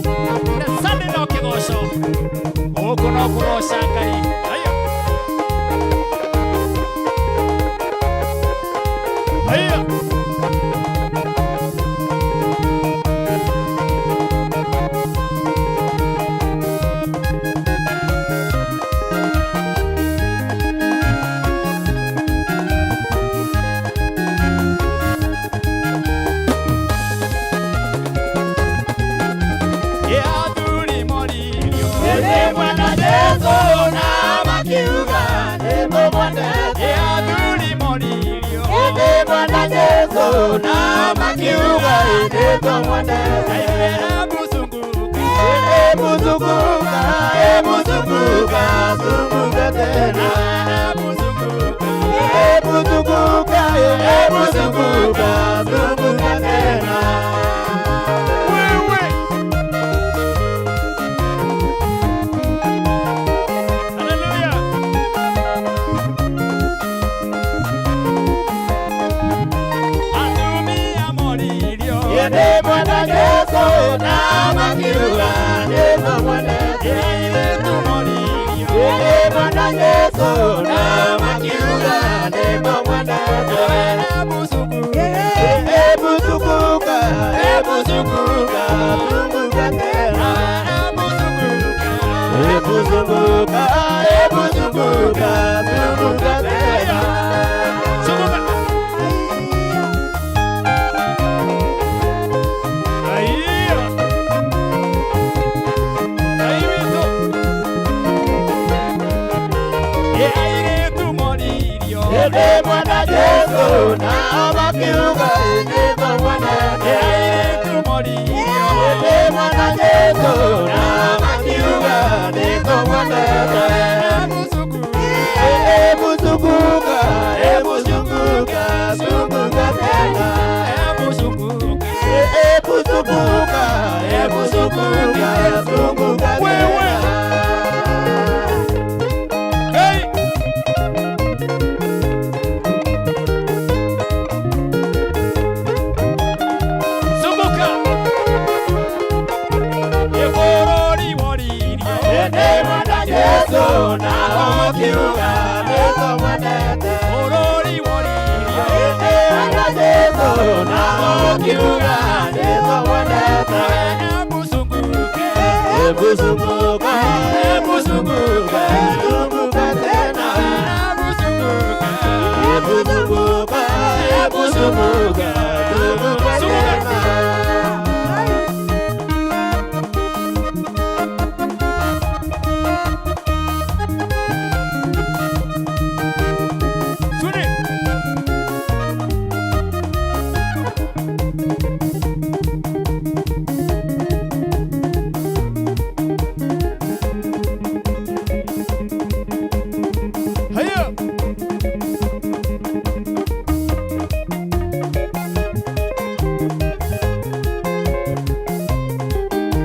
Na Sunday no kĩgoco. Gũkũ no kũgoca Ngai. Haya. Haya. Athuri moririo. Ĩndĩ Mwana Jesũ na makiuga nĩtũmwendete. Athuri moririo. Ĩndĩ Mwana Jesũ na makiuga nĩtũmwendete. Hebu zunguka. Hebu zunguka, hebu zunguka, zunguka tena. Hebu zunguka. Hebu zunguka, hebu zunguka, zunguka tena. Wewe. Haleluya. Atumia moririo. Ĩndĩ Mwana Jesũ na makiuga nĩtũmwendete. Airĩtu moririo. Ĩndĩ Mwana Jesũ na makiuga nĩtũmwendete. Hebu zunguka. Hebu zunguka, hebu zunguka, zunguka tena. Hebu zunguka. Hebu zunguka, hebu zunguka, zunguka tena. Zunguka. Aiyo. Airĩtu. Airĩtu moririo. Ĩndĩ Mwana Jesũ na makiuga nĩtũmwendete. Airĩtu moririo. Ĩndĩ Mwana Jesũ na makiuga nĩtũmwendete. Hebu zunguka. Hebu zunguka, hebu zunguka, zunguka tena. Hebu zunguka. Hebu zunguka, hebu zunguka, zunguka Wewe. tena. Hey. Zunguka. Ebũrũri woririo. Ĩndĩ Mwana Jesũ na makiuga nĩtũmwendete. Bũrũri woririo. Ĩndĩ Mwana Jesũ na makiuga nĩtũmwendete. Hebu zunguka. Hebu zunguka, hebu zunguka, zunguka tena. Hebu zunguka. Hebu zunguka, hebu zunguka, zunguka tena. Twende. Haya.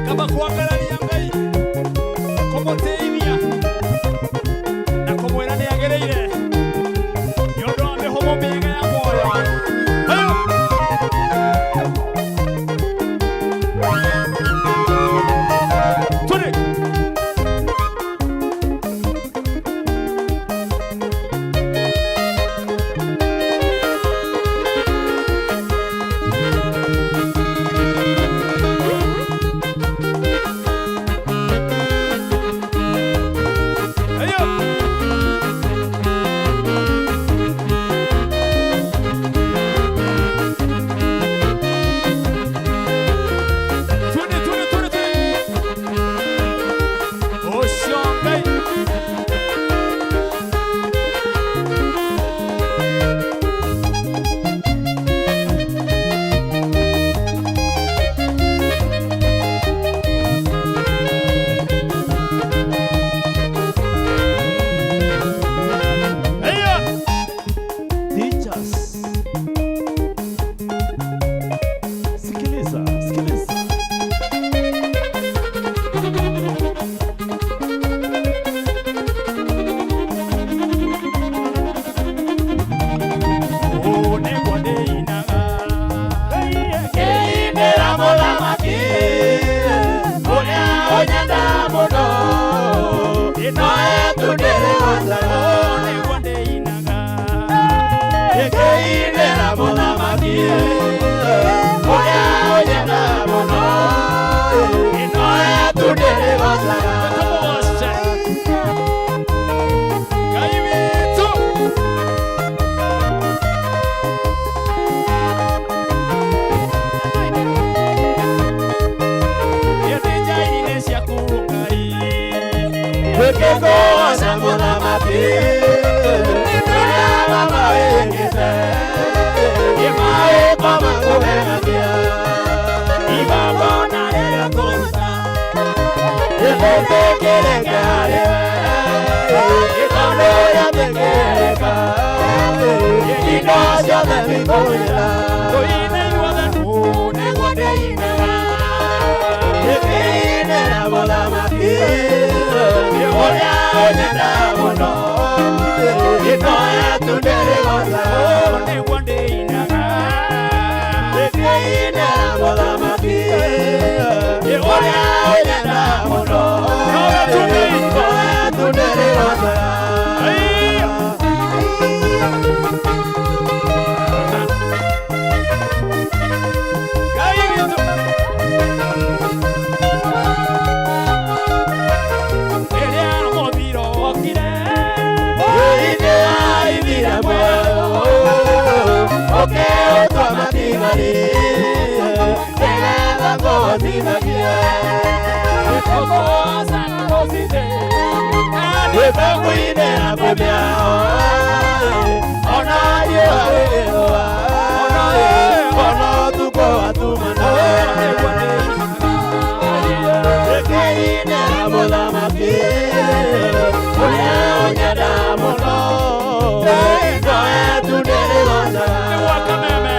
Kaba kwangararia Ngai kũmũtĩithia na kũmwĩra nĩ agĩrĩire nĩ ũndũ wa mĩhũmũ mĩega ya muoyo. Hayo. Twende. ndĩrĩgocaga. Nĩguo ndĩinaga. Ngĩinĩra mũthamaki ũrĩa ũnyenda mũno, nowe tu ndĩrĩgocaga. Tũmũgoce Ngai witũ. Ĩndĩ nja-inĩ ciaku Ngai. Ngĩkũgoca mũthamaki ũrĩa mama wĩkĩte, maĩko makũgegagia. Igongona rĩrĩa ngũruta. Nĩndĩtĩkĩrĩke harĩ we, tondũ ũrĩa indo ciothe cikũwĩra. Tũine ithuothe nĩguo ndĩinaga. Ngĩinĩra mũthamaki ũrĩa ũnyenda mũno, nowe tu ndĩrĩgocaga. Nĩguo ndĩinaga. Ngĩinĩra mũthamaki ũrĩa ũnyenda mũno, Nowe tu Ngai. nowe tu ndĩrĩgocaga. Aiya. Ngai witũ. Rĩrĩa mũthiro wokire. Ĩĩ aithire muoyo, ũkĩũtua matigari, nĩgetha ngũhotithagie. Tũkũgoca na gũcitĩ. Nĩngũkũinĩra kwĩ mĩago, ona riũa rĩgĩthũa, ona ũtukũ watumana. Nĩguo ndĩinaga. Ngĩinĩra mũthamaki ũrĩa ũnyenda mũno, nowe tu ndĩrĩgocaga. Nĩguo kameme.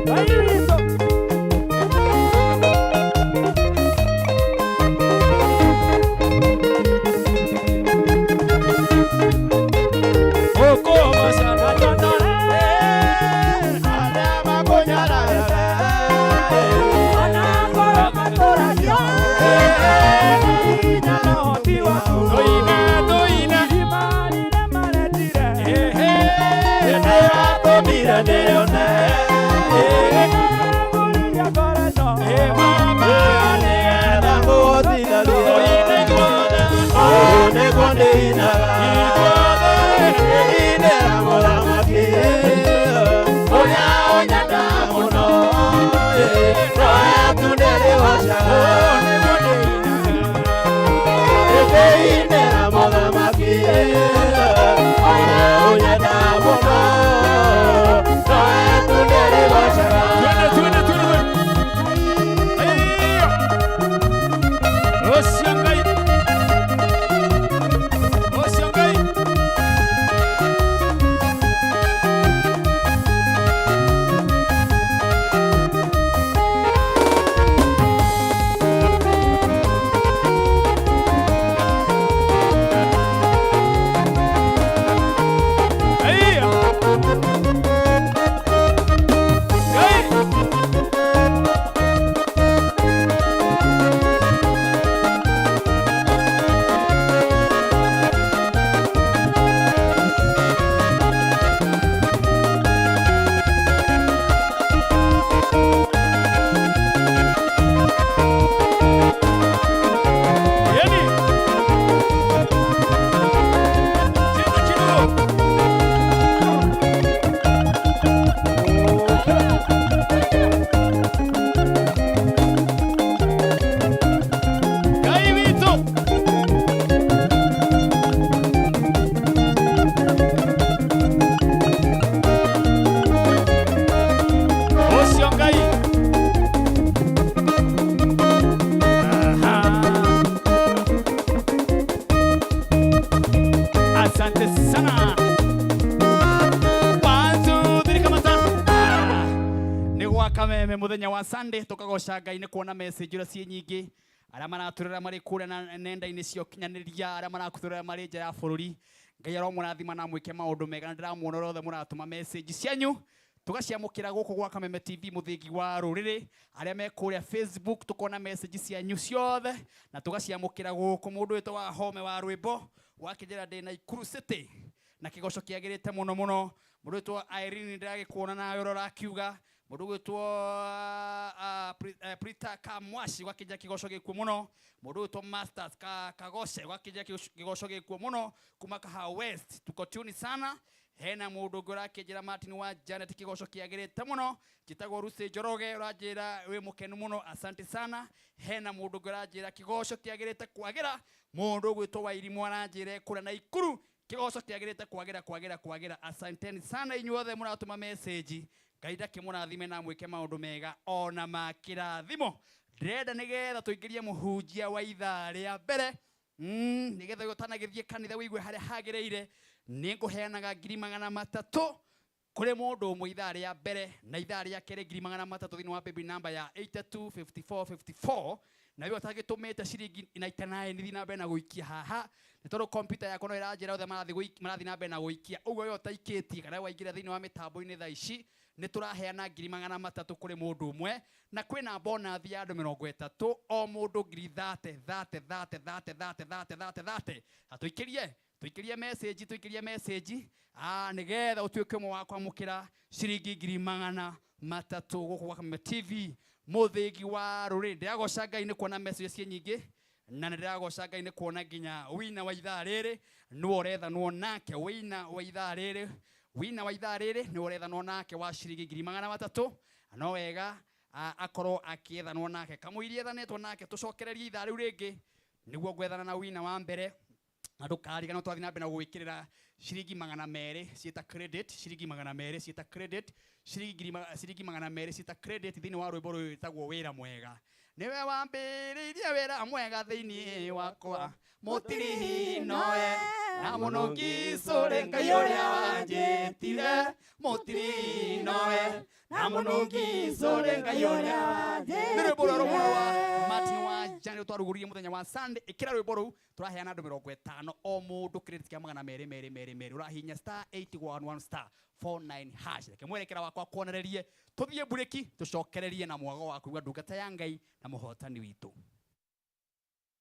Ngai witũ. Ũkũgoca na nyondo. Arĩa makũnyararaga, Tũine, tũine. Ehe. nĩwatũmire ndĩone, Ĩ Baba, nĩgetha ngũhotithagie. Tũine ithuothe. Ũũ nĩguo ndĩinaga. Ithuothe. Ngĩinĩra mũthamaki ũrĩa ũnyenda mũno, nowe tu ndĩrĩgocaga. Nĩguo ndĩinaga. Ngĩinĩra mũthamaki ũrĩa ũnyenda mũno, nowe tu ndĩrĩgocaga. Twende, twende, twende, twende. Aiya. Ũcio Ngai. Ũcio Ngai. Aiya. Ngai. Yeni. Cheza kidogo. Ngai witũ. Ũcio Ngai. Aha. Asante sana. One, two, three, kamata. Nĩ gwa kameme mũthenya wa Sunday tũkagoca Ngai nĩ kuona message ũrĩa ciĩ nyingĩ arĩa maratũrĩra marĩ kũrĩa na nenda-inĩ cia ũkinyanĩria arĩa maratũrĩra marĩ nja ya bũrũri. Ngai aromũrathima na mwĩke maũndũ mega na ndĩramuona ũrĩa othe mũratũma message cianyu. Tugaciamukira guku gwa Kameme TV muthingi wa ruriri aria me kuria Facebook tukona message cianyu ciothe na tugaciamukira guku mundu witwo wa home wa rwimbo wakijira ndi Nakuru City na kigoco kiagirite muno muno. Mundu witwo Irene ndiragikuona nawe urora akiuga. Mundu gwitwo Prita Kamwashi gwakija kigoco gikuo muno. Mundu gwitwo Masters Kagoshe gwakija kigoco gikuo muno kuma Kahawa West. Tuko tuni sana. Hena mundu ungi urakijira Martin wa Janet kigoco kiagirite muno. Njitagwo Lucy Njoroge uranjira wi mukenu muno, asante sana. Hena mundu ungi uranjira kigoco kiagirite kwagira. Mundu gwitwo Wairimu aranjira kura Nakuru kigoco kiagirite kwagira kwagira kwagira. Asanteni sana inyuothe muratuma message. Ngai ndakĩmũrathime na mwĩke maũndũ mega ona ma kĩrathimo. Ndĩrenda nĩgetha tũingĩrie mũhunjia wa ithaa rĩa mbere, nĩgetha ũtanagĩthiĩ kanitha wĩigue harĩa hagĩrĩire. Nĩngũheanaga 300,000 kũrĩ mũndũ ũmwe ithaa rĩa mbere na ithaa rĩa kerĩ 300,000 thĩinĩ wa baby number ya 825454. Na rĩu ũtagĩtũmĩte ciringi 99 thiĩ na mbere na gũikia haha, nĩ tondũ kompyuta yakwa no ĩranjĩra othe marathiĩ na mbere na gũikia. Ũguo we ũtaikĩtie kana waingĩra thĩinĩ wa mĩtambo-inĩ thaa ici, nĩ tũraheana 300,000 kũrĩ mũndũ ũmwe, na kwĩna bonathi ya andũ 30, o mũndũ ngiri thate thate thate thate thate thate thate thate. Na tũikĩrie message, tũikĩrie message, nĩgetha ũtuĩke ũmwe wa kwamũkĩra ciringi 300,000 gũkũ gwa Kameme TV mũthĩgi wa rũrĩrĩ. Ndĩragoca Ngai nĩ kuona message ciĩ nyingĩ, na nĩ ndĩragoca Ngai nĩ kuona nginya wina wa ithaa rĩrĩ nĩwe ũrethanwo nake. Wina wa ithaa rĩrĩ, wina wa ithaa rĩrĩ nĩwe ũrethanwo nake wa ciringi 300,000. No wega akorwo akĩethanwo nake kamũiria ethanĩtwo nake. Tũcokererie ithaa rĩu rĩngĩ nĩguo ngwethana na wina wa mbere, na ndũkariganĩrwo twathiĩ na mbere na gũgwĩkĩrĩra ciringi 200 ciĩta credit, ciringi 200 ciĩta credit, ciringi 200 ciĩta credit thĩinĩ wa rwĩmbo rũrũ rwĩtagwo wĩra mwega. Nĩwe wambĩrĩirie wĩra mwega thĩinĩ wakwa, mũtirihi nowe na mũnungicũrĩ Ngai ũrĩa wanjĩtire, mũtirihi nowe na mũnungicũrĩ Ngai ũrĩa wanjĩtire. Nĩ rwĩmbo rwerũ mũno rwa Martin wa Janet twarugũririe mũthenya wa Sunday. Ĩkĩra rwĩmbo rũu, tũraheana andũ 50 o mũndũ credit kĩa 200 merĩ merĩ merĩ. Ũrahihinya star 811 star 49 hash. Reke mwerekera wakwa kuonererie, tũthiĩ mburĩki tũcokererie na mwago wa kũigua ndungata ya Ngai na mũhotani witũ.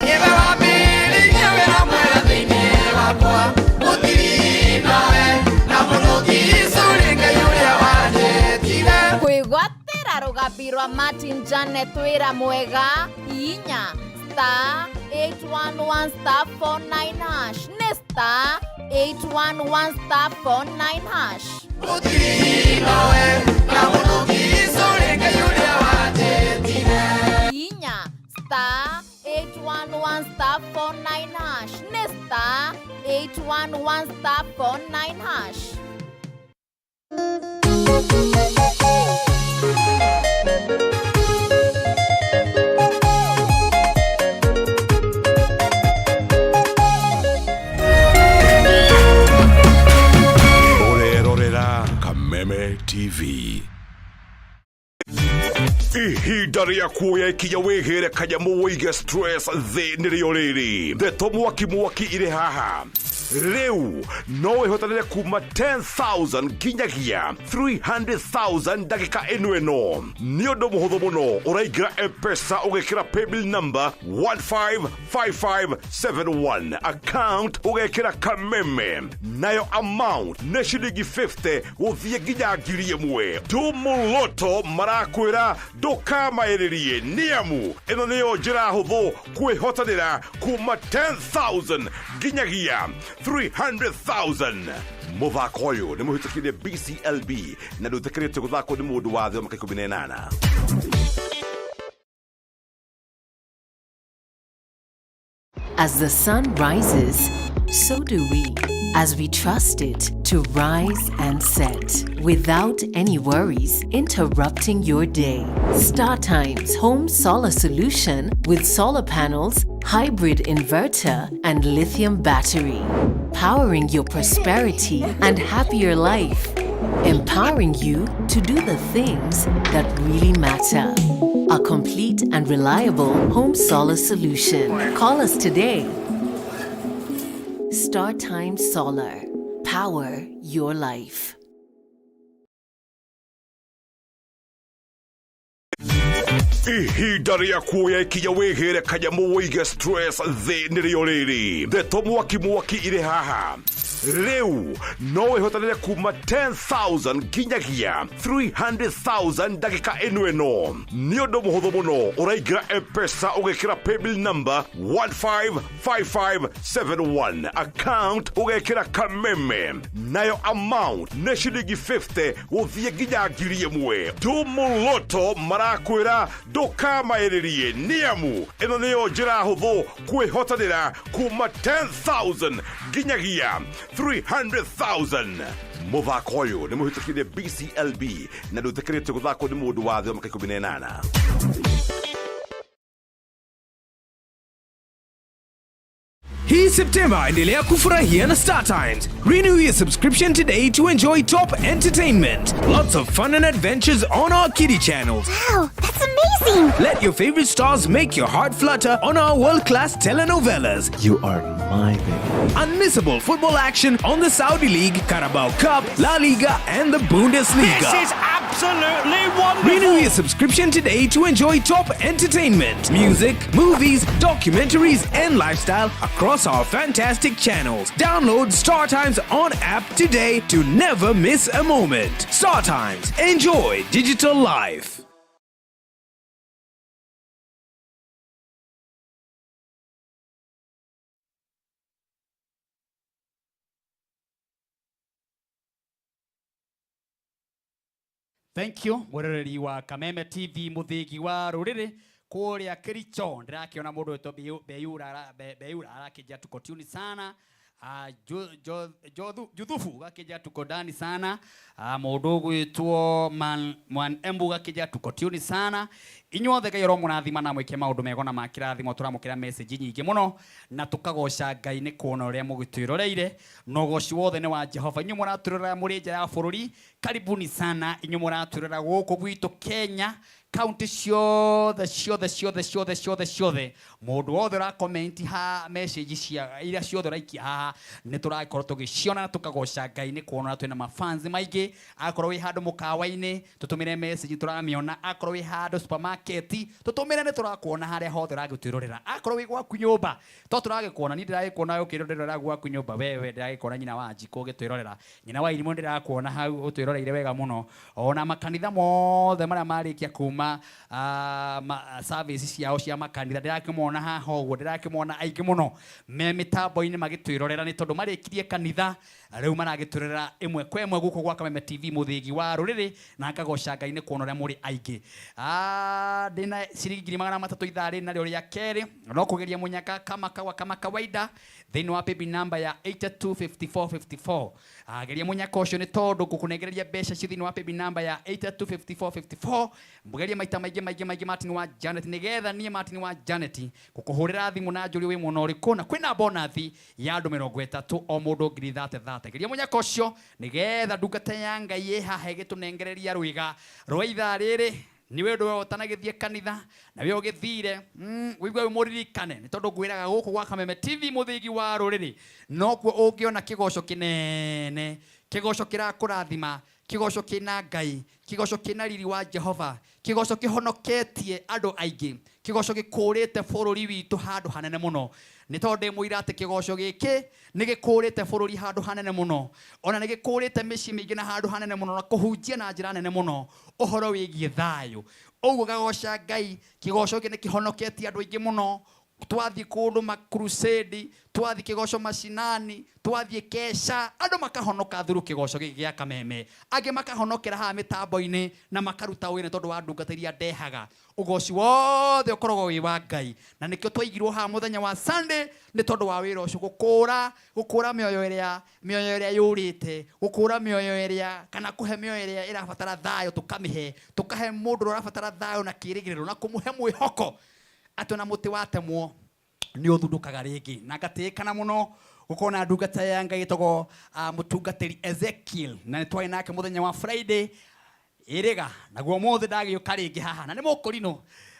Nĩwe wambĩrĩirie wĩra mwega thĩinĩ wakwa, mũtirihi nowe na mũnungicũrĩ Ngai ũrĩa wanjĩtire. Kwĩgwatĩra rũgambi rwa Martin Janet wĩra mwega inya star 811 star 49 hash nĩ star 811 star 49 hash. Mũtirihi nowe na mũnungicũrĩ Ngai ũrĩa wanjĩtire. Inya star 811 star 49 hash nĩ star 811 star 49 hash. Ũrerorera Kameme TV. Ihinda rĩa kuoya ikinya wĩhĩre kanyamũ wĩige stress thĩ nĩrĩo rĩrĩ. Ndeto mwaki mwaki irĩ haha. Rĩu no wĩhotanĩre kuma 10,000 nginyagia 300,000 ndagĩka ĩno ĩno. Nĩ ũndũ mũhũthũ mũno, ũraingĩra M-Pesa ũgekĩra paybill number 155571, account ũgekĩra Kameme, nayo amount nĩ ciringi 50 gũthiĩ nginya 1,000. Tumuloto marakwĩra ndũkamaĩrĩrie, nĩamu ĩno nĩyo njĩra hũthũ kwĩhotanĩra kuma 10,000 nginyagia 300,000. Mũthako ũyũ nĩ mũhĩtũkire BCLB na ndũĩtĩkĩrĩtio gũthakwo nĩ mũndũ wa thĩ wa mĩaka 18. As the sun rises, so do we, as we trust it to rise and set without any worries interrupting your day. StarTimes Home Solar Solution with solar panels, hybrid inverter, and lithium battery, powering your prosperity and happier life, empowering you to do the things that really matter. A complete and reliable home solar solution. Call us today. StarTimes Solar. Power your life. Ihinda rĩa kuoya ikinya wĩhĩre kanyamũ wĩige stress thĩ nĩrĩo rĩrĩ. Ndeto mwaki mwaki irĩ haha. Rĩu no wĩhotanĩre kuma 10,000 nginyagia 300,000 ndagĩka ĩno ĩno. Nĩ ũndũ mũhũthũ mũno, ũraingĩra M-Pesa ũgekĩra paybill number 155571, account ũgekĩra Kameme, nayo amount nĩ ciringi 50 gũthiĩ nginya 1,000. Tumuloto marakwĩra ndũkamaĩrĩrie, nĩamu ĩno nĩyo njĩra hũthũ kwĩhotanĩra kuma 10,000 nginyagia 300,000. Mũthako ũyũ nĩ mũhĩtũkire BCLB na ndũtĩkĩrĩtio gũthakwo nĩ mũndũ wa thĩ wa mĩaka 18. Hii September endelea kufurahia na Star Times. Renew your subscription today to enjoy top entertainment, lots of fun and adventures on our kiddie channels. Wow, that's amazing! Let your favorite stars make your heart flutter on our world-class telenovelas. You are my baby. Unmissable football action on the Saudi League, Carabao Cup, La Liga, and the Bundesliga. This is absolutely wonderful! Renew your subscription today to enjoy top entertainment, music, movies, documentaries, and lifestyle across our fantastic channels. Download Star Times on app today to never miss a moment. Star Times, enjoy digital life. Thank you mwiroreri wa Kameme TV, muthigi wa ruriri kuria Kericho. Ndirakiona mundu witwo Beyura, Beyura arakĩnjia tuko tuni sana. Juthufu gakĩnjia tuko ndani sana. Mũndũ ũgwĩtwo Man Embu gakĩnjia tuko tuni sana. Inyuothe Ngai aromũrathima na mwĩke maũndũ mega na makĩrathimo. Tũramũkĩra message nyingĩ mũno na tũkagoca Ngai nĩ kuona ũrĩa mũgĩtwĩroreire, na ũgoci wothe nĩ wa Jehova. Inyuĩ mũratwĩrorera mũrĩ nja ya bũrũri, karibuni sana. Inyuĩ mũratwĩrorera gũkũ gwitũ Kenya, kaunti ciothe ciothe ciothe ciothe ciothe ciothe, mũndũ wothe ũrakomenti ha message cia iria ciothe ũraikia haha nĩ tũrakorwo tũgĩciona na tũkagoca Ngai nĩ kuona twĩna mafans maingĩ. Akorwo wĩ handũ mũkawa-inĩ, tũtũmĩre message, tũramĩona. Akorwo wĩ handũ supermarket, tũtũmĩre, nĩ tũrakuona harĩa hothe ũragĩtwĩrorera. Akorwo wĩ gwaku nyũmba, to tũragĩkuona. Niĩ ndĩragĩkuona ũkĩrorera gwaku nyũmba wewe, ndĩragĩkuona nyina wa Njikũ ũgĩtwĩrorera, nyina wa Irimũ ndĩrakuona hau ũtwĩroreire wega mũno. Ona makanitha mothe marĩa marĩkia kuma service ciao cia makanitha, ndĩrakĩmona haha ũguo, ndĩrakĩmona aingĩ mũno me mĩtambo-inĩ magĩtwĩrorera, nĩ tondũ marĩkirie kanitha rĩu maragĩtwĩrorera ĩmwe kwa ĩmwe gũkũ gwa Kameme TV, mũthĩgi wa rũrĩrĩ, na ngagoca Ngai nĩ kuona ũrĩa mũrĩ aingĩ. Ndĩna ciringi 300,000 ithaa rĩrĩ narĩo rĩa kerĩ, no kũgeria mũnyaka kama kawa kama kawaida thĩinĩ wa paybill number ya 825454. Geria mũnyaka ũcio nĩ tondũ ngũkũnengereria mbeca icio thĩinĩ wa paybill number ya 825454. Mũgerie maita maingĩ maingĩ maingĩ, Martin wa Janet, nĩgetha niĩ Martin wa Janet gũkũhũrĩra thimũ na njũrie wĩ mwena ũrĩkũ, na kwĩna bonathi ya andũ 30, o mũndũ ngiri thate thate. Geria mũnyaka ũcio nĩgetha ndungata ya Ngai ĩ haha ĩgĩtũnengereria rwĩga rwa ithaa rĩrĩ. Nĩ wĩ ũndũ we ũtanagĩthiĩ kanitha na wĩ ũgĩthire, wĩigue wĩ mũririkane, nĩ tondũ ngwĩraga gũkũ gwa Kameme TV, mũthĩgi wa rũrĩrĩ, nokuo ũngĩona kĩgoco kĩnene, kĩgoco kĩrakũrathima, kĩgoco kĩna Ngai, kĩgoco kĩna riri wa Jehova, kĩgoco kĩhonoketie andũ aingĩ, kĩgoco gĩkũrĩte bũrũri witũ handũ hanene mũno. Nĩ tondũ ndĩ mũira atĩ kĩgoco gĩkĩ nĩ gĩkũrĩte bũrũri handũ hanene mũno, ona nĩ gĩkũrĩte mĩciĩ mĩingĩ na handũ hanene mũno, na kũhunjia na njĩra nene mũno ũhoro wĩgiĩ thayũ. Ũguo ngagoca Ngai, kĩgoco gĩkĩ nĩ kĩhonoketie andũ aingĩ mũno. Twathiĩ kũndũ makrusedi, twathiĩ kĩgoco macinani, twathiĩ kesha, andũ makahonoka through kĩgoco gĩkĩ gĩa Kameme, angĩ makahonokera haha mĩtambo-inĩ na makaruta wĩra nĩ tondũ wa ndungata iria ndehaga. Ũgoci wothe ũkoragwo wĩ wa Ngai, na nĩkĩo twaigirwo haha mũthenya wa Sunday, nĩ tondũ wa wĩra ũcio, gũkũra mĩoyo ĩrĩa yũrĩte, gũkũra mĩoyo ĩrĩa, kana kũhe mĩoyo ĩrĩa ĩrabatara thayũ, tũkamĩhe, tũkahe mũndũ ũrĩa ũrabatara thayũ na kĩĩrĩgĩrĩro na kũmũhe mwĩhoko atĩ ona mũtĩ watemwo nĩ ũthundũkaga rĩngĩ. Na ngatĩĩkana mũno gũkorwo na ndungata ya Ngai ĩtagwo mũtungatĩri Ezekiel, na nĩ twarĩ nake mũthenya wa Friday ĩrĩga, naguo ũmũthĩ ndagĩũka rĩngĩ haha, na nĩ mũkũrinũ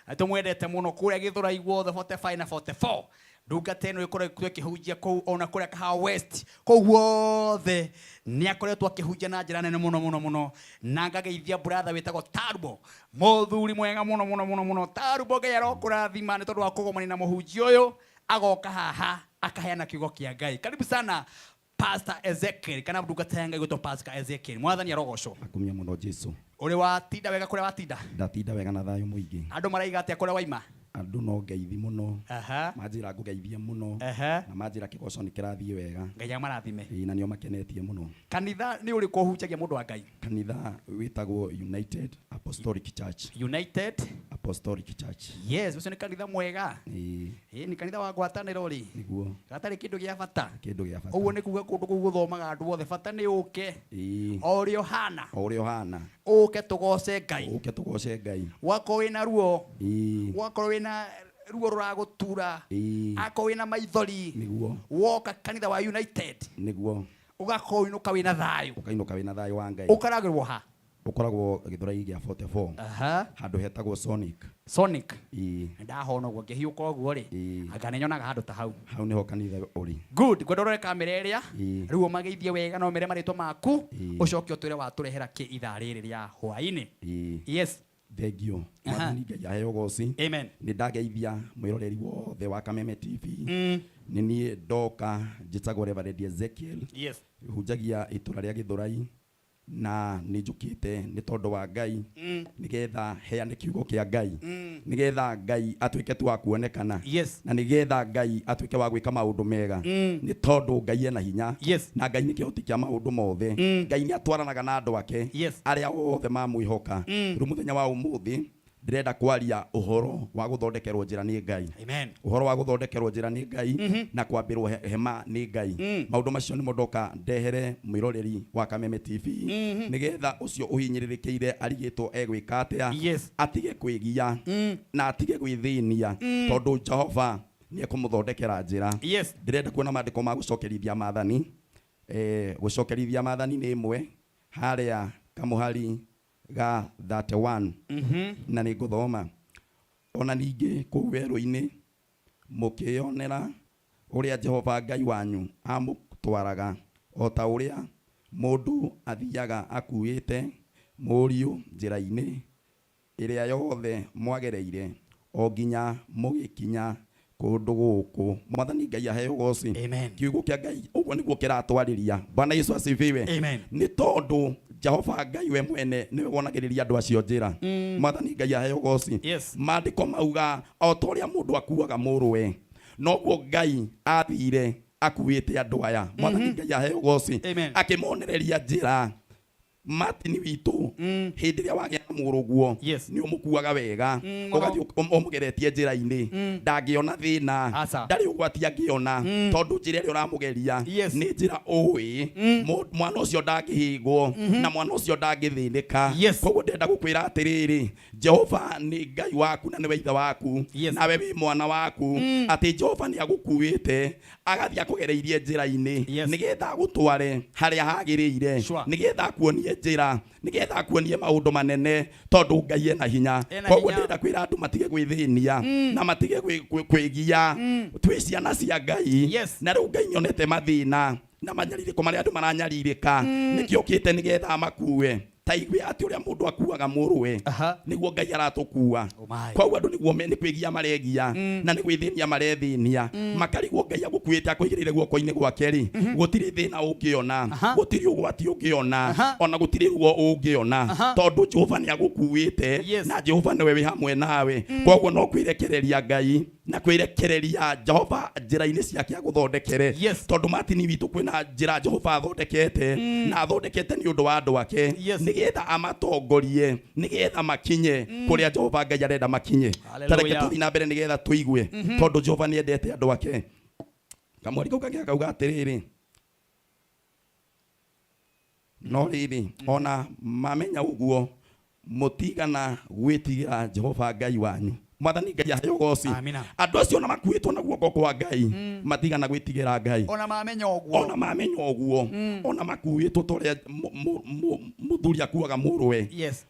tũmwendete mũno kũrĩa Gĩthũrai guothe 45 na 44. Ndungata ĩno ĩkoretwo ĩkĩhunjia kũu ona kũrĩa Kahawa West, kũu guothe nĩ akoretwo akĩhunjia na njĩra nene mũno mũno mũno. Na ngageithia brother wĩtagwo Tarubo, mũthuri mwega mũno mũno mũno mũno. Tarubo, Ngai arokũrathima nĩ tondũ wa kũgomania na mũhunjia ũyũ, agoka haha akaheana kiugo kĩa Ngai. Karibu sana, Pastor Ezekiel, kana ndungata ya Ngai gwĩtwo Pastor Ezekiel. Mwathani arogocwo. Akumia muno Jesu. Ũrĩ watinda wega kũrĩa watinda? Ndatinda wega na thayũ mũingĩ. Andũ maraiga atĩa kũrĩa waima? Andũ no ngeithi mũno. Manjĩra ngũgeithie mũno. Na manjĩra kĩgoco nĩ kĩrathiĩ wega. Ngai amarathime. Ĩĩ, na nĩo makenetie mũno. Kanitha nĩ ũrĩkũ ũhunjagia, mũndũ wa Ngai? Kanitha wĩtagwo United Apostolic Church. United Apostolic Church. Yes, ũcio nĩ kanitha mwega. Ĩĩ. Ĩĩ, nĩ kanitha wa ngwatanĩro rĩ. Nĩguo. Gatarĩ kĩndũ gĩa bata. Kĩndũ gĩa bata. Ũguo nĩ kuga kũndũ kũu gũthomaga andũ othe, bata nĩ ũke. Ĩĩ. O ũrĩa ũhana. O ũrĩa ũhana. Ũke tũgoce Ngai. Ũke tũgoce Ngai. Wakorwo wĩna ruo. Ĩĩ. Wakorwo wĩna ruo rũragũtura. Ĩĩ. Akorwo wĩna maithori. Nĩguo. Woka kanitha wa United. Nĩguo. Ũgakorwo ũinũka wĩna thayũ. Ũkainũka wĩna thayũ wa Ngai. Ũkaragĩrwo ha? Ũkoragwo Gĩthũrai gĩa 44. Handũ hetagwo Sonic. Sonic. Ĩĩ. Ndahona ũguo ngĩhiũka ũguo rĩ. Anga nĩ nyonaga handũ ta hau. Hau nĩho kanitha ũrĩ. Good, ngwenda ũrore kamera ĩrĩa. Ĩĩ. Rĩu ũmageithie wega na ũmere marĩtwa maku. Ũcoke ũtwĩre watũrehera kĩ ithaa rĩrĩ rĩa hwaĩ-inĩ. Ĩĩ. Yes. Thengio. Mwathani Ngai aheo goci. Amen. Nĩ ndageithia mwĩroreri wothe wa Kameme TV. Nĩ niĩ ndoka njĩtagwo Reverend Ezekiel. Yes. Hunjagia itũra rĩa Gĩthũrai na nĩ njũkĩte nĩ tondũ wa Ngai nĩgetha heane kiugo kĩa Ngai, nĩgetha Ngai atuĩke tu wa kuonekana. Yes. Na nĩgetha Ngai atuĩke wa gwĩka maũndũ mega, nĩ tondũ Ngai ena hinya. Yes. Na Ngai nĩ kĩhoti kĩa maũndũ mothe. Ngai nĩ atwaranaga na andũ ake. Yes. Arĩa othe mamwĩhoka. Rĩu mũthenya wa ũmũthĩ ndĩrenda kwaria ũhoro wa gũthondekerwo njĩra nĩ Ngai. Amen. Ũhoro wa gũthondekerwo njĩra nĩ Ngai na kwambĩrwo hema nĩ Ngai. Maũndũ macio nĩmo ndoka ndehere mwĩroreri wa Kameme TV, nĩgetha ũcio ũhinyĩrĩrĩkĩire arigĩtwo egwĩka atĩa. Yes. Atige kwĩgia na atige gwĩthĩnia, tondũ Jehova nĩ ekũmũthondekera njĩra. Yes. Ndĩrenda kuona maandĩko ma gũcokerithia maathani. Gũcokerithia maathani nĩ ĩmwe harĩa kamũhari ga 31. Na nĩ ngũthoma. Ona ningĩ kũu werũ-inĩ mũkĩyonera ũrĩa Jehova Ngai wanyu amũtwaraga, o ta ũrĩa mũndũ athiaga akuĩte mũriũ njĩra-inĩ ĩrĩa yothe mwagereire o nginya mũgĩkinya kũndũ gũkũ. Mwathani Ngai aheo goci. Amen. Kiugo kĩa Ngai ũguo nĩguo kĩratwarĩria. Bwana Yesu asifiwe. Amen. Nĩ tondũ Jehova Ngai we mwene nĩwe wonagĩrĩria andũ acio njĩra. Mwathani Ngai aheo goci. Yes. Maandĩko mauga o ta ũrĩa mũndũ akuaga mũrũwe, noguo Ngai athire akuĩte andũ aya. Mwathani Ngai aheo goci. Amen. Akĩmonereria njĩra. Martin witũ, hĩndĩ ĩrĩa wagĩa na mũrũguo, Yes. nĩ ũmũkuaga wega, Mũno. ũgathiĩ ũmũgeretie njĩra-inĩ, ndangĩona thĩna, Aca. ndarĩ ũgwati angĩona, tondũ njĩra ĩrĩa ũramũgeria Yes. nĩ njĩra ũĩ. Mwana ũcio ndangĩhĩngwo na mwana ũcio ndangĩthĩnĩka. Yes. Koguo ndĩrenda gũkwĩra atĩrĩrĩ, Jehova nĩ Ngai waku na nĩwe ithe waku. Yes. Nawe wĩ mwana waku, atĩ Jehova nĩ agũkuĩte agathiĩ akũgereirie njĩra-inĩ, Yes. nĩgetha agũtware harĩa hagĩrĩire, Sure. nĩgetha akuonie njĩra, nĩgetha akuonie maũndũ manene, tondũ Ngai ena hinya. Ena Koguo hinya. ndĩrenda kwĩra andũ matige gwĩthĩnia na matige kwĩgia. Twĩ ciana cia Ngai. Yes. Na rĩu Ngai nyonete mathĩna na manyarirĩko marĩa andũ maranyarirĩka, nĩkĩo okĩte nĩgetha amakue. Ta igue atĩ ũrĩa mũndũ akuaga mũrũwe, nĩguo Ngai aratũkua. Oh my. Koguo andũ nĩguo nĩ kwĩgia maregia na nĩ gwĩthĩnia marethĩnia, makarigwo Ngai agũkuĩte akũigĩrĩire guoko-inĩ gwake rĩ, gũtirĩ thĩna ũngĩona, gũtirĩ ũgwati ũngĩona, ona gũtirĩ ruo ũngĩona, tondũ Jehova nĩ agũkuĩte. Yes. Na Jehova nĩwe wĩ hamwe nawe. Koguo no kwĩrekereria Ngai na kwĩrekereria Jehova njĩra-inĩ ciake agũthondekere. Yes. Tondũ Martin witũ, kwĩna njĩra Jehova athondekete, na athondekete nĩ ũndũ wa andũ ake, Yes. nĩgetha amatongorie, nĩgetha makinye kũrĩa Jehova Ngai arenda makinye. Hallelujah. Tareke tũthiĩ na mbere nĩgetha tũigue, tondũ Jehova nĩ endete andũ ake. Kamweri kau kangĩ gakauga atĩrĩrĩ, no rĩrĩ, ona mamenya ũguo mũtigana gwĩtigĩra Jehova Ngai wanyu. Mwathani Ngai aheo goci. Amina. Andũ acio ona makuĩtwo na guoko kwa Ngai matigana gwĩtigĩra Ngai. Ona mamenya ũguo. Ona mamenya ũguo, ona makuĩtwo ta ũrĩa mũthuri akuaga mũrũwe. Yes.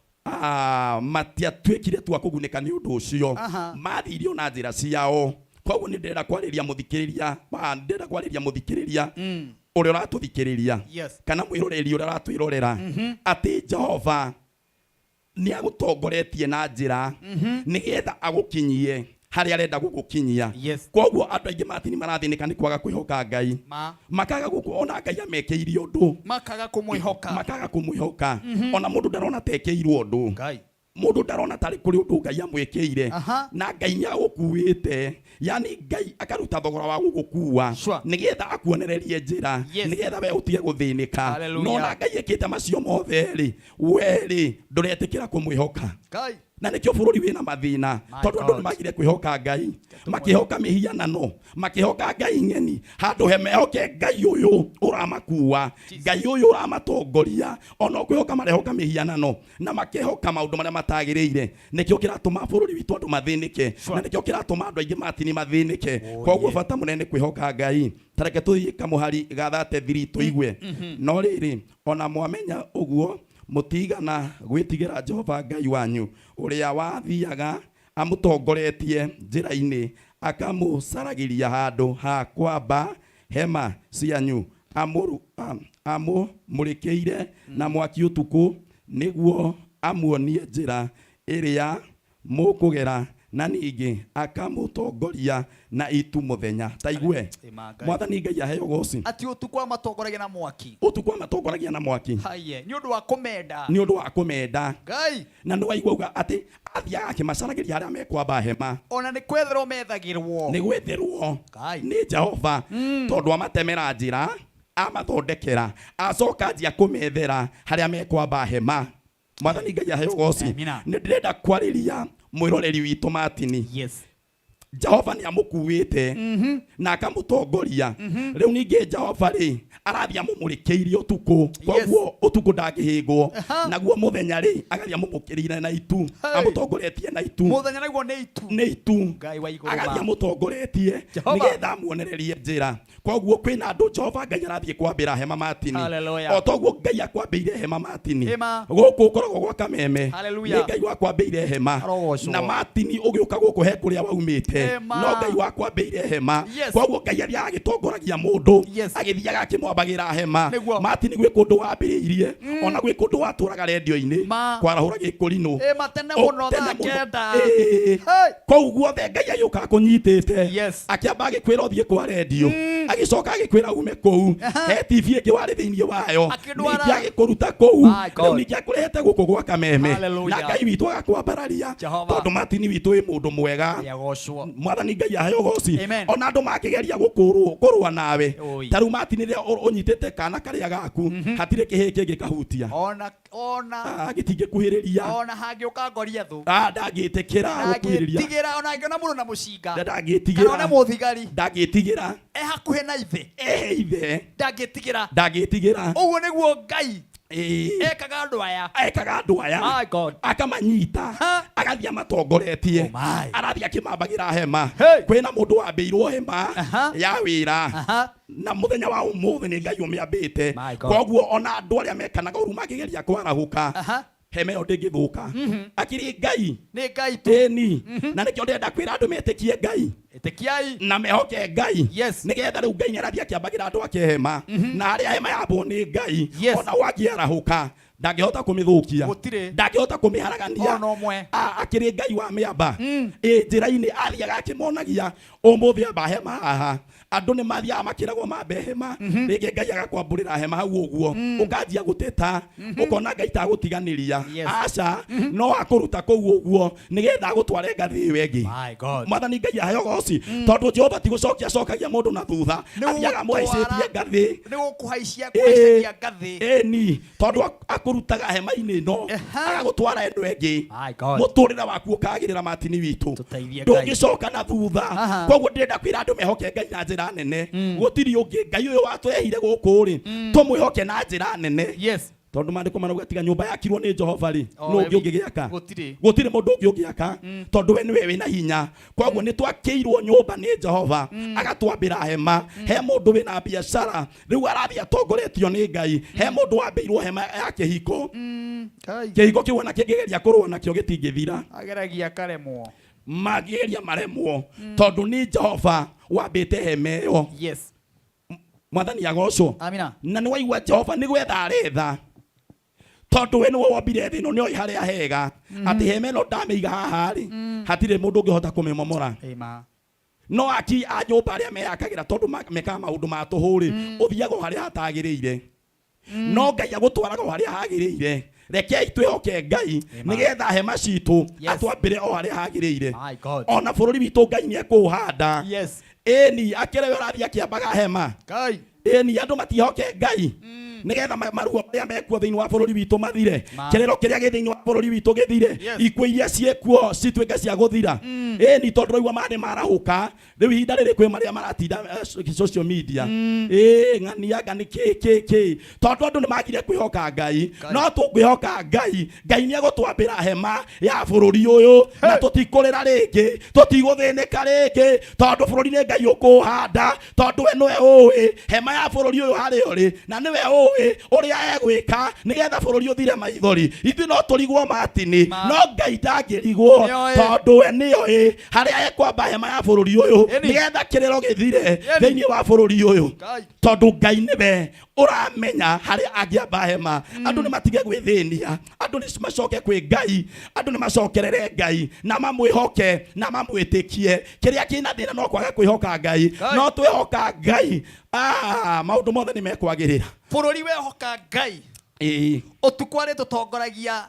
Matiatuĩkire tu a kũgunĩka nĩ ũndũ ũcio. Aha. Mathiire ona njĩra ciao. Koguo nĩ ndĩrenda kwarĩria mũthikĩrĩria, ndĩrenda kwarĩria mũthikĩrĩria ũrĩa ũratũthikĩrĩria kana mwĩroreri ũrĩa ũratwĩrorera atĩ Jehova nĩ agũtongoretie na njĩra nĩgetha agũkinyie harĩa arenda gũgũkinyia. Koguo andũ aingĩ Martin marathĩnĩka nĩ kwaga kwĩhoka Ngai, makaga ona Ngai amekĩire ũndũ, makaga kũmwĩhoka, makaga kũmwĩhoka. Ona mũndũ ndarona ta ekĩirwo ũndũ, mũndũ ndarona tarĩ kũrĩ ũndũ Ngai amwĩkĩire, na Ngai nĩ agũkuĩte, yani Ngai akaruta thogora wa gũgũkua nĩgetha akuonererie njĩra, nĩgetha we ũtige gũthĩnĩka. No na Ngai ekĩte macio mothe rĩ, we rĩ ndũretĩkĩra kũmwĩhoka. Na nĩkĩo bũrũri wĩna mathĩna, tondũ andũ nĩmagire kwĩhoka Ngai, makĩhoka mĩhianano, makĩhoka ngai ng'eni, handũ he mehoke Ngai ũyũ ũramakua, Ngai ũyũ ũramatongoria. Ona kwĩhoka marehoka mĩhianano na makehoka maũndũ marĩa matagĩrĩire. Nĩkĩo kĩratũma bũrũri witũ andũ mathĩnĩke, na nĩkĩo kĩratũma andũ aingĩ Martin mathĩnĩke. Koguo bata mũnene nĩ kwĩhoka Ngai. Tareke tũthiĩ kamũhari ga 33 tũigue. No rĩrĩ, ona mwamenya ũguo, mũtigana gwĩtigĩra Jehova Ngai wanyu, ũrĩa wathiaga amũtongoretie njĩra-inĩ, akamũcaragĩria handũ ha kwamba hema cianyu, amũmũrĩkĩire na mwaki ũtukũ, nĩguo amuonie njĩra ĩrĩa mũkũgera, na ningĩ akamũtongoria na itu mũthenya. Ta igue, Mwathani Ngai aheo goci. Ati ũtukũ amatongoragia na mwaki, ũtukũ amatongoragia na mwaki, haye, nĩ ũndũ wa kũmenda, nĩ ũndũ wa kũmenda Ngai. Na nĩ waigua uga atĩ athiaga akĩmacaragĩria harĩa mekwamba hema, ona nĩ kwetherwo methagĩrwo, nĩ gwetherwo nĩ Jehova, tondũ amatemera njĩra, amathondekera, acoka anjia kũmethera harĩa mekwamba hema. Mwathani Ngai aheo goci. Nĩ ndĩrenda kwarĩria mwĩroreri witũ Martin. Jehova nĩ amũkuĩte na akamũtongoria. Rĩu ningĩ Jehova rĩ arathiĩ amũmũrĩkĩirie ũtukũ, koguo ũtukũ ndangĩhĩngwo, naguo mũthenya rĩ agathiĩ amũmũkĩrĩire na itu, amũtongoretie na itu, mũthenya naguo nĩ itu, nĩ itu, agathiĩ amũtongoretie nĩgetha amuonererie njĩra. Koguo kwĩna andũ Jehova Ngai arathiĩ kwambĩra hema Martin, o toguo Ngai akwambĩire hema Martin, gũkũ ũkoragwo gwa Kameme, nĩ Ngai wakwambĩire hema, na Martin ũgĩũka gũkũ he kũrĩa waumĩte, no Ngai wakwambĩire hema. Koguo Ngai athiaga agĩtongoragia mũndũ, agĩthiaga akĩmwambagĩra hema. Martin gwĩ kũndũ wambĩrĩirie, ona gwĩ kũndũ watũraga rendio-inĩ kwarahũra gĩkũrinũ kũu guothe Ngai agĩũka akũnyitĩte, akĩamba agĩkwĩra ũthiĩ kwa rendio, agĩcoka agĩkwĩra ume kũu, he TV ĩngĩ warĩ thĩinĩ wayo, ningĩ agĩkũruta kũu, rĩu ningĩ akũrehete gũkũ gwa Kameme, na Ngai witũ agakwambararia, tondũ Martin witũ wĩ mũndũ mwega. Mwathani Ngai aheo goci. Ona andũ makĩgeria gũkũrũa nawe, ta rĩu Martin rĩrĩa ũnyitĩte kana karĩa gaku, hatirĩ kĩhĩĩ kĩngĩ kahutia, ona gĩtingĩkuhĩrĩria, ona hangĩũka Goliathũ ndangĩtĩkĩra gũkuhĩrĩria, ndangĩtigĩra, ona angĩona mũndũ na mũcinga, ndangĩtigĩra, kana one mũthigari, ndangĩtigĩra, e hakuhĩ na ithe, ithe, ndangĩtigĩra, ndangĩtigĩra. Ũguo nĩguo Ngai ekaga andũ aya, ekaga andũ aya, akamanyita, agathiĩ amatongoretie, arathiĩ akĩmambagĩra hema. Kwĩna mũndũ wambĩirwo hema ya wĩra, na mũthenya wa ũmũthĩ nĩ Ngai ũmĩambĩte. Koguo ona andũ arĩa mekanaga ũru makĩgeria kwarahũka, hema ĩyo ndĩngĩthũka. Akĩrĩ Ngai nĩ Ngai tu, ĩni. Na nĩkĩo ndĩrenda kwĩra andũ metĩkie Ngai, ĩtĩkiai na mehoke Ngai, nĩgetha rĩu Ngai nĩarathiĩ akĩambagĩra andũ ake hema, na harĩa hema yambwo nĩ Ngai, ona wangĩarahũka ndangĩhota kũmĩthũkia, ndangĩhota kũmĩharagania. Akĩrĩ Ngai wa mĩamba. Njĩra-inĩ athiaga akĩmonagia ũmũthĩ amba hema haha, andũ nĩ mathiaga makĩragwo mambe hema, rĩngĩ Ngai agakwambũrĩra hema hau ũguo, ũkanjia gũteta, ũkona Ngai tagũtiganĩria. Aca, no akũruta kũu ũguo nĩgetha agũtware ngathĩ ĩyo ĩngĩ. Mwathani Ngai aheo goci, tondũ Jehova ti gũcokia acokagia mũndũ na thutha, athiaga amũhaicĩtie ngathĩ, nĩ gũkũhaicia kũhaicagia ngathĩ. Ĩni, tondũ akũrutaga hema-inĩ ĩno agagũtwara ĩno ĩngĩ, mũtũrĩre waku ũkagĩrĩra Martin witũ, ndũngĩcoka na thutha. Koguo ndĩrenda kwĩra andũ mehoke Ngai na njĩra nene, gũtirĩ ũngĩ. Ngai ũyũ watũrehire gũkũ rĩ, tũmwĩhoke na njĩra nene, tondũ maandĩko marauga tiga nyũmba yakirwo nĩ Jehova rĩ, nũ ũngĩ ũngĩgĩaka? Gũtirĩ mũndũ ũngĩ ũngĩaka, tondũ we nĩwe wĩna hinya. Koguo nĩ twakĩirwo nyũmba nĩ Jehova, agatwambĩra hema. He mũndũ wĩna biacara rĩu arathiĩ atongoretio nĩ Ngai. He mũndũ wambĩirwo hema ya kĩhiko, kĩhiko kĩu ona kĩngĩgeria kũrũa nakĩo gĩtingĩthira, ageragia akaremwo. Mangĩgeria maremwo tondũ nĩ Jehova wambĩte hema ĩyo. Yes. Mwathani agocwo. Amina. Na nĩ waigua Jehova nĩ gwetha aretha tondũ we nĩwe wombire thĩ ĩno nĩoĩ harĩa hega atĩ hema ĩno ndamĩiga haha rĩ hatirĩ mũndũ ũngĩhota kũmĩmomora. Amen. No aki a nyũmba arĩa meyakagĩra tondũ mekaga maũndũ ma tũhũ rĩ ũthiaga o harĩa hatagĩrĩire no Ngai agũtwaraga o harĩa hagĩrĩire. Rekei twĩhoke Ngai nĩgetha hema citũ atwambĩre o harĩa hagĩrĩire. My God. Ona bũrũri witũ Ngai nĩ ekũũhanda. Yes. Ĩni akĩrĩ we ũrathiĩ akĩambaga hema. Ngai. Ĩni andũ matihoke Ngai nĩgetha maruo marĩa mekuo thĩinĩ wa bũrũri witũ mathire, kĩrĩro kĩrĩa gĩ thĩinĩ wa bũrũri witũ gĩthire, ikuũ iria ciĩkuo cituĩke cia gũthira. Ĩni tondũ raigua maĩ marahũka rĩu ihinda rĩrĩ kwĩ marĩa maratinda social media ĩĩ ng'ania anga nĩ kĩ kĩ kĩ tondũ andũ nĩ magire kwĩhoka Ngai. No tũngĩhoka Ngai, Ngai nĩ egũtwambĩra hema ya bũrũri ũyũ na tũtikũrĩra rĩngĩ, tũtigũthĩnĩka rĩngĩ tondũ bũrũri nĩ Ngai ũkũũhanda, tondũ we nĩwe ũĩ hema ya bũrũri ũyũ harĩa ũrĩ na nĩwe ũĩ ũrĩa egwĩka nĩgetha bũrũri ũthire maithori. Ithuĩ no tũrigwo Martin, no Ngai ndangĩrigwo tondũ we nĩoĩ harĩa ekwamba hema ya bũrũri ũyũ nĩgetha kĩrĩro gĩthire thĩinĩ wa bũrũri ũyũ, tondũ Ngai nĩwe ũramenya harĩa angĩamba hema. Andũ nĩ matige gwĩthĩnia, andũ nĩ macoke kwĩ Ngai, andũ nĩ macokerere Ngai na mamwĩhoke na mamwĩtĩkie. Kĩrĩa kĩna thĩna no kwaga kwĩhoka Ngai, no twĩhoka Ngai maũndũ mothe nĩ mekwagĩrĩra. Bũrũri wehoka Ngai Ĩĩ. Ũtukũ arĩ tũtongoragia,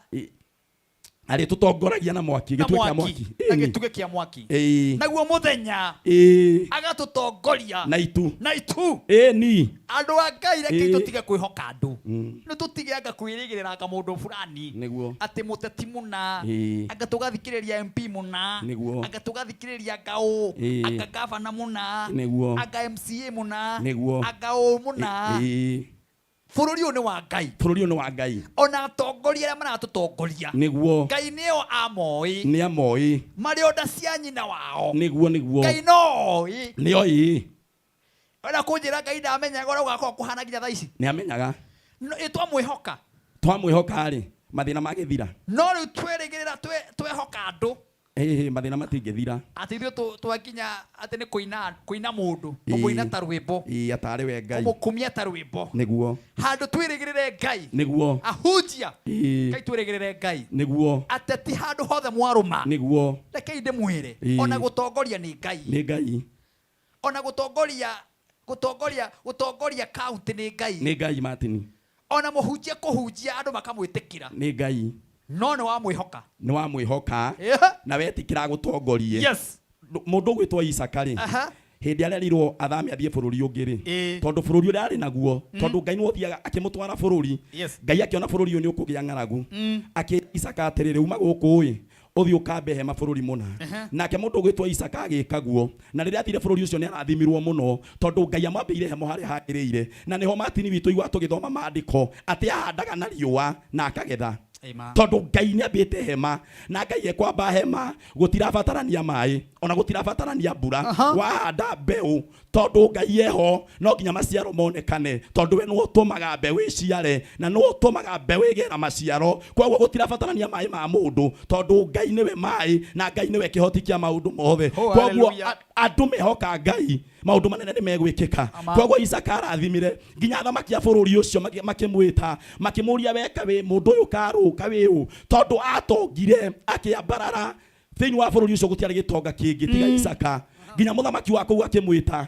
arĩ tũtongoragia na mwaki, na gĩtugĩ kĩa mwaki mwaki. Na Ĩni. gĩtugĩ kĩa mwaki. Ĩĩ. Naguo mũthenya Ĩĩ. agatũtongoria na itu. Na itu. Ĩni. Andũ a Ngai reke Ĩĩ. tũtige kwĩhoka andũ, nĩ tũtige anga kwĩrĩgĩrĩra anga mũndũ fulani Nĩguo. atĩ mũteti mũna, Ĩĩ. anga tũgathikĩrĩria MP mũna, Nĩguo. anga tũgathikĩrĩria anga ũ, Ĩĩ. anga gavana mũna, Nĩguo. anga MCA mũna, Nĩguo. anga ũ mũna. Ĩĩ. Bũrũri ũyũ nĩ wa Ngai. Bũrũri ũyũ nĩ wa Ngai. Ona atongoria arĩa maratũtongoria Nĩguo. Ngai nĩo amoĩ. Nĩ amoĩ. Marĩ o nda cia nyina wao. Nĩguo, nĩguo. Ngai no oĩ. Nĩoĩ. Wenda kũnjĩra Ngai ndamenyaga ũrĩa gũgakorwo kũhana nginya thaa ici? Nĩ amenyaga. No, ĩ twamwĩhoka. Twamwĩhoka rĩ, mathĩna magĩthira. No rĩu twĩrĩgĩrĩra twehoka andũ. Ĩĩ, mathĩna matingĩthira. Atĩ ithuĩ twakinya atĩ nĩ kũina, kũina mũndũ, Ĩĩ. kũmũina ta rwĩmbo. Ĩĩ, atarĩ we Ngai. Kũmũkumia ta rwĩmbo. Nĩguo. Handũ twĩrĩgĩrĩre Ngai. Nĩguo. Ahunjia. Ĩĩ. Ngai twĩrĩgĩrĩre Ngai. Nĩguo. Ateti handũ hothe mwarũma. Nĩguo. Rekei ndĩmwĩre. Ĩĩ. Ona gũtongoria nĩ Ngai. Nĩ Ngai. Ona gũtongoria, gũtongoria, gũtongoria county nĩ Ngai. Nĩ Ngai, Martin. Ona mũhunjia kũhunjia andũ makamwĩtĩkĩra. Nĩ Ngai. No nĩ wamwĩhoka. Nĩ wamwĩhoka. Yeah. Na wetĩkĩra agũtongorie. Yes. Mũndũ ũgwĩtwo Isaka rĩ, Aha. hĩndĩ ĩrĩa arerirwo athame athiĩ bũrũri ũngĩ rĩ, Ĩĩ. tondũ bũrũri ũrĩa arĩ naguo, tondũ Ngai nĩwe ũthiaga akĩmũtwara bũrũri, Yes. Ngai akĩona bũrũri ũyũ nĩ ũkũgĩa ng'aragu, akĩra Isaka atĩrĩrĩ, uma gũkũ ĩ, ũthiĩ ũkambe hema bũrũri mũna. Nake mũndũ ũgwĩtwo Isaka agĩka guo, na rĩrĩa athire bũrũri ũcio nĩ arathimirwo mũno, tondũ Ngai amwambĩire hema harĩa hagĩrĩire. Na nĩho Martin witũ igua tũgĩthoma maandĩko atĩ ahandaga na riũa na akagetha. Amen. Tondũ Ngai nĩ ambĩte hema, na Ngai ekwamba hema gũtirabatarania maĩ, ona gũtirabatarania mbura. Wahanda mbeũ, tondũ Ngai eho, no nginya maciaro monekane, tondũ we nĩwe ũtũmaga mbeũ ĩciare, na nĩwe ũtũmaga mbeũ ĩgĩe na maciaro. Koguo gũtirabatarania maĩ ma mũndũ, tondũ Ngai nĩwe maĩ, na Ngai nĩwe kĩhoti kĩa maũndũ mothe. Oh, Koguo hallelujah. andũ mehoka Ngai, maũndũ manene nĩ megwĩkĩka. Amen. Koguo Isaka arathimire nginya athamaki a bũrũri ũcio makĩmwĩta, makĩmũria weka wĩ mũndũ ũyũ karũka wĩ ũ, tondũ atongire akĩambarara thĩinĩ wa bũrũri ũcio gũtiarĩ gĩtonga kĩngĩ tiga Isaka. Nginya mũthamaki wa kũu akĩmwĩta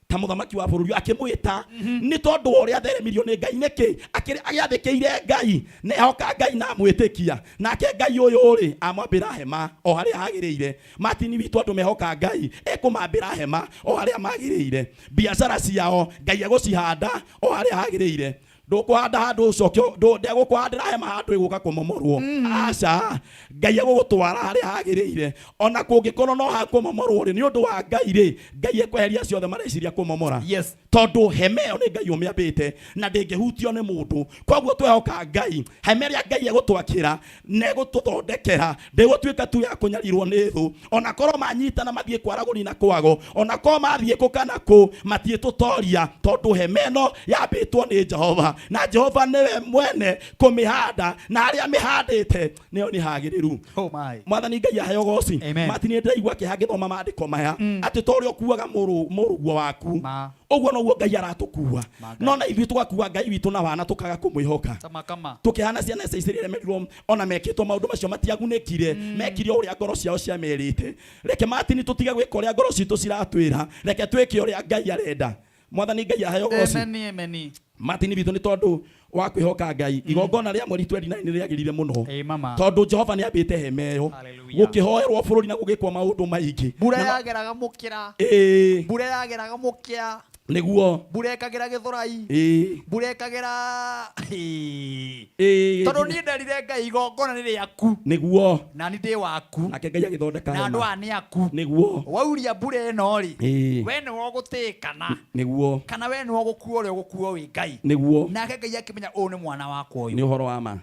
ta mũthamaki wa bũrũri akĩmwĩta nĩ tondũ wa ũrĩa atheremirio nĩ Ngai. Nĩkĩ agĩathĩkĩire Ngai, na ehoka Ngai na amwĩtĩkia. Nake Ngai ũyũ rĩ, amwambĩra hema o harĩa hagĩrĩire. Martin witũ andũ mehoka Ngai, ekũmambĩra hema o harĩa magĩrĩire. Biacara ciao Ngai egũcihanda o harĩa hagĩrĩire. Ndũkũhanda handũ ũcoke, ndegũkũhandĩra hema handũ ĩgũka kũmomorwo. Aca, Ngai egũgũtwara harĩa hagĩrĩire. Ona kũngĩkorwo no hakũmomorwo rĩ, nĩ ũndũ wa Ngai rĩ, Ngai ekweheria ciothe mareciria kũmomora. Yes. Tondũ hema ĩyo nĩ Ngai ũmĩambĩte na ndĩngĩhutio nĩ mũndũ. Koguo twehoka Ngai, hema ĩrĩa Ngai egũtwakĩra na egũtũthondekera ndĩgũtuĩka tu ya kũnyarirwo nĩ thũ. Ona korwo manyitana mathiĩ kwaragũri na kwago, ona korwo mathiĩ kũ kana kũ, matiĩtũtoria, tondũ hema ĩno yambĩtwo nĩ Jehova. Na Jehova nĩwe mwene kũmĩhanda, na harĩa amĩhandĩte nĩyo nĩ hagĩrĩru. Oh my. Mwathani Ngai aheo goci. Amen. Martin, nĩ ndĩraigua kĩeha ngĩthoma maandĩko maya, atĩ ta ũrĩa ũkuaga mũrũguo waku, Ma. ũguo noguo Ngai aratũkua. Ma Ngai. No na ithuĩ tũgakua Ngai witũ na wana, tũkaga kũmwĩhoka. Kama kama. Tukihana ciana ici ciremerirwo ona mekĩtwo maũndũ macio matiagunĩkire, mekire o ũrĩa ngoro ciao ciamerĩte. Reke Martin tũtige gwĩka ũrĩa ngoro citũ ciratwĩra, reke twĩke ũrĩa Ngai arenda. Mwathani Ngai aheo goci. Amen, amen. Martin witũ, nĩ tondũ wa kwĩhoka Ngai, igongona rĩa mweri 29 nĩ rĩagĩrire mũno, Ĩ mama. tondũ Jehova nĩ ambĩte hema ĩyo. Hallelujah. Gũkĩhoerwo bũrũri na gũgĩkwo maũndũ maingĩ. Mbura Na yageraga mũkĩra. Ĩĩ. Mbura yageraga mũkĩa. Nĩguo. Mbura ĩkagĩra gĩthũrai. Ĩĩ. Mbura ĩkagĩra. Ĩĩ. Ĩĩ. Tondũ niĩ nderire Ngai igongona nĩ rĩaku. Nĩguo. Na niĩ ndĩ waku. Nake Ngai agĩthondeka Na andũ hema. aya nĩ aku. Nĩguo. Wauria mbura ĩno rĩ. Ĩĩ. We nĩwe ũgũtĩĩkana. Nĩguo. Kana we nĩwe ũgũkua ũrĩa ũgũkuo wĩ Ngai. Nĩguo. Nake Ngai akĩmenya ũyũ nĩ mwana wakwa ũyũ. Nĩ ũhoro wa ma.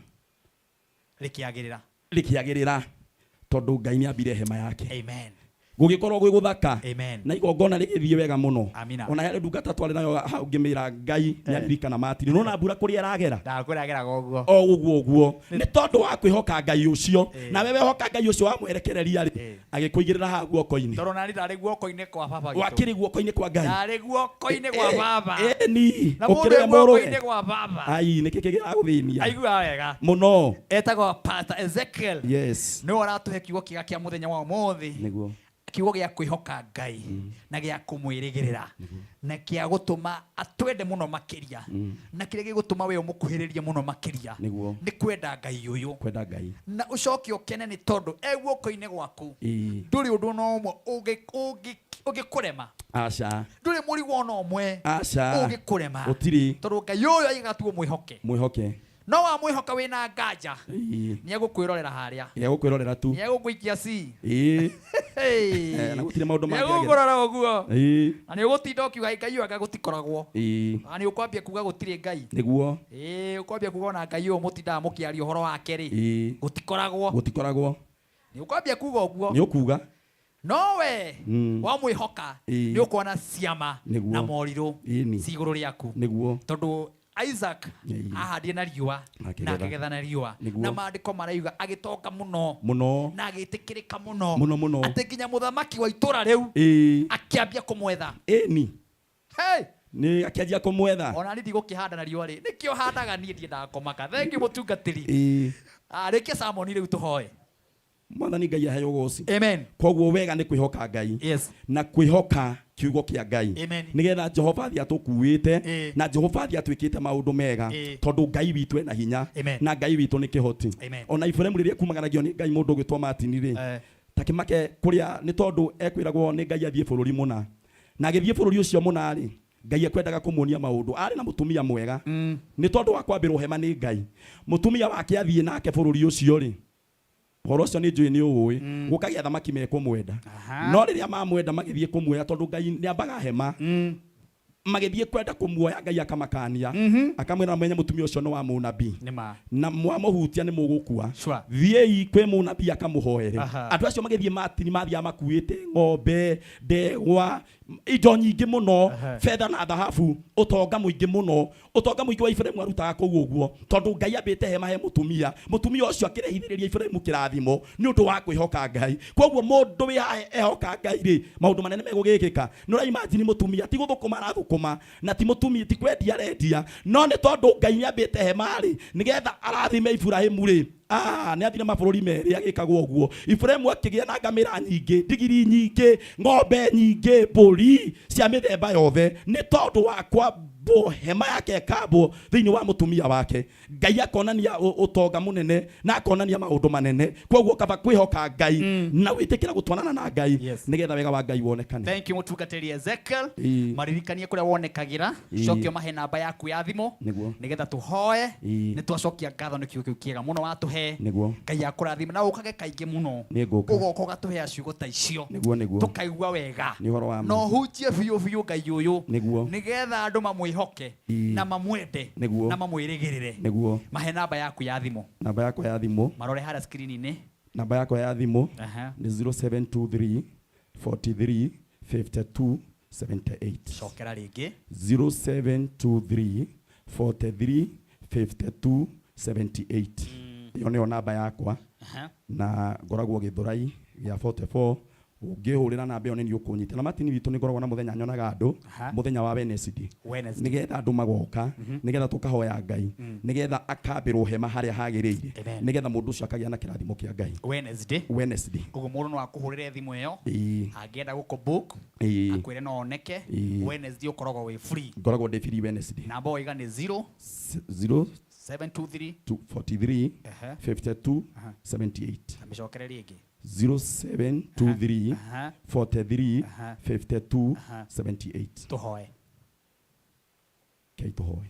Rĩkĩagĩrĩra. Rĩkĩagĩrĩra tondũ Ngai nĩ ambire hema yake. Amen. Gũgĩkorwo gwĩ gũthaka. Amen. Na igongona rĩgĩthiĩ wega mũno. Amina. Ona harĩ ndungata twarĩ nayo hau ngĩmĩra Ngai nĩ aririkana Martin. Nĩwona mbura kũrĩa ĩragera? Ndakwĩra ageraga ũguo. O ũguo ũguo. Nĩ tondũ wa kwĩhoka Ngai ũcio. Nawe wehoka Ngai ũcio wamwerekereria rĩ, agĩkũigĩrĩra haha guoko-inĩ. Tondũ nani ndarĩ guoko-inĩ kwa baba witũ. Wakĩrĩ guoko-inĩ kwa Ngai. Ndarĩ guoko-inĩ gwa baba. Ĩni. Na mũndũ Ũkĩrĩwe wĩ mũrũwe. guoko-inĩ gwa baba. Ai, nĩkĩ kĩragũthĩnia? Aiguaga wega. Mũno. Etagwo Pastor Ezekiel. Yes. Nĩwe ũratũhe kiugo kĩega kĩa mũthenya wa ũmũthĩ. Nĩguo. Kiugo gĩa kwĩhoka Ngai na gĩa kũmwĩrĩgĩrĩra na kĩa gũtũma atwende mũno makĩria na kĩrĩa gĩgũtũma we ũmũkuhĩrĩrie mũno makĩria Nĩguo. nĩ kwenda Ngai ũyũ. Kwenda Ngai. Na ũcoke ũkene nĩ tondũ e guoko-inĩ gwaku. Ĩĩ. Ndũrĩ ũndũ ona ũmwe ũngĩkũrema. Aca. Ndũrĩ mũrigo ona ũmwe Aca. ũngĩkũrema. Gũtirĩ. Tondũ Ngai ũyũ aigaga tu ũmwĩhoke. Mwĩhoke. No wamwĩhoka wĩna nganja, Ĩĩ. nĩ egũkwĩrorera harĩa. Nĩ egũkwĩrorera tu. Nĩ egũgũikia ci. Ĩĩ. Hey. Na gũtirĩ maũndũ Nĩ mangĩ agera. egũkũrora ũguo. Ĩĩ. Na nĩ ũgũtinda ũkiuga Ngai ũyũ anga gũtikoragwo. Ĩĩ. Na nĩ ũkwambia kuga gũtirĩ Ngai. Nĩguo. Ĩĩ, ũkwambia kuga ona Ngai ũyũ mũtindaga mũkĩaria ũhoro wake rĩ. Ĩĩ. Gũtikoragwo. Gũtikoragwo. Nĩ ũkwambia kuga ũguo. Nĩ ũkuga. No we wamwĩhoka Ĩĩ. nĩ ũkuona ciama Nĩguo. na morirũ Ĩni. ci igũrũ rĩaku. Nĩguo. Tondũ Isaac Ĩĩ. ahandire na riũa Akĩgetha. na akĩgetha na riũa. Nĩguo. Na maandĩko marauga agĩtonga mũno Mũno. na agĩtĩkĩrĩka mũno Mũno mũno. atĩ nginya mũthamaki wa itũra rĩu Ĩĩ. akĩambia kũmwetha. Ĩni. Hey! Nĩ akĩanjia kũmwetha. Ona niĩ ndigũkĩhanda na riũa rĩ, nĩkĩo handaga niĩ ndiendaga kũmaka. Thengiũ mũtungatĩri. Ĩĩ. Rĩkia sermon rĩu tũhoe. Mwathani Ngai aheo goci. Amen. Koguo wega nĩ kwĩhoka Ngai. Yes. Na kwĩhoka kiugo kĩa Ngai. Amen. Nĩgetha Jehova athiĩ atũkuĩte Ĩĩ. na Jehova athiĩ atwĩkĩte maũndũ mega Ĩĩ. tondũ Ngai witũ ena hinya Amen. na Ngai witũ nĩ kĩhoti. Amen. Ona Iburahĩmu rĩrĩa ekumaganagio nĩ Ngai mũndũ ũgwĩtwo Martin rĩ, ta kĩmake kũrĩa nĩ tondũ ekwĩragwo nĩ Ngai athiĩ bũrũri mũna. Na agĩthiĩ bũrũri ũcio mũna rĩ, Ngai ekwendaga kũmuonia maũndũ. Arĩ na mũtumia mwega. Nĩ tondũ wa kwambĩrwo hema nĩ Ngai. Mũtumia wake athiĩ nake bũrũri ũcio rĩ, ũhoro ũcio nĩ njũĩ nĩ ũĩ, gũkagĩa thamaki mekũmwenda. No rĩrĩa mamwenda magĩthiĩ kũmuoya tondũ Ngai nĩ ambaga hema. Magĩthiĩ kwenda kũmuoya Ngai akamakania. Akamwĩra mwenye mũtumia ũcio nĩ wa mũnabii. Nĩ ma. Na mwamũhutia nĩ mũgũkua. Sure. Thiĩi kwĩ mũnabii akamũhoere. Aha. Andũ acio magĩthiĩ Martin mathiaga makuĩte ng'ombe, ndegwa, indo nyingĩ mũno, betha na thahabu, ũtonga mũingĩ mũno. Ũtonga mũingĩ wa Iburahĩmu arutaga kũu ũguo tondũ Ngai ambĩte hema he mũtumia. Mũtumia ũcio akĩrehithĩrĩria Iburahĩmu kĩrathimo nĩ ũndũ wa kwĩhoka Ngai. Koguo mũndũ wĩ haha ehoka Ngai rĩ, maũndũ manene megũgĩkĩka. Nĩ ũra imagine mũtumia ti gũthũkũma arathũkũma na ti mũtumia ti kwendia arendia, no nĩ tondũ Ngai nĩ ambĩte hema rĩ, nĩgetha arathime Iburahĩmu rĩ. Nĩ athire mabũrũri merĩ agĩkagwo ũguo. Iburahĩmu akĩgĩa na ngamĩra nyingĩ, ndigiri nyingĩ, ng'ombe nyingĩ, mbũri cia mĩthemba yothe nĩ tondũ wa kwambwo hema yake ĩkambwo thĩinĩ wa mũtumia wake. Ngai akonania ũtonga mũnene na akonania maũndũ manene. Koguo kaba kwĩhoka Ngai na wĩtĩkĩra gũtwarana na Ngai nĩgetha wega wa Ngai wonekane. Thank you mũtungatĩri Ezekiel. Ĩĩ. Maririkanie kũrĩa wonekagĩra. Ĩĩ. Cokia mahe namba yaku ya thimũ Nĩguo. nĩgetha tũhoe. Ĩĩ. Nĩ twacokia ngatho nĩ kiugo kĩu kĩega mũno watũhe. Nĩguo. Ngai akũrathime na ũkage kaingĩ mũno. Nĩ ngũka. Ũgoka ũgatũhea ciugo ta icio. Nĩguo, nĩguo. Tũkaigua wega. Nĩ ũhoro wa ma. Na ũhunjie biũ biũ Ngai ũyũ. Nĩguo. Nĩgetha andũ mamwĩhoke Ĩĩ. na mamwende Nĩguo. na mamwĩrĩgĩrĩre. Nĩguo. Mahe namba yaku ya thimũ. Namba yakwa ya thimũ. Marore harĩa screen-inĩ. Namba yakwa ya thimũ Aha. nĩ 0723 43 52 78. Cokera rĩngĩ. 0723 43 52 78. Ĩyo nĩyo namba yakwa. Na ngoragwo Gĩthũrai gĩa 44. Ũngĩhũrĩra namba ĩyo nĩ niĩ ũkũnyita. Na Martin witũ nĩ ngoragwo na mũthenya nyonaga andũ, mũthenya wa Wednesday. Wednesday. Nĩgetha andũ magoka, nĩgetha tũkahoya Ngai, nĩgetha akambĩrwo hema harĩa hagĩrĩire, Amen. nĩgetha mũndũ ũcio akagĩa na kĩrathimo kĩa Ngai. Wednesday. Wednesday. Koguo mũndũ no akũhũrĩre thimũ ĩyo Ĩĩ. angĩenda gũkũ book, Ĩĩ. akwĩre no oneke. Ĩĩ. Wednesday ũkoragwo wĩ free. Ngoragwo ndĩ free Wednesday. Namba waiga nĩ 0 0 723 43 52 78. Mĩcokere rĩngĩ. 0723 43 52 78. Tũhoe. Kei tũhoe.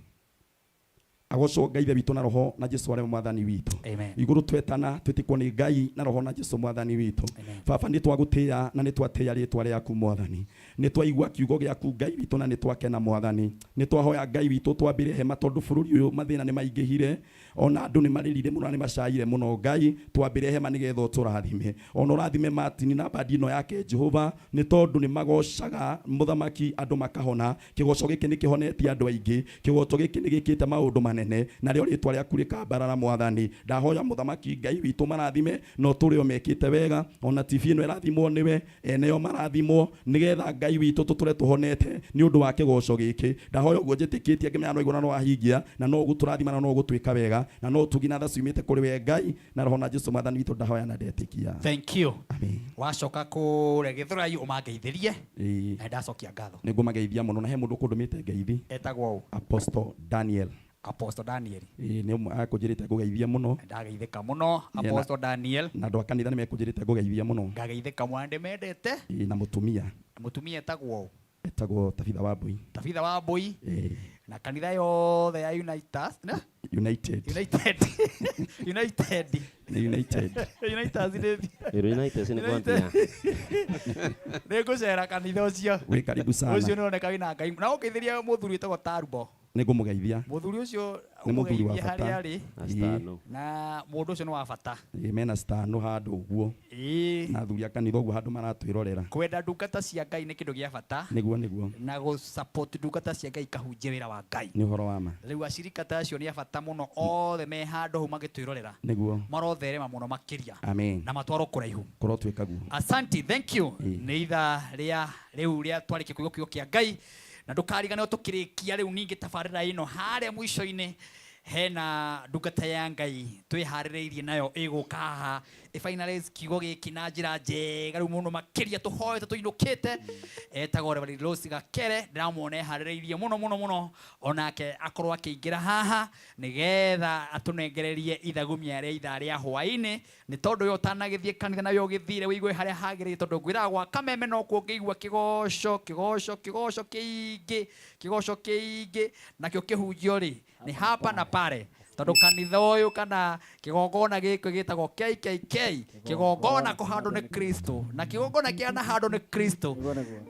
Agocwo Ngai ithe witũ na roho na Jesu arĩ mwathani witũ. Amen. Igũrũ twetana twĩtĩkwo nĩ Ngai na roho na Jesu mwathani witũ. Baba nĩ twagũtĩĩa na nĩ twatĩĩa rĩtwa rĩaku mwathani. Nĩ twaigua kiugo gĩaku Ngai witũ na nĩ twakena mwathani. Nĩ twahoya Ngai witũ twambĩre hema tondũ bũrũri ũyũ mathĩna nĩ maingĩhire, ona andũ nĩ marĩrire mũno na nĩ macaire mũno. Ngai twambĩre hema nĩgetha ũtũrathime, ona ũrathime Martin na bandi ĩno yake Jehova, nĩ tondũ nĩ magocaga mũthamaki andũ makahona. Kĩgoco gĩkĩ nĩ kĩhonetie andũ aingĩ, kĩgoco gĩkĩ nĩ gĩkĩte maũndũ manene, narĩo rĩtwa rĩaku rĩkambarara mwathani. Ndahoya mũthamaki Ngai witũ marathime na ũtũre mekĩte wega, ona TV ĩno ĩrathimwo nĩwe, eneo marathimwo, nĩgetha Ngai witũ tũtũre tũhonete nĩ ũndũ wa kĩgoco gĩkĩ. Ndahoya ũguo njĩtĩkĩtie ngĩmenya no igũrũ na no wahingia, na no ũgũtũrathima na no ũgũtwĩka wega, na no ũtugina tha ciumĩte kũrĩ we Ngai na roho na Jesu mwathani witũ. Ndahoya na ndetĩkia. Thank you. Amen. Wacoka kũrĩa Gĩthũrai ũmangeithĩrie. Ĩĩ. Na ndacokia ngatho. Nĩ ngũmageithia mũno, na he mũndũ ũkũndũmĩte ngeithi. Etagwo ũ? Apostle Daniel. Apostle Daniel. Ĩĩ, nĩ ũmwe akũnjĩrĩte ngũgeithie mũno. Ndageithĩka mũno Apostle Daniel. Na andũ a kanitha nĩ mekũnjĩrĩte ngũgeithie mũno. Ngageithĩka mũno, ndĩmendete. Ĩĩ, na mũtumia. Mũtumia etagwo ũ? Etagwo Tabitha Wambui. Tabitha Wambui. Ĩĩ. Na kanitha yothe ya Unitas, na? United. United. United. Nĩ United. Unitas nĩ United nĩ kwambia. Nĩ ngũcera kanitha ũcio. Wĩ karibu sana. Ũcio nĩ ũroneka wĩna Ngai. Na ũngeithĩria mũthuri wĩtagwo Tarubo. Nĩ ngũmũgeithia. Mũthuri ũcio Nĩ mũthuri wa ũmũgeithie bata. harĩa arĩ. Ĩĩ. Na mũndũ ũcio nĩ wa bata. Ĩĩ, mena stano handũ ũguo. Ĩĩ. Na athuri a kanitha ũguo handũ maratwĩrorera. Kwenda ndungata cia Ngai nĩ kĩndũ gĩa bata. Nĩguo, nĩguo. Na gũ support ndungata cia Ngai ikahunjia wĩra wa Ngai. Nĩ ũhoro wa ma. Rĩu acirika ta acio nĩ a bata mũno, othe me handũ hau magĩtwĩrorera. Nĩguo. Marotherema mũno makĩria. Amen. Na matwarwo kũraihu. Kũrotwĩka guo. Asante, thank you. Ĩĩ. Nĩ ithaa rĩa rĩu rĩa twarĩkia kũigua kiugo kĩa Ngai, na ndũkariganĩrwo tũkĩrĩkia rĩu ningĩ tabarĩra ĩno harĩa mũico-inĩ hena ndungata ya Ngai twĩharĩrĩirie nayo ĩgũka haha ĩ finalize kiugo gĩkĩ na njĩra njega rĩu mũno makĩria, tũhoete tũinũkĩte. Etagwo Reverend Rose Gakere, ndĩramuona eharĩrĩirie mũno mũno mũno, onake akorwo akĩingĩra haha nĩgetha atũnengererie ithagumia rĩa ithaa rĩa hwaĩ-inĩ, nĩ tondũ we ũtanagĩthiĩ kanitha na we ũgĩthire wĩigue harĩa hagĩrĩire, tondũ ngwĩraga gwa Kameme no kuo ũngĩigua kĩgoco kĩgoco kĩgoco kĩingĩ kĩgoco kĩingĩ, nakĩo kĩhunjio rĩ nĩ hapa na pale, tondũ kanitha ũyũ kana kĩgongona gĩkĩ gĩtagwo KKK, kĩgongona kũhandwo nĩ Kristo, na kĩgongona kĩana handwo nĩ Kristo,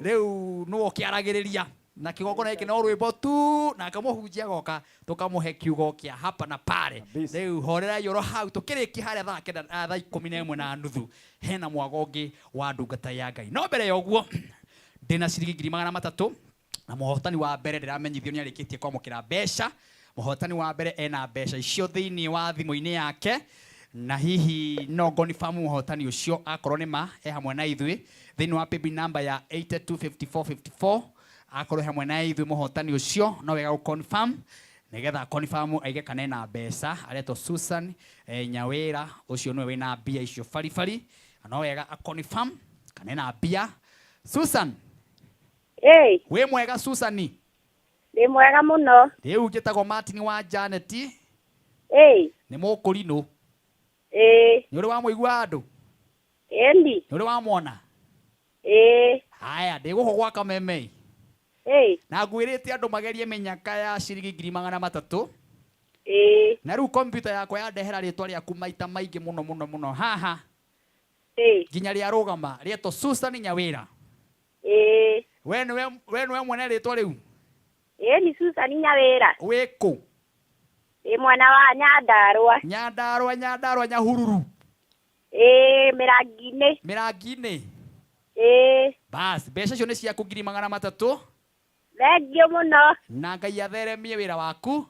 rĩu nĩwe ũkĩaragĩrĩria na kĩgongona gĩkĩ no rwĩmbo tu, nake mũhunjia agoka tũkamũhe kiugo kĩa hapa na pale. Rĩu horerai oro hau tũkĩrĩkia harĩa thaa kenda, thaa ikũmi na ĩmwe na nuthu hena mwago ũngĩ wa ndungata ya Ngai. No mbere ya ũguo ndĩna ciringi ngiri magana matatũ, na mũhotani wa mbere ndĩramenyithio nĩ arĩkĩtie kwamũkĩra mbeca. Mũhotani wa mbere ena mbeca icio thĩinĩ wa thimũ-inĩ yake, na hihi no ngonifamu mũhotani ũcio akorwo nĩ ma e hamwe na ithuĩ thĩinĩ wa paybill number ya 825454, akorwo hamwe na ithuĩ mũhotani ũcio no wega gũ confirm nĩgetha confirm aige kana ena mbeca. Aretwo Susan Nyawĩra, ũcio nĩwe wĩna mbia icio baribari, no wega a confirm kana ena mbia. Susan. Ĩĩ. Wĩ mwega Susan? Ndĩ mwega mũno. Rĩu njĩtagwo Martin wa Janet. Ĩĩ. Nĩ mũkũrinũ. Ĩĩ. Nĩ ũrĩ wamũigua andũ? Ĩni. Nĩ ũrĩ wamwona? Ĩĩ. Haya, ndĩ gũkũ gwa Kameme. Ĩĩ. Na ngwĩrĩte andũ magerie mĩnyaka ya ciringi ngiri magana matatũ. Ĩĩ. Na rĩu kompiuta yakwa yandehera rĩtwa rĩaku maita maingĩ mũno mũno mũno haha. Ĩĩ. Nginya rĩarũgama rĩetwo Susan Nyawĩra. Ĩĩ. We nĩwe mwene rĩtwa rĩu? Ĩĩ, ni Susan Nyawĩra. Wĩ kũ? Ndĩ mwena wa Nyandarũa. Nyandarũa, Nyandarũa, Nyahururu. Ĩĩ, Mĩrangi-inĩ. Mĩrangi-inĩ? Ĩĩ. Bas, mbeca icio nĩ ciaku ngiri magana matatũ. Thengiũ mũno. Na Ngai atheremie wĩra waku.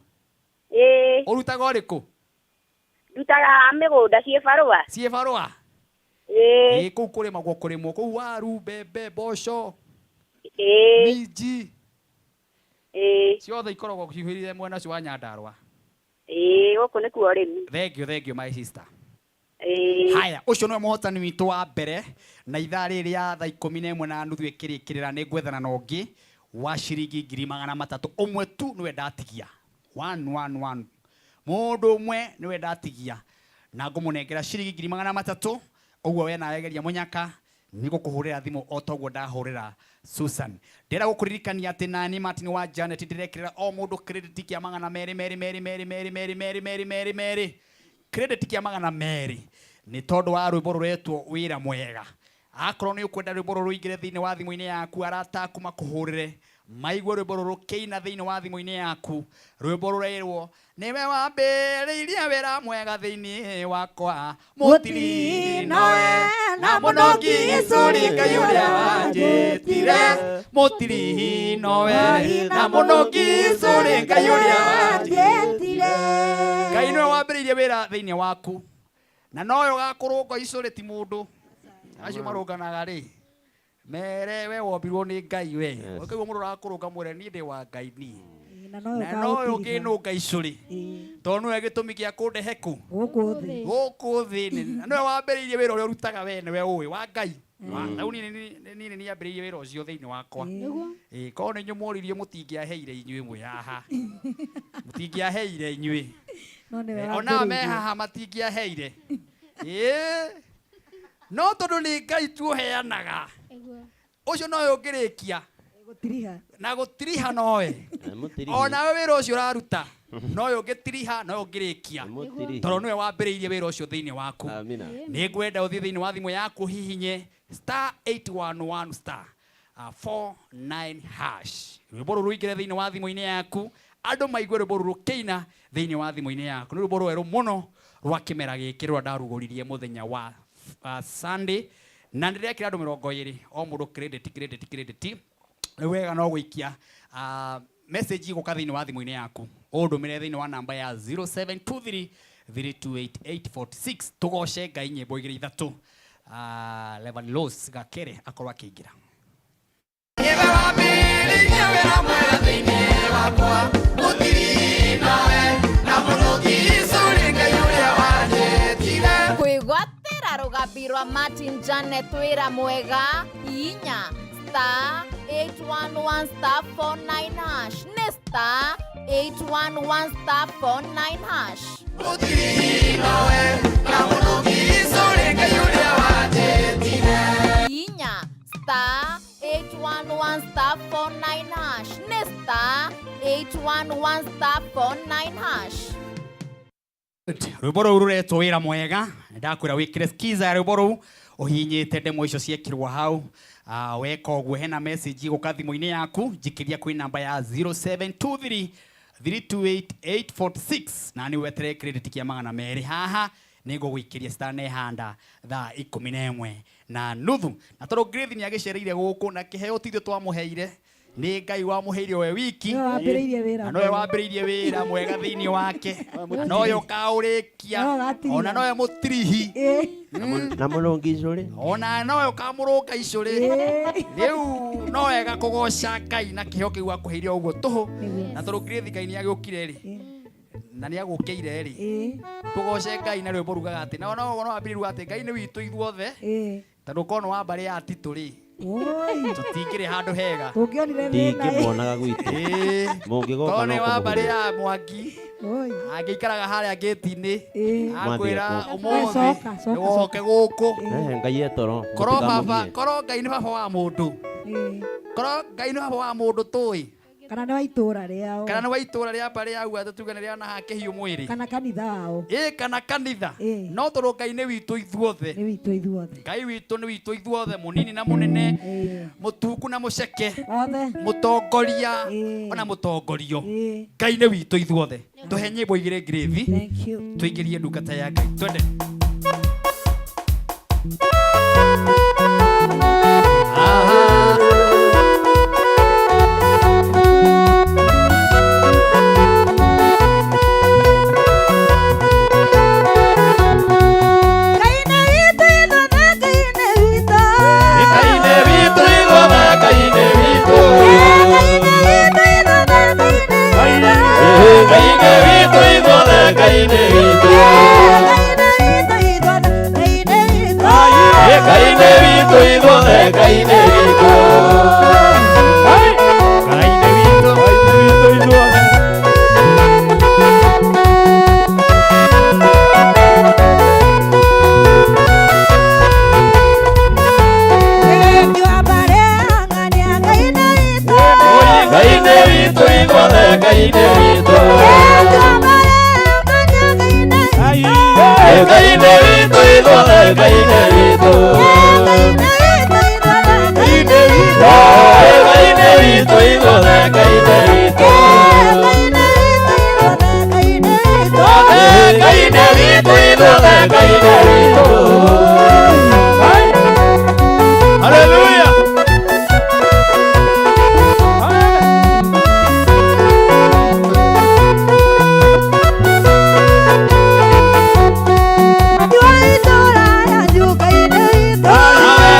Ĩĩ. Ũrutaga ũrĩkũ? Ndutaga mĩgũnda ciĩ barũa. Ciĩ barũa? Ĩĩ. Ĩĩ, kũu kũrĩmagwo kũrĩmwo kũu waru, mbembe, mboco. Ĩĩ. Minji. Ĩĩ. Ciothe ikoragwo ciihũrire mwena ũcio wa Nyandarũa. Ĩĩ, gũkũ nĩkuo ũrĩmi. Thank you, thank you my sister. Ĩĩ. Haya, ũcio nĩwe mũhotani witũ wa mbere na ithaa rĩrĩ rĩa thaa 11:30 ĩkĩrĩkĩrĩra nĩ ngwethana na ũngĩ wa ciringi 300,000. Ũmwe tu nĩwe ndatigia. 111. Mũndũ ũmwe nĩwe ndatigia na ngũmũnengera ciringi 300,000. Ũguo we nawe geria mũnyaka nĩ gũkũhũrĩra thimũ o toguo ndahũrĩra Susan. Ndĩrenda gũkũririkania atĩ nani Martin wa Janet ndĩrekĩrĩra o mũndũ credit kĩa 200 merĩ merĩ merĩ merĩ merĩ merĩ merĩ merĩ merĩ. Credit kĩa 200 nĩ tondũ wa rwĩmbo rũretwo wĩra mwega. Akorwo nĩ ũkwenda rwĩmbo rũrũ rũingĩre thĩinĩ wa thimũ-inĩ yaku, arata aku makũhũrĩre maigue rwĩmbo rũrũ kĩina thĩinĩ wa thimũ-inĩ yaku. Rwĩmbo rũrerwo nĩwe wambĩrĩirie wĩra mwega thĩinĩ wakwa, mũtirinoe na mũno ngicũri Ngai ũrĩa wanjĩtire, mũtirinoe na mũno ngicũri Ngai ũrĩa wanjĩtire. Ngai nĩwe wambĩrĩirie wĩra thĩinĩ waku na nowe ũgakũrũnga icũrĩ ti mũndũ. Acio marũnganaga rĩ mere we wombirwo nĩ Ngai we. Ũkaigua mũndũ ũrakũrũnga mwĩre niĩ ndĩ wa Ngai niĩ. Na nowe Na nowe ũngĩnũnga icũrĩ tondũ nĩwe gĩtũmi gĩa kũndehe kũ gũkũ thĩ. Gũkũ thĩ na nĩwe wambĩrĩirie wĩra ũrĩa ũrutaga we nĩwe ũĩ wa Ngai. Rĩu niĩ nĩ niambĩrĩirie wĩra ũcio thĩinĩ wakwa. Ĩĩ, korwo nĩ inyuĩ mworirie mũtingĩaheire inyuĩ mwĩ haha. Mũtingĩaheire inyuĩ. No nĩwe Ona me wambĩrĩirie. haha matingĩaheire. Ĩĩ. No tondũ nĩ Ngai tu ũheanaga. Ũcio nowe ũngĩrĩkia. Gũtiriha. Na gũtiriha nowe. Mũtirihi. Onawe wĩra ũcio ũraruta nowe ũngĩtiriha nowe ũngĩrĩkia. Mũtirihi. Tondũ nĩwe wambĩrĩirie wĩra ũcio thĩinĩ waku. Amina. Nĩ ngwenda ũthiĩ thĩinĩ wa thimũ yaku hihinye star 811 star 49 hash. Rwĩmbo rũrũ rũingĩre thĩinĩ wa thimũ-inĩ yaku, andũ maigue rwĩmbo rũrũ rũkĩina thĩinĩ wa thimũ-inĩ yaku. Nĩ rwĩmbo rwerũ mũno rwa kĩmera gĩkĩ rũrĩa ndarugũririe mũthenya wa Sunday na ndĩrekĩra andũ 20 o mũndũ credit credit credit. Rĩu wega no gũikia message igũka thĩinĩ wa thimũ-inĩ yaku ũndũmĩre thĩinĩ wa namba ya 0723 328846 tũgoce Ngai nyĩmbo igĩrĩ ithatũ. Levan Los Gakere akorwo akĩingĩra. Nĩwe wambĩrĩirie wĩra mwega thĩinĩ wakwa, mũtirinoe na mũno ngicũrĩ Ngai ũrĩa wanjĩtire. Kwĩgwatĩra rũgambi rwa Martin Janet wĩra mwega inya star 811 star 49 hash nĩ star 811 star 49 hash. Mũtirinoe na mũno ngicũrĩ Ngai ũrĩa wanjĩtire. Inya star 811 star 49 hash nĩ star 811 star 49 hash. Rwĩmbo rũu rũretwo wĩra mwega ndakwĩra wĩkĩre skiza ya rwĩmbo rũu ũhihinyĩte ndemwa icio ciekĩrwo hau. Weka ũguo hena message igũka thimũ-inĩ yaku njikĩria kwĩ namba ya 0723 328846 na nĩ weterere credit kĩa 200 haha nĩ ngũgũikĩria citanehanda thaa 11:30 na tondũ Grace nĩ agĩcereire gũkũ na kĩheo ti ithuĩ twamũheire nĩ Ngai wamũheire we wiki. Nĩwe wambĩrĩirie wĩra Na nowe mwega. wambĩrĩirie wĩra mwega thĩinĩ wake na nowe ũkaũrĩkia Nowe ũgatiriha. ona nowe mũtirihi Na mũrũngi icũrĩ. ona nowe ũkamũrũnga icũrĩ. Rĩu no wega kũgoca Ngai na kĩheo kĩu akũheire ũguo tũhũ na tondũ Grace Ngai nĩ agĩũkire rĩ na nĩ agũkĩire rĩ tũgoce Ngai na rwĩmbo rugaga atĩ no no no wambĩrĩrie rugaga atĩ Ngai nĩ witũ ithuothe tondũ korwo nĩ wa mbarĩ ya Titũ rĩ tũtingĩrĩ handũ hega. Tũngĩonire thĩna. Ndingĩmuonaga gwitũ. Mũngĩgoka Korwo no nĩ wa mbarĩ kũmũhũrĩra. ya Mwangi angĩikaraga harĩa ngĩti-inĩ akwĩra Mwathiĩ ũmũthĩ Coka, coka, nĩwoke gũkũ. Ngai etoro. Korwo baba, mũtikamũgie. korwo Ngai nĩ baba wa mũndũ. Korwo Ngai nĩ baba wa mũndũ tũĩ. Kana nĩ wa itũũra rĩao. Kana nĩ wa itũũra rĩa mbarĩ ya atĩ tuge nĩ rĩa na kĩhiũ mwĩrĩ. Kana kanitha wao. Ĩĩ kana kanitha. No tondũ Ngai nĩ witũ ithuothe. Nĩ witũ ithuothe. Ngai witũ nĩ witũ ithuothe mũnini na mũnene, mũtungu na mũceke, Othe. mũtongoria ona mũtongorio. Ngai nĩ witũ ithuothe. Tũhe nyĩmbo igĩrĩ Grace. Thank you. Tũingĩrie ndungata ya Ngai. Twende. Aha. witũ ithuothe Ngai nĩ witũ. Ngai nĩ witũ ithuothe Ngai nĩ witũ. Ngai nĩ witũ. Ngai nĩ witũ ithuothe Ngai nĩ witũ. Ngai nĩ witũ ithuothe Ngai nĩ witũ. Hallelujah.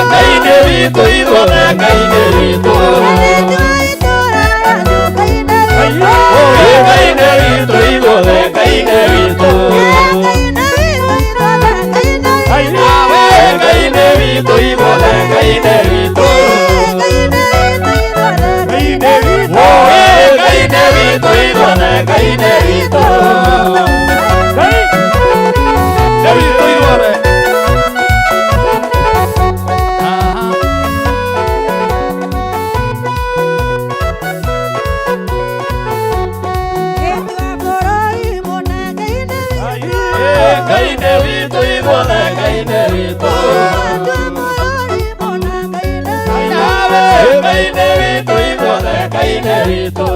Ngai nĩ witũ ithuothe Ngai nĩ witũ. Ngai nĩ witũ ithuothe Ngai nĩ witũ. Ngai nĩ witũ ithuothe Ngai nĩ witũ. Ngai nĩ witũ ithuothe Ngai nĩ witũ. Nĩ witũ ithuothe. Ngai nĩ witũ ithuothe Ngai nĩ witũ. Ngai nĩ witũ ithuothe Ngai nĩ witũ.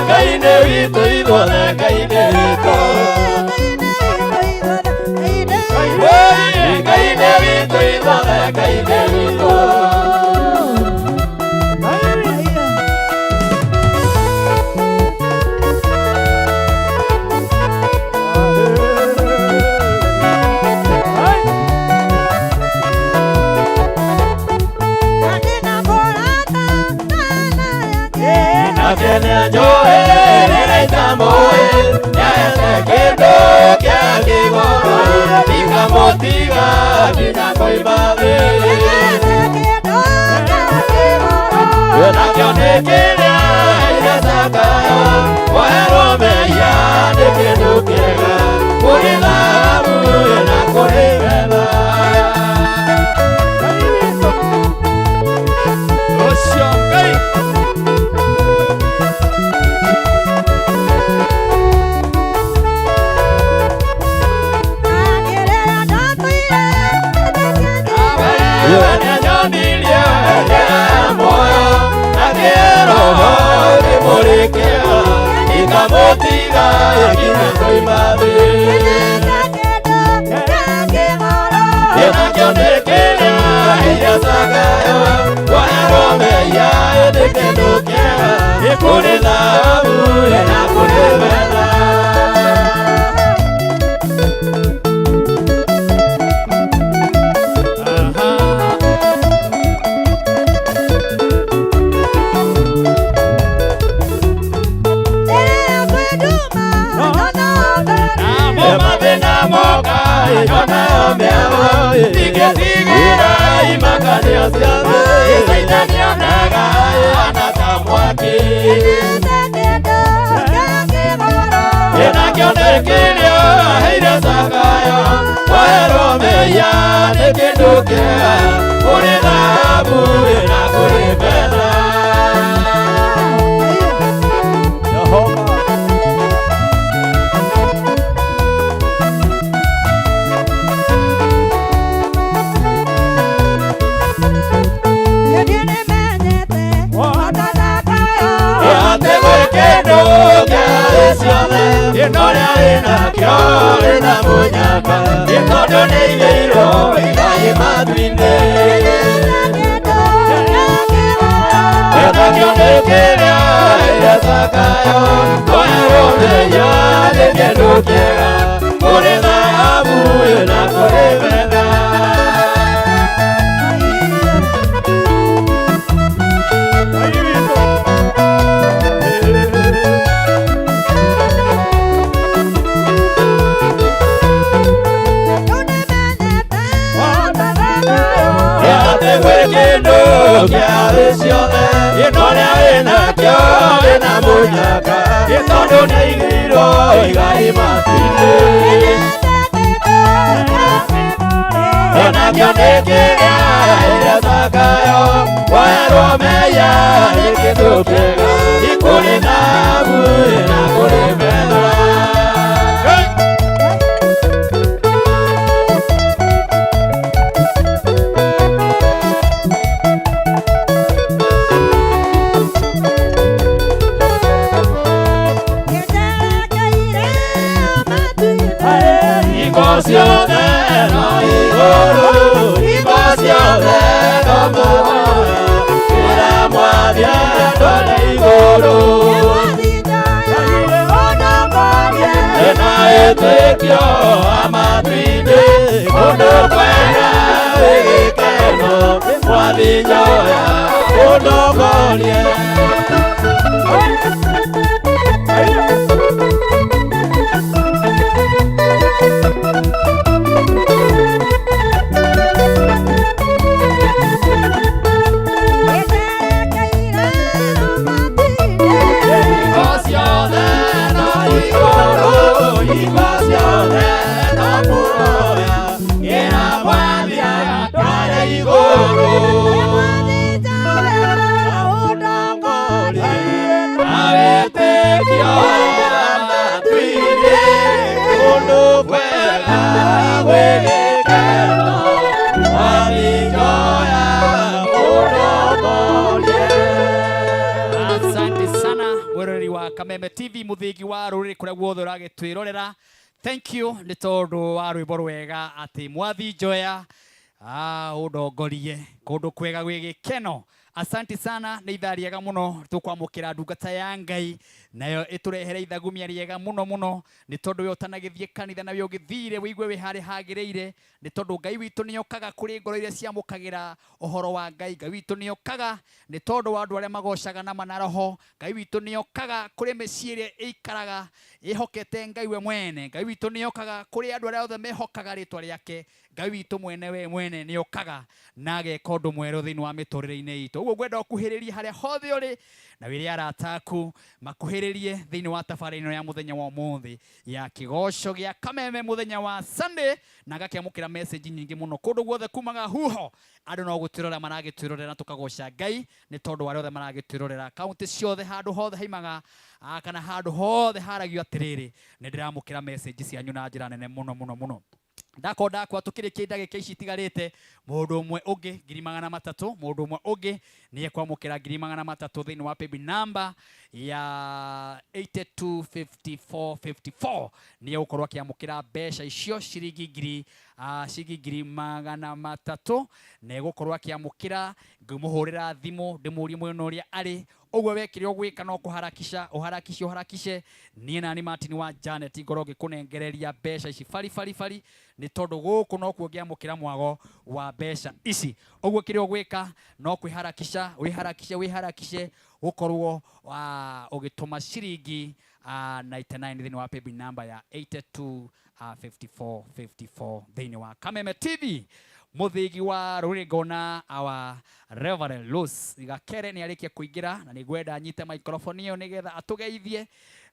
Ngai nĩ witũ ithuothe Ngai nĩ witũ. Ngai nĩ witũ ithuothe Ngai nĩ witũ. Ũcio Ngai. Kuri thahabu na kuri betha. Gĩthũkega kũrĩ thahabu na kũrĩ betha. Hingo ciothe no igũrũ, hingo ciothe no muoyo, ĩra mwathi andware igũrũ. Ĩna wĩtĩkio wa matu-inĩ, kũndũ kwega gwĩ gĩkeno, mwathi njoya ũndongorie. Hingo ciothe no igũrũ, hingo ciothe no muoyo, ĩra mwathi andware igũrũ. Na wĩtĩkio wa matu-inĩ, kũndũ kwega gwĩ gĩkeno, mwathi njoya ũndongorie. Asante sana mwiroreri wa Kameme TV, muthigi wa rũrĩrĩ kũrĩa guothe ũragĩtwĩrorera. Thank you nĩ tondũ wa rwĩmbo rwega atĩ mwathi njoya ũndongorie kũndũ kwega gwĩ gĩkeno. Asante sana, nĩ ithaa rĩega mũno tũkwamũkĩra ndungata ya Ngai nayo ĩtũrehere ithagumia rĩega mũno mũno, nĩ tondũ we ũtanagĩthiĩ kanitha na we ũgĩthire wĩigue wĩ harĩa hagĩrĩire, nĩ tondũ Ngai witũ nĩokaga kũrĩ ngoro iria ciamũkagĩra ũhoro wa Ngai. Ngai witũ nĩokaga nĩ tondũ wa andũ arĩa magocaga na mana roho. Ngai witũ nĩokaga kũrĩ mĩciĩ ĩrĩa ĩikaraga ĩhokete Ngai we mwene. Ngai witũ nĩokaga kũrĩ andũ arĩa othe mehokaga rĩtwa rĩake. Ngai witũ mwene we mwene nĩokaga na ageka ũndũ mwerũ thĩinĩ wa mĩtũrĩre-inĩ itũ. Ũguo ngwenda ũkuhĩrĩrie harĩa hothe ũrĩ na wĩre arata aku makuhĩrĩrie thĩinĩ wa tabarĩra ĩno ya mũthenya wa ũmũthĩ ya kĩgoco gĩa Kameme mũthenya wa Sunday, na ngakĩamũkĩra message nyingĩ mũno kũndũ guothe kumaga huho andũ no gũtwĩrorera maragĩtwĩrorera na tũkagoca Ngai nĩ tondũ wa arĩa othe maragĩtwĩrorera kaunti ciothe handũ hothe haimaga kana handũ hothe haragio atĩrĩrĩ, nĩ ndĩramũkĩra message cianyu na njĩra nene mũno mũno mũno. Ndakwa ndakwa tukĩrĩkia ndagĩka ici itigarĩte, mũndũ ũmwe ũngĩ 300,000, mũndũ ũmwe ũngĩ nĩ ekwamũkĩra 300,000 thĩinĩ wa paybill number ya 825454, nĩ egũkorwo akĩamũkĩra mbeca icio ciringi ngiri ciringi 300,000, na egũkorwo akĩamũkĩra ngĩmũhũrĩra thimũ ndĩmũrie mwena ũrĩa arĩ. Ũguo we kĩrĩa ũgwĩka no kũharakisha ũharakishe ũharakishe, niĩ nani Martin wa Janet ngorwo ngĩkũnengereria mbeca ici bari bari bari, nĩ tondũ gũkũ nokuo ngĩamũkĩra mwago wa mbeca ici. Ũguo kĩrĩa ũgwĩka no kwĩharakisha wĩharakishe wĩharakishe ũkorwo ũgĩtũma ciringi 99 thĩinĩ wa paybill number ya 82 54 54 thĩinĩ wa Kameme TV. Muthigi wa rũrĩrĩ ngona our Reverend Rose Gakere nĩ arĩkia kũingĩra na nĩngwenda anyite microphone ĩyo nĩgetha atũgeithie,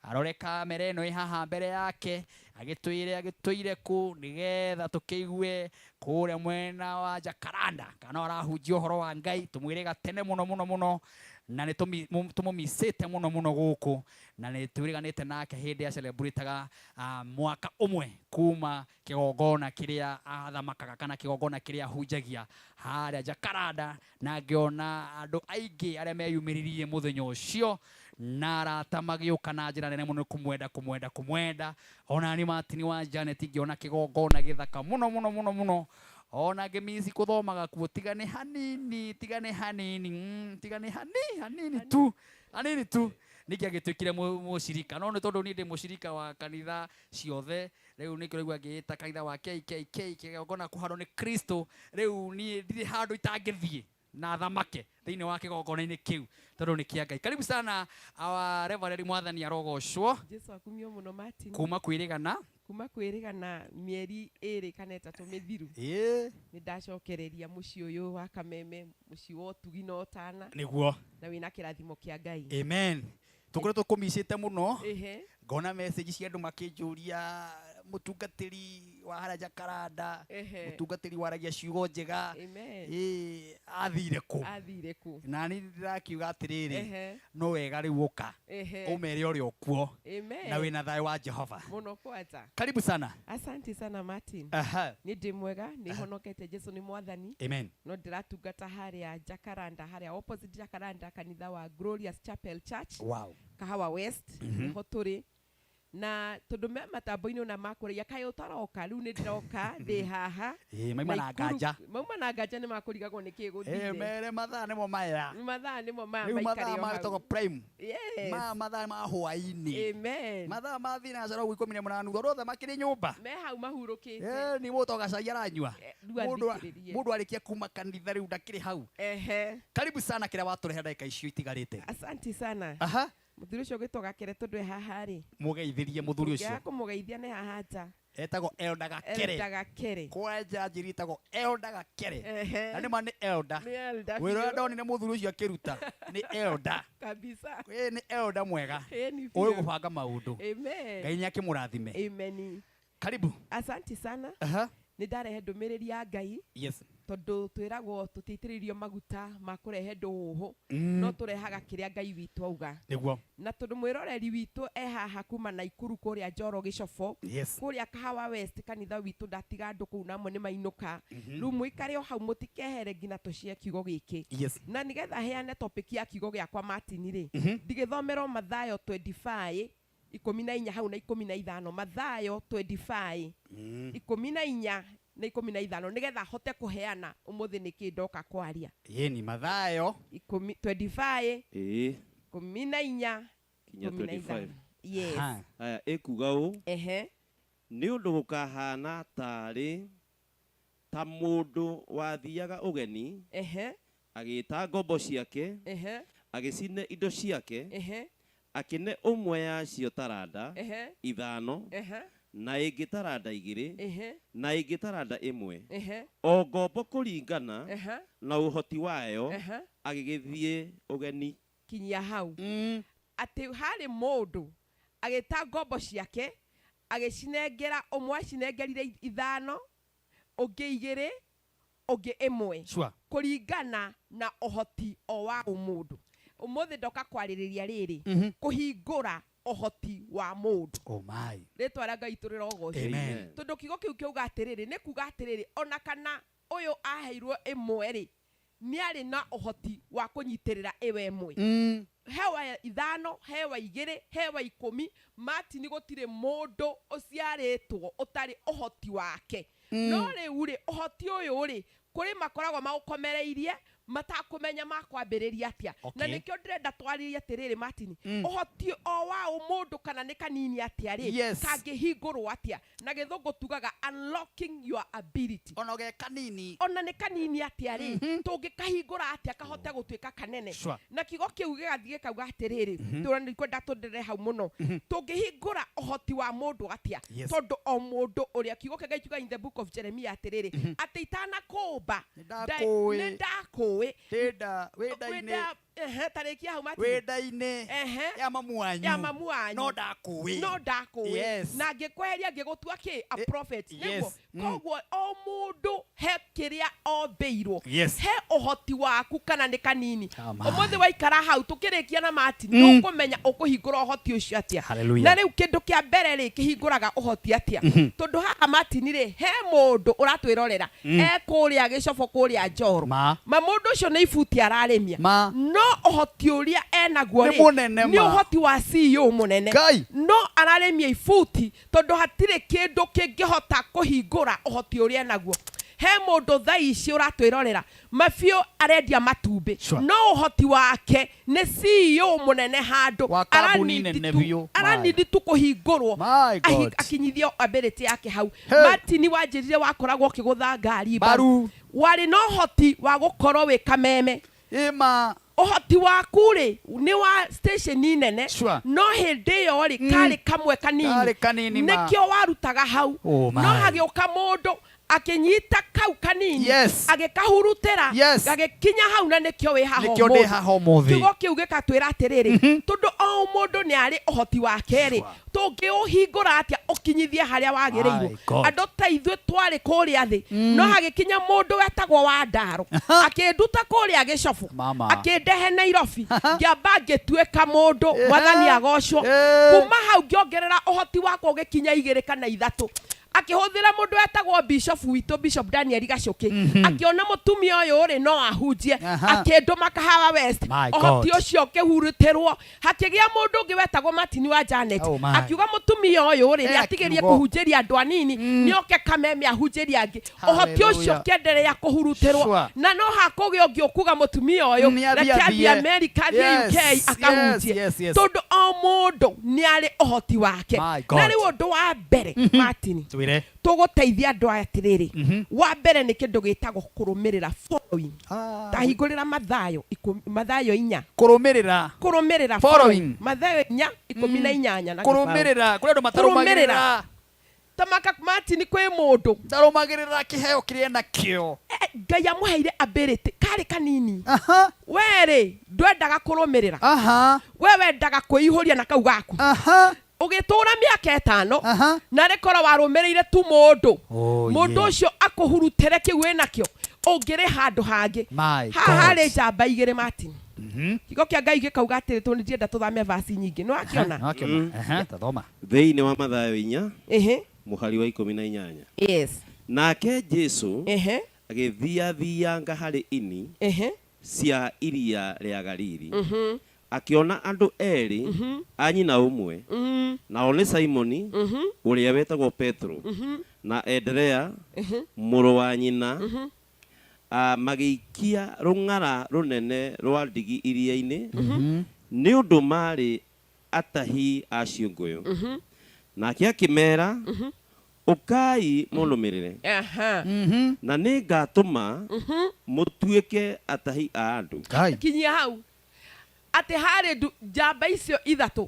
arore kamera ĩno ĩ haha mbere yake, agĩtwĩre agĩtwĩire kũ nĩgetha tũkĩigue kũrĩa mwena wa Jacaranda kana arahunjia ũhoro wa Ngai, tũmwĩre gatene mũno mũno mũno, na nĩ tũmũmicĩte mũno mũno gũkũ, na nĩ twĩrĩganĩte nake hĩndĩ ya celebrataga mwaka ũmwe kuma kĩgongona kĩrĩa athamakaga kana kĩgongona kĩrĩa ahunjagia harĩa Jacaranda, na ngĩona andũ aingĩ arĩa meyumĩririe mũthenya ũcio na arata magĩũka na njĩra nene mũno kũmwenda kũmwenda kũmwenda. Ona ni Martin wa Janet ngĩona kĩgongona gĩthaka mũno mũno mũno mũno, ona ngĩmici kũthomaga kuo, tiga nĩ hanini, tiga nĩ hanini, tiga nĩ hanini tu, hanini tu nĩkĩ agĩtuĩkire mũcirika, no nĩ tondũ niĩ ndĩ mũcirika wa kanitha ciothe, rĩu nĩkĩo raigua ngĩĩta kanitha wa KKK, kĩgongona kũhandwo nĩ Kristo, rĩu niĩ ndirĩ handũ itangĩthiĩ na thamake thĩinĩ wa kĩgongona-inĩ kĩu tondũ nĩ kĩa Ngai. Karibu sana our Reverend, Mwathani arogocwo. Jesu akumio mũno Martin. Kuma kwĩrĩgana, kuma kwĩrĩgana mĩeri 2 kana 3 mĩthiru, nĩ ndacokereria mũciĩ ũyũ wa Kameme, mũciĩ wa ũtugi na ũtana, nĩguo, na wĩna kĩrathimo kĩa Ngai. Amen. Tũkoretwo tũkũmicĩte mũno, ngona message cia andũ makĩnjũria mũtungatĩri wa harĩa Jacaranda, Ehe. mũtungatĩri waragia ciugo njega. Amen. Ĩ, athire kũ? Athire kũ? Na niĩ ndĩrakiuga atĩrĩrĩ, Ehe. no wega rĩu ũka Ehe. ũmere ũrĩa ũkuo Amen. na wĩna thayũ wa Jehova. Mũno kwanja. Karibu sana. Asante sana Martin. Aha. Nĩ ndĩ mwega, nĩ honokete Jesu nĩ mwathani. Amen. No ndĩratungata harĩa Jacaranda, harĩa opposite Jacaranda kanitha wa Glorious Chapel Church. Wow. Kahawa West, nĩho tũrĩ. Na tondũ me matambo-inĩ ona makũragia kaĩ ũtaroka, rĩu nĩ ndĩroka ndĩ haha. Ĩ, mauma na Naikuru- nganja. Mauma na nganja nĩ makũrigagwo nĩ kĩ Ĩ, gũthire. mere mathaa nĩmo maya. Mathaa nĩmo maya Rĩu maikare mathaa o hau. metagwo prime. Yes. Ma mathaa ma hwaĩ-inĩ. Amen. Mathaa ma thinacara ũguo 18 tondũ othe makĩrĩ nyũmba. Me hau mahurũkĩte. Eh, ni mũndũ gacai aranyua. Rĩu Mũndũ athikĩrĩrie. mũndũ arĩkia kuma kanitha rĩu ndakĩrĩ hau. Ehe. Karibu sana kĩrĩa watũrehe ndagĩka icio itigarĩte. Asante sana. Aha. Mũthuri ũcio ũgĩtwo Gakere tondũ e haha rĩ. Mũgeithĩrie mũthuri ũcio. Ũngĩaga kũmũgeithia nĩ haha nja. Etagwo Elda Gakere. Elda Gakere. Kwanja njiri etagwo Elda Gakere. Ehe. Na nĩma nĩ Elda. Nĩ Elda Wĩra ũrĩa biũ. ndonire mũthuri ũcio akĩruta nĩ Elda. Kabisa. Ĩ nĩ Elda mwega. Ĩni Ũĩ biũ. gũbanga maũndũ. Amen. Ngai nĩ akĩmũrathime. Amen. Karibu. Asante sana. Aha. Nĩ ndarehe ndũmĩrĩri ya Ngai. Yes. Tondũ twĩragwo tũtiitĩrĩirio maguta ma kũrehe ndũhũhũ no tũrehaga kĩrĩa Ngai witũ auga. Nĩguo. Na tondũ mwĩroreri witũ e haha kuma Naikuru kũrĩa Njoro Gĩcobo, Yes. kũrĩa Kahawa West kanitha witũ ndatiga andũ kũu namo nĩ mainũka. Rĩu mũikare o hau mũtikehere nginya tũcie kiugo gĩkĩ. Yes. Na nĩgetha heane topic ya kiugo gĩakwa Martin rĩ, ndigĩthomerwo Mathayo 25 14 hau na 15, Mathayo 25 14 na 15 nĩgetha hote kũheana ũmũthĩ nĩkĩ ndoka kwaria. Ĩni Mathayo. 25 Ĩĩ, 14 kinya 15. 25. Yes. Aha. Haya, ĩkuga ũũ, Ehe. nĩ ũndũ gũkahana tarĩ ta mũndũ wathiaga ũgeni Ehe. agĩĩta ngombo ciake Ehe. agĩcine indo ciake Ehe. akĩne ũmwe yacio taranda Ehe. ithano Ehe. na ĩngĩ taranda igĩrĩ Ehe. na ĩngĩ taranda ĩmwe Ehe. o ngombo kũringana Ehe. na ũhoti wayo Ehe. agĩgĩthiĩ ũgeni. Kinyia hau. Atĩ harĩ mũndũ agĩta ngombo ciake agĩcinengera, ũmwe acinengerire ithano, ũngĩ igĩrĩ, ũngĩ ĩmwe. Sure. Kũringana na ũhoti o wa ũmũndũ. Ũmũthĩ ndoka kwarĩrĩria rĩrĩ, kũhingũra ũhoti wa mũndũ. Oh my. Rĩtwa rĩa Ngai tũrĩrogocwo. Amen. Tondũ kiugo kĩu kĩauga atĩrĩrĩ, nĩ kuga atĩrĩrĩ, ona kana ũyũ aheirwo ĩmwe rĩ, nĩ arĩ na ũhoti wa kũnyitĩrĩra ĩyo ĩmwe. Hewa ithano, hewa igĩrĩ, hewa 10, Martin gũtirĩ mũndũ ũciarĩtwo ũtarĩ ũhoti wake. No rĩu rĩ, ũhoti ũyũ rĩ, kũrĩ makoragwo maũkomereirie matakũmenya makwambĩrĩria atĩa. Na Okay. nĩkĩo ndĩrenda twarĩrie atĩrĩrĩ Martin, ũhoti o wa ũmũndũ kana nĩ kanini atĩa rĩ, Yes. kangĩhingũrwo atĩa. Na gĩthũngũ tugaga unlocking your ability. Ona ge kanini. Ona nĩ kanini atĩa rĩ, tũngĩkahingũra atĩa kahote gũtuĩka kanene. Sure. Na kiugo kĩu gĩgathiĩ gĩkauga atĩrĩrĩ, tũrona ndikwenda tũndĩre hau mũno. Tũngĩhingũra ũhoti wa mũndũ atĩa? Yes. Tondũ o mũndũ ũrĩa kiugo kĩa Ngai kiuga in the book of Jeremiah atĩrĩrĩ, atĩ itanakũmba Nĩndakũĩ. nĩndakũĩ. Wĩnda wĩnda-inĩ. Wĩnda- ehe, tarĩkia hau Martin. Wĩnda-inĩ. Ehe. Ya mamu wanyu. Ya mamu wanyu. No ndakũĩ. No ndakũĩ. Yes. Na ngĩkweheria ngĩgũtua kĩ? A prophet. yes. Nĩguo. Koguo o mũndũ he kĩrĩa ombĩirwo. Yes. He ũhoti waku kana nĩ kanini. Come on. Ũmũthĩ waikara hau tũkĩrĩkia na Martin, nĩ ũkũmenya ũkũhingũra ũhoti ũcio atĩa. Hallelujah. Na rĩu kĩndũ kĩa mbere rĩ, kĩhingũraga ũhoti atĩa? Tondũ haha Martin rĩ, he mũndũ ũratwĩrorera e kũrĩa Gĩcobo kũrĩa Njoro. Ma. Ma mũndũ ũcio nĩ ibuti ararĩmia. Ma. No ũhoti ũrĩa enaguo Nĩ rĩ, mũnene nĩ ma. ũhoti wa CEO mũnene. Ngai. No ararĩmia ibuti tondũ hatirĩ kĩndũ kĩngĩhota kũhingũra ũhoti ũrĩa enaguo. He mũndũ thaa ici ũratwĩrorera mabiũ arendia matumbĩ. Sure. No ũhoti wake nĩ CEO mũnene handũ. Wa kambuni Aranindi nene tu- biũ. aranindi tu kũhingũrwo. My God. Akinyithio ability yake hau. Hey. Martin wanjĩrire wakoragwo ũkĩgũtha ngari Mbaru. Warĩ na ũhoti wa gũkorwo wĩ kameme. Ĩma. Ũhoti waku rĩ nĩ wa station nene. Sure. No hĩndĩ ĩyo rĩ karĩ kamwe kanini. Karĩ kanini ma. Nĩkĩo warutaga hau. Oh, my. No hagĩũka mũndũ akĩnyita kau kanini. Yes. Agĩkahurutĩra. Yes. Gagĩkinya hau na nĩkĩo wĩ haha Nĩkĩo ndĩ haha ũmũthĩ. Kiugo kĩu gĩkatwĩra atĩrĩrĩ, tondũ o o mũndũ nĩ arĩ ũhoti wake rĩ, tũngĩũhingũra atĩa ũkinyithie harĩa wagĩrĩirwo? My God. Andũ ta ithuĩ twarĩ kũrĩa thĩ, no hagĩkinya mũndũ wetagwo wa ndaro akĩnduta kũrĩa gĩcobu, Mama. akĩndehe Nairobi, ngĩamba ngĩtuĩka mũndũ. Mwathani agocwo. Kuma hau ngĩongerera ũhoti wakwa ũgĩkinya 2 kana 3, akĩhũthĩra mũndũ wetagwo bishop witũ, Bishop Daniel Gacuki, akĩona mũtumia ũyũ rĩ no ahunjie, akĩndũma Kahawa West. My Ũhoti God. ũcio ũkĩhurutĩrwo, hakĩgĩa mũndũ ũngĩ wetagwo Martin wa Janet, Oh my. akiuga mũtumia ũyũ rĩ Eh, nĩatigĩrie akiugo. kũhunjĩria andũ anini, nĩoke Kameme ahunjĩrie angĩ. Ũhoti ũcio Hallelujah. ũkĩenderea kũhurutĩrwo. Na no hakũgĩa ũngĩ ũkuga mũtumia ũyũ Nĩ athiĩ reke athiĩ athiĩ. Amerika, athiĩ UK akahunjie, tondũ o mũndũ nĩ arĩ ũhoti wake. My God. Na rĩu ũndũ wa mbere, Martin, Twĩre. tũgũteithia andũ aya atĩrĩrĩ, wa mbere nĩ kĩndũ gĩtagwo kũrũmĩrĩra, following. Tahingũrĩra Mathayo Mathayo 4. Kũrũmĩrĩra. Kũrũmĩrĩra. Following. Mathayo 4:18 na gĩbaũ. Kũrũmĩrĩra. Kũrĩ andũ matarũmagĩrĩra. Tamaka, Martin, kwĩ mũndũ Ndarũmagĩrĩra kĩheo kĩrĩa enakĩo. Ngai amũheire ability karĩ kanini, werĩ ndwendaga kũrũmĩrĩra, we wendaga kwĩihũria na kau gaku, ũgĩtũra mĩaka 5 na rĩkorwo warũmĩrĩire tu mũndũ, Oh, mũndũ yeah. ũcio akũhurutĩre kĩu wĩnakĩo, ũngĩrĩ handũ hangĩ. My Haha God. harĩ njamba 2, Martin. Kiugo kĩa Ngai gĩkauga atĩrĩ, tondũ ndienda tũthame vasi nyingĩ, nĩ wakĩona? Nĩwakĩona. Tathoma. Thĩinĩ wa Mathayo 4 mũhari wa 18. Nake Jesu agĩthiathianga harĩ ini cia iria rĩa Galili, akĩona andũ erĩ a nyina ũmwe, nao nĩ Simoni ũrĩa wetagwo Petero na Anderea mũrũ wa nyina, magĩikia rũng'ara rũnene rwa ndigi iria-inĩ, nĩ ũndũ marĩ atahi a ciũngũyũ. Nake akĩmera, ũkai mũnũmĩrĩre, na nĩ ngatũma mũtuĩke atahi a andũ. Kinyia hau, atĩ harĩ njamba icio 3,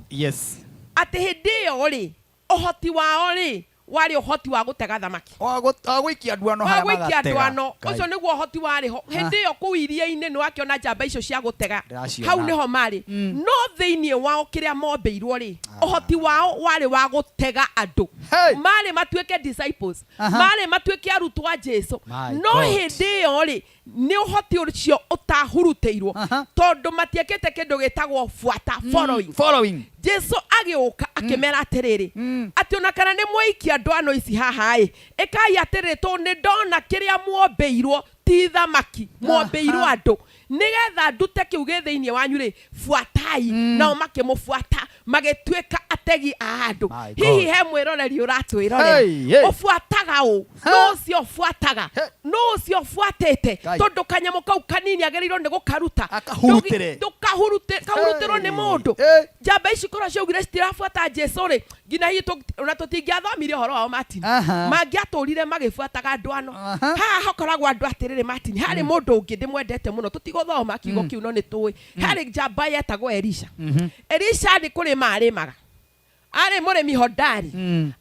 atĩ hĩndĩ ĩyo rĩ, ũhoti wao rĩ warĩ ũhoti wa gũtega thamaki, Wa gũikia nduano wa harĩa gũikia magatega. ndwano. Ngai. Ũcio nĩguo ũhoti warĩ ho hĩndĩ ĩyo kũu iria-inĩ. Nĩ wakĩona njamba icio cia gũtega Ndĩraciona. hau nĩho marĩ, no thĩinĩ wao kĩrĩa mombĩirwo rĩ, ũhoti wao warĩ wa gũtega andũ. Marĩ matuĩke disciples, marĩ matuĩke arutwo a Jesu, My no God. hĩndĩ ĩyo rĩ, nĩ ũhoti ũcio ũtahurutĩirwo, tondũ matiekĩte kĩndũ gĩtagwo buata, following. Following. Jesu agĩũka akĩmera atĩrĩrĩ, atĩ ona kana nĩ mwaikia ndwano ici haha ĩ, ĩkai atĩrĩrĩ, tondũ nĩ ndona kĩrĩa muombĩirwo ti thamaki, muombĩirwo andũ, nĩgetha ndute kĩu gĩ thĩinĩ wanyu rĩ, buatai. Nao makĩmũbuata, magĩtuĩka ategi a andũ. My Hihi God. he mwĩroreri ũratwĩrorera, Hey, hey. ũbuataga ũ? Nũ ũcio ũbuataga? Nũ ũcio ũbuatĩte? Ngai. Tondũ kanyamũ kau kanini agĩrĩirwo nĩ gũkaruta. Akahurutĩre. Ndũkahurutĩrwo nĩ mũndũ. Hey. Njamba ici korwo ciaugire citirabuata Jesu rĩ, nginya hihi ona tũtingĩathomire ũhoro wao, Martin. Mangĩatũrire magĩbuataga ndwano. Haha hakoragwo andũ atĩrĩrĩ, Martin, harĩ mũndũ ũngĩ ndĩmwendete mũno, tũtigũthoma kiugo kĩu, no nĩ tũĩ harĩ njamba yetagwo Elisha. Elisha nĩ kũrĩma arĩmaga, arĩ mũrĩmi hodari,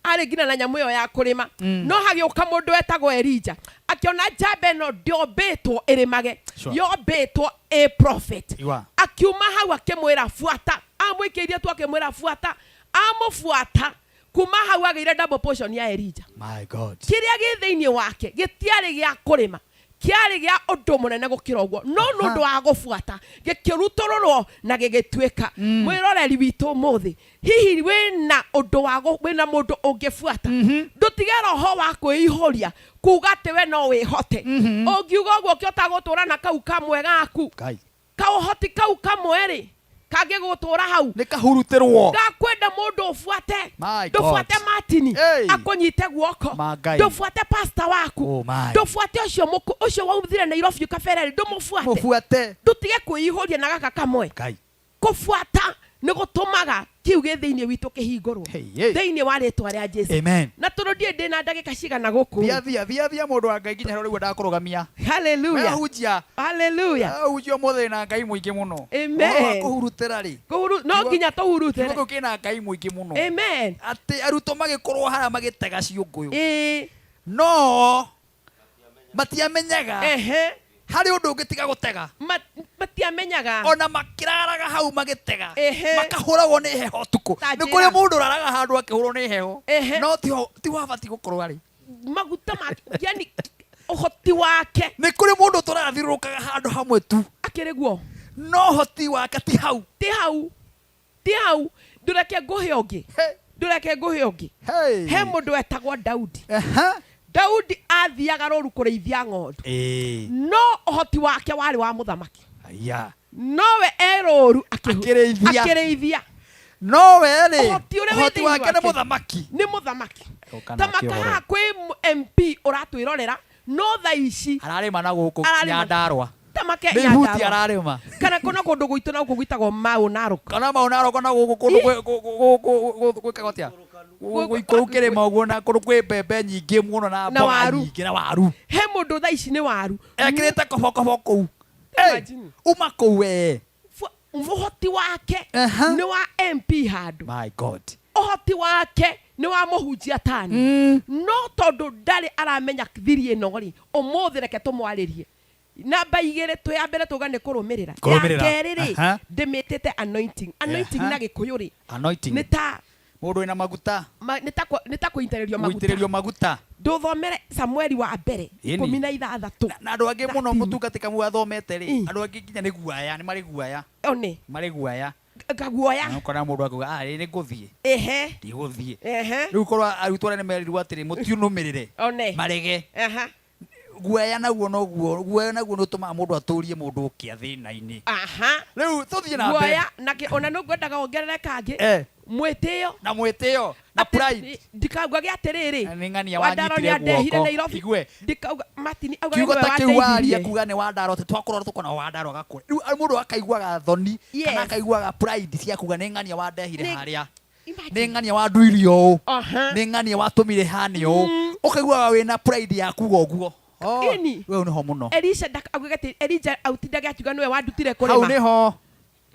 arĩ nginya na nyamũ ĩyo ya kũrĩma, no hagĩũka mũndũ wetagwo Elija, akĩona njamba ĩno ndĩombĩtwo ĩrĩmage, yombĩtwo a prophet. Iwa. Akiuma hau akĩmwĩra buata, amũikĩirie tu akĩmwĩra buata, amũbuata, kuma hau agĩire double portion ya Elija. My God. Kĩrĩa gĩ thĩinĩ wake gĩtiarĩ gĩa kũrĩma, kĩarĩ gĩa ũndũ mũnene gũkĩra ũguo, no nĩ ũndũ wa gũbuata gĩkĩrutũrũrwo na gĩgĩtuĩka. Mwĩroreri witũ ũmũthĩ, hihi wĩna ũndũ wa wĩna mũndũ ũngĩbuata? Ndũtige roho wa kwĩihũria kuga atĩ we no wĩhote. Ũngiuga ũguo ũkĩhota gũtũra na kau kamwe gaku, Ngai. kaũhoti kau kamwe rĩ, kangĩgũtũra hau. Nĩ kahurutĩrwo. Ndakwenda mũndũ ũbuate. My Ndũbuate God. Martin Hey. akũnyite guoko, My Ngai. ndũbuate pastor waku, Oh my. ndũbuate ũcio ũcio waumithire Nairobi kabere rĩ, ndũmũbuate. Mũbuate. Ndũtige kwĩihũria na gaka kamwe. Ngai. Kũbuata nĩ gũtũmaga kĩu gĩ thĩinĩ witũ kĩhingũrwo Hey, hey. thĩinĩ wa rĩtwa rĩa Jesu. Amen. Na tondũ ndiĩ ndĩna ndagĩka cigana gũkũ? Thia thia thia thia, mũndũ wa Ngai, nginya harĩa ũraigua ndakũrũgamia. Hallelujah. Wehunjia. Hallelujah. Wehunjia ũmũthĩ na Ngai mũingĩ mũno. Amen. Ũhoro wa kũhurutĩra rĩ, No nginya tũhurutĩre. Kiugo kĩu kĩna Ngai mũingĩ mũno. Amen. Atĩ arutwo magĩkorwo harĩa magĩtega ciũngũyũ, Ĩĩ. no matiamenyaga. Harĩ ũndũ ũngĩ tiga gũtega. Matiamenyaga. Ona makĩraraga hau magĩtega. Ehe. Makahũragwo nĩ heho ũtukũ. Ta Nĩ njĩra. kũrĩ mũndũ ũraraga handũ akĩhũrwo nĩ heho. Ehe. No tiho tiho abatiĩ gũkorwo arĩ. Maguta ma yani ũhoti wake. Nĩ kũrĩ mũndũ tũrathiũrũrũkaga handũ hamwe tu. Akĩrĩ guo. No ũhoti wake ti hau. Ti hau. Ti hau. Ndũreke ngũhe ũngĩ. Ndũreke ngũhe ũngĩ. He mũndũ wetagwo Daudi. Daudi athiaga rũru kũrĩithia ng'ondu. No ũhoti wake warĩ wa mũthamaki. Aya. Nowe e rũru Akĩrĩithia. akĩrĩithia. Nowe rĩ, Ũhoti ũrĩa wĩ ũhoti thĩinĩ wake nĩ mũthamaki. Nĩ mũthamaki. Ũka Ta nake ũhoro. makaha kwĩ MP ũratwĩrorera no thaa ici Ararĩma na gũkũ Ararĩma. Nyandarũa. ta make Nĩ ihuti Nyandarũa. ararĩma. Kana kuna kũndũ gwitũ na gũkũ gwĩtagwo Mau Narok. Kana Mau Narok na gũkũ kũndũ gwĩkagwo atĩa? Kũu kĩrĩma ũguo na kũndũ kwĩ mbembe nyingĩ mũno na Na mboga waru. nyingĩ na waru. He mũndũ thaa ici nĩ waru. Ekĩrĩte kobokobo kũu. Imagine. Uma kũu we. Ũhoti wake nĩ wa MP handũ. My God. Ũhoti wake nĩ wa mũhunjia tani. No tondũ ndarĩ aramenya thiri ĩno rĩ, ũmũthĩ reke tũmwarĩrie. Namba igĩrĩ twĩ ya mbere tuga nĩ kũrũmĩrĩra. Kũrũmĩrĩra. Ya kerĩ rĩ, Aha. ndĩmĩtĩte anointing. Anointing Aha. na gĩkũyũ rĩ, Anointing. nĩ ta Mũndũ wĩna maguta. nĩ ta kũitĩrĩrio maguta. Gũitĩrĩrio maguta. Ndũthomere Samueli wa mbere Ĩni. 16. Na andũ angĩ mũno mũtungati kamwe athomete rĩ, andũ angĩ nginya nĩ guaya, nĩ marĩ guaya. One. Marĩ guaya. Kaguoya. Na ũkona mũndũ akiuga, ah, nĩ ngũthiĩ. Ehe. Ndigũthiĩ. Ehe. Rĩu korwo arutwo arĩa nĩ merirwo atĩrĩ, mũtiũnũmĩrĩre. One. Marege. Aha. Guoya naguo noguo, guoya naguo nĩ ũtũmaga mũndũ atũrie mũndũ ũkĩa thĩna-inĩ. Aha. Rĩu tũthiĩ na mbere. Guoya na ona nĩ ngwendaga wongerere kangĩ. Eh. Mwĩtĩo. Na mwĩtĩo. Na pride. Ndikauga atĩrĩrĩ. Nĩ ng'ania Wandaro wanyitire nĩandehire guoko. Nairobi. Igue. Ndikauga Martin augaga Kiugo nĩwe ta kĩu waria wandeithirie. kuga nĩ wandaro atĩ twakũrora tũkona wandaro agakũra. Rĩu mũndũ akaiguaga thoni Yes. kana akaiguaga pride cia kuga nĩ ng'ania wandehire Nĩ- harĩa. Nĩ ng'ania wanduirie ũũ. Nĩ ng'ania watũmire hane ũũ. Ũkaiguaga wĩna pride ya kuga ũguo. Oh, Ĩni. Wewe nĩho mũno. Elisha augaga atĩ Elijah autindage akiuga nĩwe wandutire Hau kũrĩma. nĩho.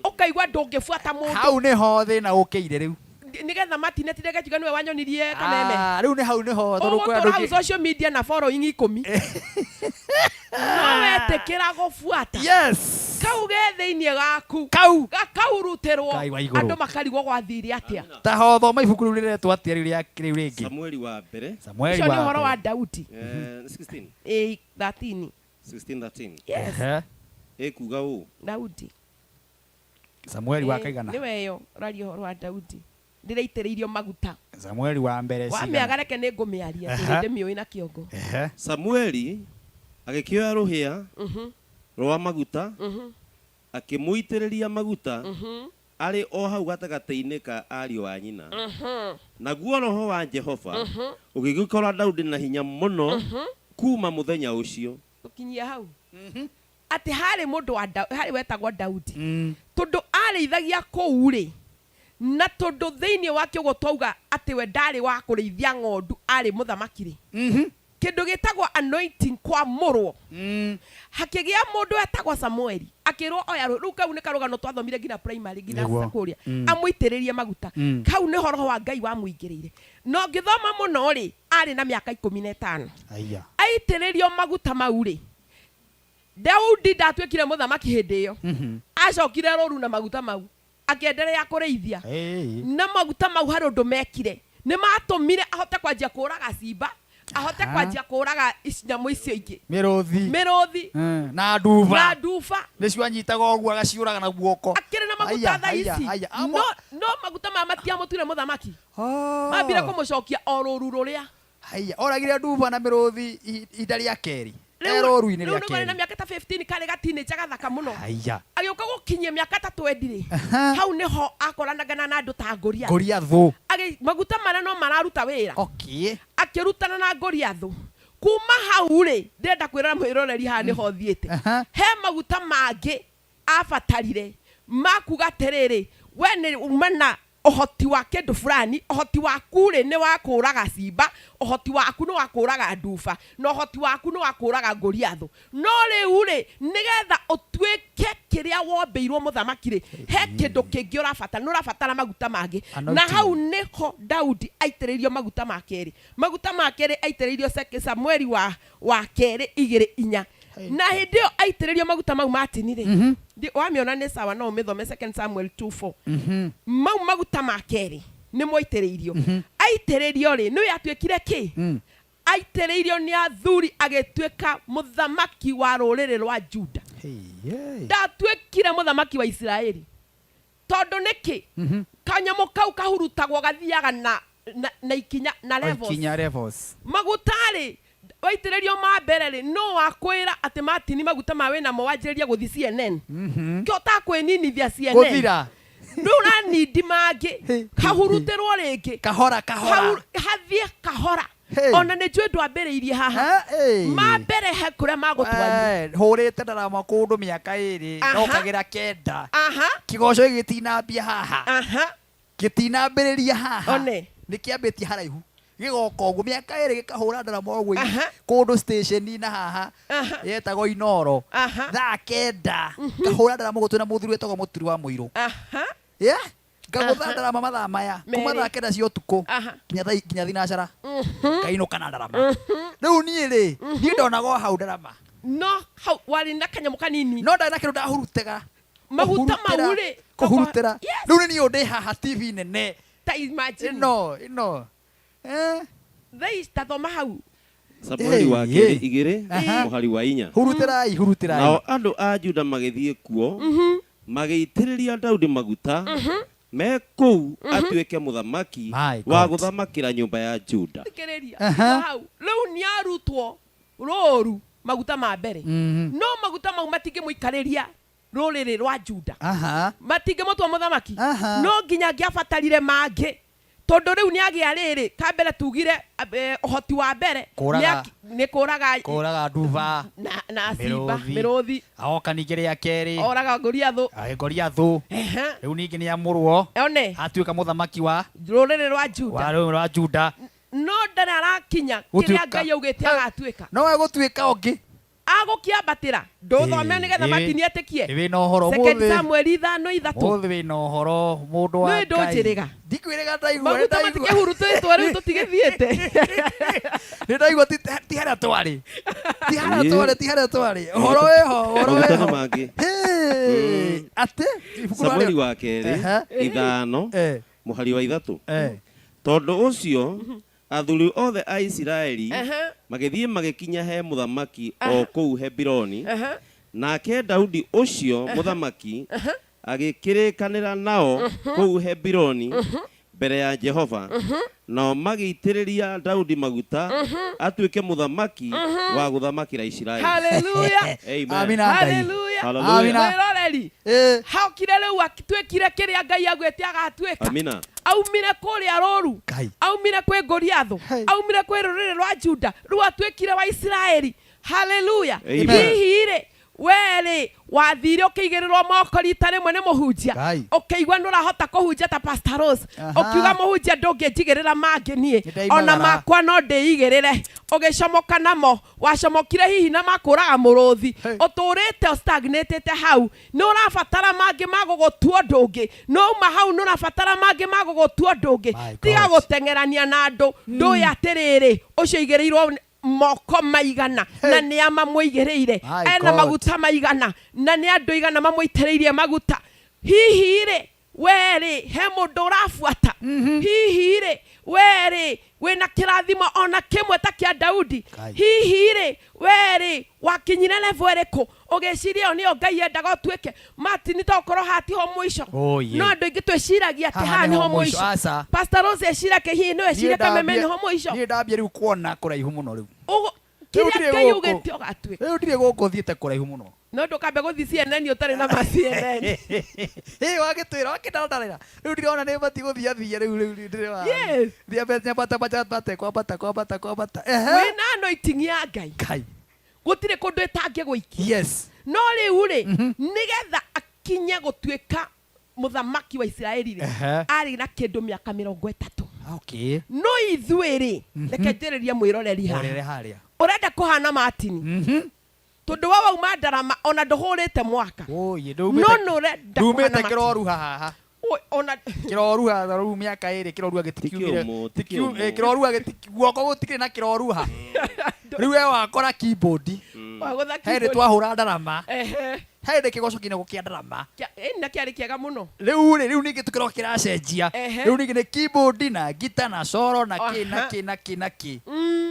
Ũkaigua ndũngĩbuata mũndũ. Hau nĩho thĩna ũkĩire rĩu. Nĩgetha Martin atindage akiuga nĩwe wanyonirie kameme. Ah, rĩu nĩ hau nĩho tondũ kwĩ Ũgũtũra andũ hau aingĩ- social media na following ikũmi. No wetĩkĩra gũbuata. Yes. Kau ge thĩinĩ gaku. Kau. Gakaurutĩrwo. Ngai wa igũrũ. Andũ makarigwo gwathire atĩa. Ta ho thoma ibuku rĩu rĩretwo atĩa rĩu rĩa rĩu rĩngĩ. Samueli wa mbere. Samueli Ũcio nĩ wa ũhoro wa mbere. Daudi. 16. Ĩĩ 13. 16 13. Yes. Ehe. Ĩkuga ũũ. Daudi. Samueli wa kaigana. Nĩwe ĩyo ũraria ũhoro wa Daudi. Ndĩraitĩrĩirio maguta. Samueli wa mbere cigana. Wamĩaga reke nĩ ngũmĩaria Aha. tondũ ndĩmĩũĩ na kĩongo. Ehe. Samueli agĩkĩoya rũhĩa rwa maguta akĩmũitĩrĩria maguta arĩ o hau gatagatĩ-inĩ ka ariũ a nyina. Naguo roho wa Jehova ũgĩgĩkora Daudi na hinya mũno kuma mũthenya ũcio. Tũkinyie hau. Atĩ harĩ mũndũ wa harĩ wetagwo Daudi. Tondũ arĩithagia kũu rĩ na tondũ thĩinĩ wake ũguo twauga atĩ we ndarĩ wa kũrĩithia ng'ondu arĩ mũthamaki rĩ. Kĩndũ gĩtagwo anointing kwamũrwo. Hakĩgĩa mũndũ wetagwo Samueli akĩrwo oya rĩu kau nĩ karũgano twathomire nginya primary nginya Nĩguo. kũrĩa amũitĩrĩrie maguta. Kau nĩho roho wa Ngai wamũingĩrĩire. Na ũngĩthoma mũno rĩ arĩ na mĩaka 15. Aya. Aitĩrĩrio maguta mau rĩ Daudi ndatuĩkire mũthamaki hĩndĩ ĩyo. Acokire rũru na maguta mau akĩenderea kũrĩithia. Na maguta mau harĩ ũndũ mekire nĩ matũmire ahote kwanjia kũraga cimba ahote kwanjia kũraga nyamũ icio ingĩ Mĩrũthi. mĩrũthi Na nduba. na nduba Nĩcio anyitaga ũguo agaciũraga na guoko. Akĩrĩ na maguta thaa ici no maguta maya matiamũtuire mũthamaki mambire kũmũcokia o rũru rũrĩa. Haiya, oragire nduba na mĩrũthi ihinda rĩa kerĩ. E rũru-inĩ Rĩu rĩa nĩ marĩ na kerĩ. mĩaka ta 15 karĩ gatinĩnja gathaka mũno. Haiya. Agĩũka gũkinyia mĩaka ta 20 rĩ hau nĩho akoranagana na andũ ta Goliath. Goliathũ. Maguta marĩa no mararuta wĩra. Okay. Akĩrutana na Goliathũ. Kuma hau rĩ ndĩrenda kwĩrora mwĩroreri haha nĩho thiĩte. He maguta mangĩ abatarire makuga atĩrĩrĩ we nĩ uma na ũhoti wa kĩndũ fulani, ũhoti waku rĩ nĩ wa kũraga cimba, ũhoti waku nĩ wa kũraga nduba, na ũhoti waku nĩ wa kũraga Goliathũ. No rĩu rĩ nĩgetha ũtuĩke kĩrĩa wombĩirwo mũthamaki rĩ he kĩndũ kĩngĩ ũrabatara, nĩ ũrabatara maguta mangĩ. Na Anointing. hau nĩho Daudi aitĩrĩirio maguta ma kerĩ. Maguta ma kerĩ aitĩrĩirio Samueli wa kerĩ 2:4. Na hĩndĩ ĩyo aitĩrĩrio maguta mau Martin rĩ, wamĩona nĩ sawa, no ũmĩthome 2 Samuel 2:4. Mau maguta ma kerĩ nĩ mwaitĩrĩirio. Aitĩrĩrio rĩ, nĩwe atuĩkire kĩ? Aitĩrĩirio nĩ athuri, agĩtuĩka mũthamaki wa rũrĩrĩ rwa Juda. Ndatuĩkire mũthamaki wa Isiraeli, tondũ nĩkĩ? Kanyamũ kau kahurutagwo gathiaga na ikinya na levels. Ikinya, levels. Maguta rĩ, waitĩrĩrio ma mbere rĩ, no wakwĩra atĩ Martin, maguta ma wĩnamo wanjĩrĩria gũthi CNN, kĩo ũtakwĩninithia CNN. Gũthira. Rĩu ũranindi mangĩ kahurutĩrwo rĩngĩ. Kahora kahora. Hathiĩ kahora. Hey. Ona nĩ njũĩ ndwambĩrĩirie haha. Eh, eh. Ma mbere he kũrĩa magũtwarire. Eh, hũrĩte ndarama kũndũ mĩaka 2. Ndokagĩra 9. Kĩgoco gĩkĩ gĩtinambia haha. Gĩtinambĩrĩria haha. One. Nĩ kĩambĩtie haraihu, gĩgoka ũguo mĩaka 2, gĩkahũra ndarama ũguo kũndũ station na haha yetagwo Inoro thaa 9, ngahũra ndarama ũguo twĩna mũthuri wetagwo Mũturi wa Mũirũ. Yeah, ngagũtha ndarama mathaa maya kuma Merĩ. thaa 9 cia ũtukũ nginya nginya thinacara, ngainũka na ndarama. Rĩu niĩ rĩ, niĩ ndonaga o hau ndarama. No hau warĩ na kanyamũ kanini. No ndarĩ na kĩndũ ndahurutĩga. Maguta mau rĩ, kũhurutĩra. Yes. Rĩu nĩ niĩ ũndĩ haha TV nene. Ta imagine. Ĩno ĩno. Thaa ici tathoma hau. Samueli wa Hey, kerĩ hey. 2, mũhari wa 4. Hurutĩrai, hurutĩrai. Nao andũ a Juda magĩthiĩ kuo, magĩitĩrĩria Daudi maguta me kũu atuĩke mũthamaki My wa God. gũthamakĩra nyũmba ya Juda. Thikĩrĩria. Hau rĩu nĩ arutwo rũru maguta ma mbere, no maguta mau matingĩmũikarĩria rũrĩrĩ rwa Juda, matingĩmũtua mũthamaki. No nginya angĩabatarire mangĩ, tondũ rĩu nĩ agĩa rĩrĩ kambere tugire, ũhoti wa mbere Kũraga. nĩ kũraga. Kũraga nduba. Na simba. Mĩrũthi. Mĩrũthi. Agoka ningĩ rĩa kerĩ. Oraga Goliathũ. Goliathũ. Rĩu ningĩ nĩ amũrwo. One. Atuĩka mũthamaki wa rũrĩrĩ rwa Juda. Wa rũrĩrĩ rwa Juda. No ndarĩ arakinya kĩrĩa Gũtuĩka. Ngai augĩte agatuĩka. No egũtuĩka ũngĩ. Agũkĩambatĩra ndũthome nĩgetha Martin etĩkie. Wĩna ũhoro Second ũmũthĩ. Samuel 5:3. Ũmũthĩ wĩna ũhoro mũndũ wa Nĩ ndũnjĩrĩga. Ndikwĩrĩga, ndaigua. Maguta matikĩhurutĩtwo rĩu tũtigĩthiĩte. Nĩ ndaigua ti harĩa twarĩ, ti harĩa twarĩ, ti harĩa twarĩ. Ũhoro wĩho, ũhoro Maguta nĩ wĩho. mangĩ. Hey, atĩ ibuku Samueli rĩarĩ- wa kerĩ 5, mũhari wa 3. Tondũ ũcio athuri othe a Isiraeli magĩthiĩ magĩkinya he mũthamaki o kũu Hebironi, nake Daudi ũcio mũthamaki agĩkĩrĩkanĩra nao kũu Hebironi mbere ya Jehova, nao magĩitĩrĩria Daudi maguta atuĩke mũthamaki wa gũthamakĩra Isiraeli. Hallelujah. Amen. Amina Ngai. Hallelujah. Hallelujah. Mwĩroreri haokire rĩu atuĩkire kĩrĩa Ngai augĩte agatuĩka. Amina. Aumire kũrĩa rũru, aumire kwĩ Goliathũ, aumire kwĩ rũrĩrĩ rwa Juda, rĩu atuĩkire wa Isiraeli. Haleluya. Amen. Hihi rĩ, we rĩ, wathire ũkĩigĩrĩrwo moko rita rĩmwe nĩ mũhunjia, ũkĩigua nĩ ũrahota kũhunjia ta Pastor Rose, ũkiuga mũhunjia ndũngĩnjigĩrĩra mangĩ niĩ, Nĩndaimagara. ona makwa no ndĩigĩrĩre, ũgĩcomoka namo, wacomokire hihi na makũraga mũrũthi, ũtũrĩte stagnatĩte hau, nĩ ũrabatara mangĩ ma gũgũtua ũndũ ũngĩ. Nĩ uma hau, nĩ ũrabatara mangĩ ma gũgũtua ũndũ ũngĩ. Tiga gũteng'erania na andũ. Ndũĩ atĩrĩrĩ, ũcio igĩrĩirwo moko maigana na nĩ a mamũigĩrĩire, My ena God. maguta maigana na nĩ andũ igana mamũitĩrĩirie maguta. Hihi rĩ, we rĩ, he mũndũ ũrabuata? Hihi rĩ, we rĩ, wĩna kĩrathimo ona kĩmwe ta kĩa Daudi? Hihi rĩ, we rĩ, wakinyire level ĩrĩkũ ũgĩciria ĩyo nĩyo Ngai endaga ũtuĩke? Martin, to ũkorwo haha tiho mũico. Oh, yeah. No andũ aingĩ twĩciragia atĩ Haha haha nĩho nĩho mũico. mũico. Aca. Pastor Rose eciragia hihi no ecirie Kameme nĩho mũico. Niĩ ndambia rĩu kuona kũraihu mũno rĩu. Kĩrĩa Rĩu ndirĩ Ngai gũkũ. augĩte ũgatuĩka. Rĩu ndirĩ gũkũ, thiĩte kũraihu mũno. No ndũkambe gũthiĩ CNN ũtarĩ na ma CNN. Ĩ wagĩtwĩra wakĩndandarĩra rĩu ndirona nĩ batiĩ gũthiathia rĩu ndĩrĩ wa Yes. thiĩ nyambata kwambata kwambata kwambata kwambata. Ehe. Wĩna anointing ya Ngai. Ngai. Gũtirĩ kũndũ ĩtangĩgũikia. Yes. No rĩu rĩ, nĩgetha akinye gũtuĩka mũthamaki wa Isiraeli rĩ, arĩ na kĩndũ mĩaka 30. Okay. No ithuĩ rĩ, reke njĩrĩrie mwĩroreri haha. Mũrere harĩa. Ũrenda kũhana Martin, tondũ we wauma ndarama ona ndũhũrĩte mwaka, Oye, no nĩ ũrenda ndumĩte kũhana Martin. kĩroruha haha. Ona Kĩroruha rĩu mĩaka 2 kĩroruha gĩtikiumire. Ti kĩũmũ, ti kĩũmũ. Kĩroruha guoko gũtikĩrĩ na kĩroruha. Rĩu we wakora keyboard. Wagũtha He hĩndĩ keyboard. twahũra ndarama. Ehe. He hĩndĩ kĩgoco kĩnagwo kĩa ndarama. Ĩni na kĩarĩ kĩega mũno. Rĩu rĩ, rĩu ningĩ tũkĩroka kĩracenjia. Ehe. Rĩu ningĩ nĩ keyboard na gita na solo na kĩ na Aha. kĩ na kĩ na kĩ.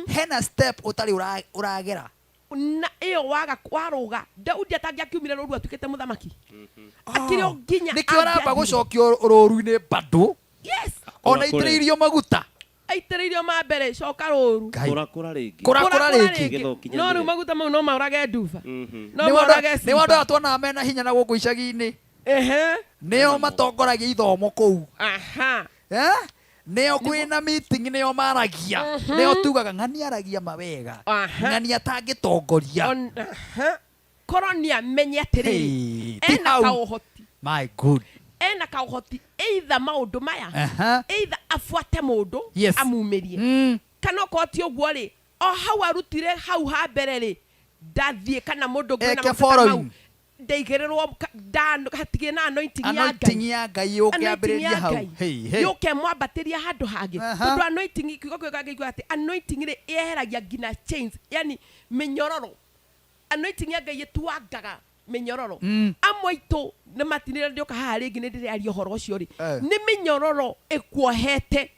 Hena step ũtarĩ ũragera. Na ĩyo waga warũga Daudi atangĩakiumire rũru atuĩkĩte mũthamaki. Akĩrĩ o nginya Nĩkĩo aramba angĩathire. gũcokio rũru-inĩ bado. Yes. Ona aitĩrĩirio maguta. Aitĩrĩirio ma mbere coka rũru. Kũra kũra rĩngĩ. Kũra kũra rĩngĩ. Nĩgetha ũkinyanĩre. No rĩu maguta mau no maũrage nduba. No Nĩ maũrage wandũ simba. aya tuonaga mena hinya na gũkũ icagi-inĩ. Ehe. Nĩo matongoragia ithomo kũu. Aha. Eh? Nĩo kwĩna meeting nĩo maragia. Nĩo tugaga ng'ani aragia mawega. Aha. Ng'ani atangĩtongoria. Aha. Korwo nĩ amenye atĩrĩrĩ Hey, ti ena hau. kaũhoti My good. Ena kaũhoti either maũndũ maya, Aha. either abuate mũndũ Yes. amumĩrie, kana okorwo ti ũguo rĩ, o hau arutire hau ha mbere rĩ, ndathiĩ kana mũndũ ũngĩ wĩna Eke maguta ta mau following. ndaigĩrĩrwo hatigĩ na anointing ya Ngai. Anointing ya Ngai yũke Anointing ya ambĩrĩrie hau. Ngai. Hey, hey. Yũke mwambatĩria handũ hangĩ. Aha. Tondũ anointing, kiugo kĩu kangĩigua atĩ anointing rĩ, yeheragia nginya chains, yani mĩnyororo. Anointing ya Ngai ĩtuangaga mĩnyororo. Amwe aitũ nĩ matinĩra ndĩoka haha rĩngĩ nĩ ndĩraria ũhoro ũcio rĩ, Eh. nĩ mĩnyororo ĩkuohete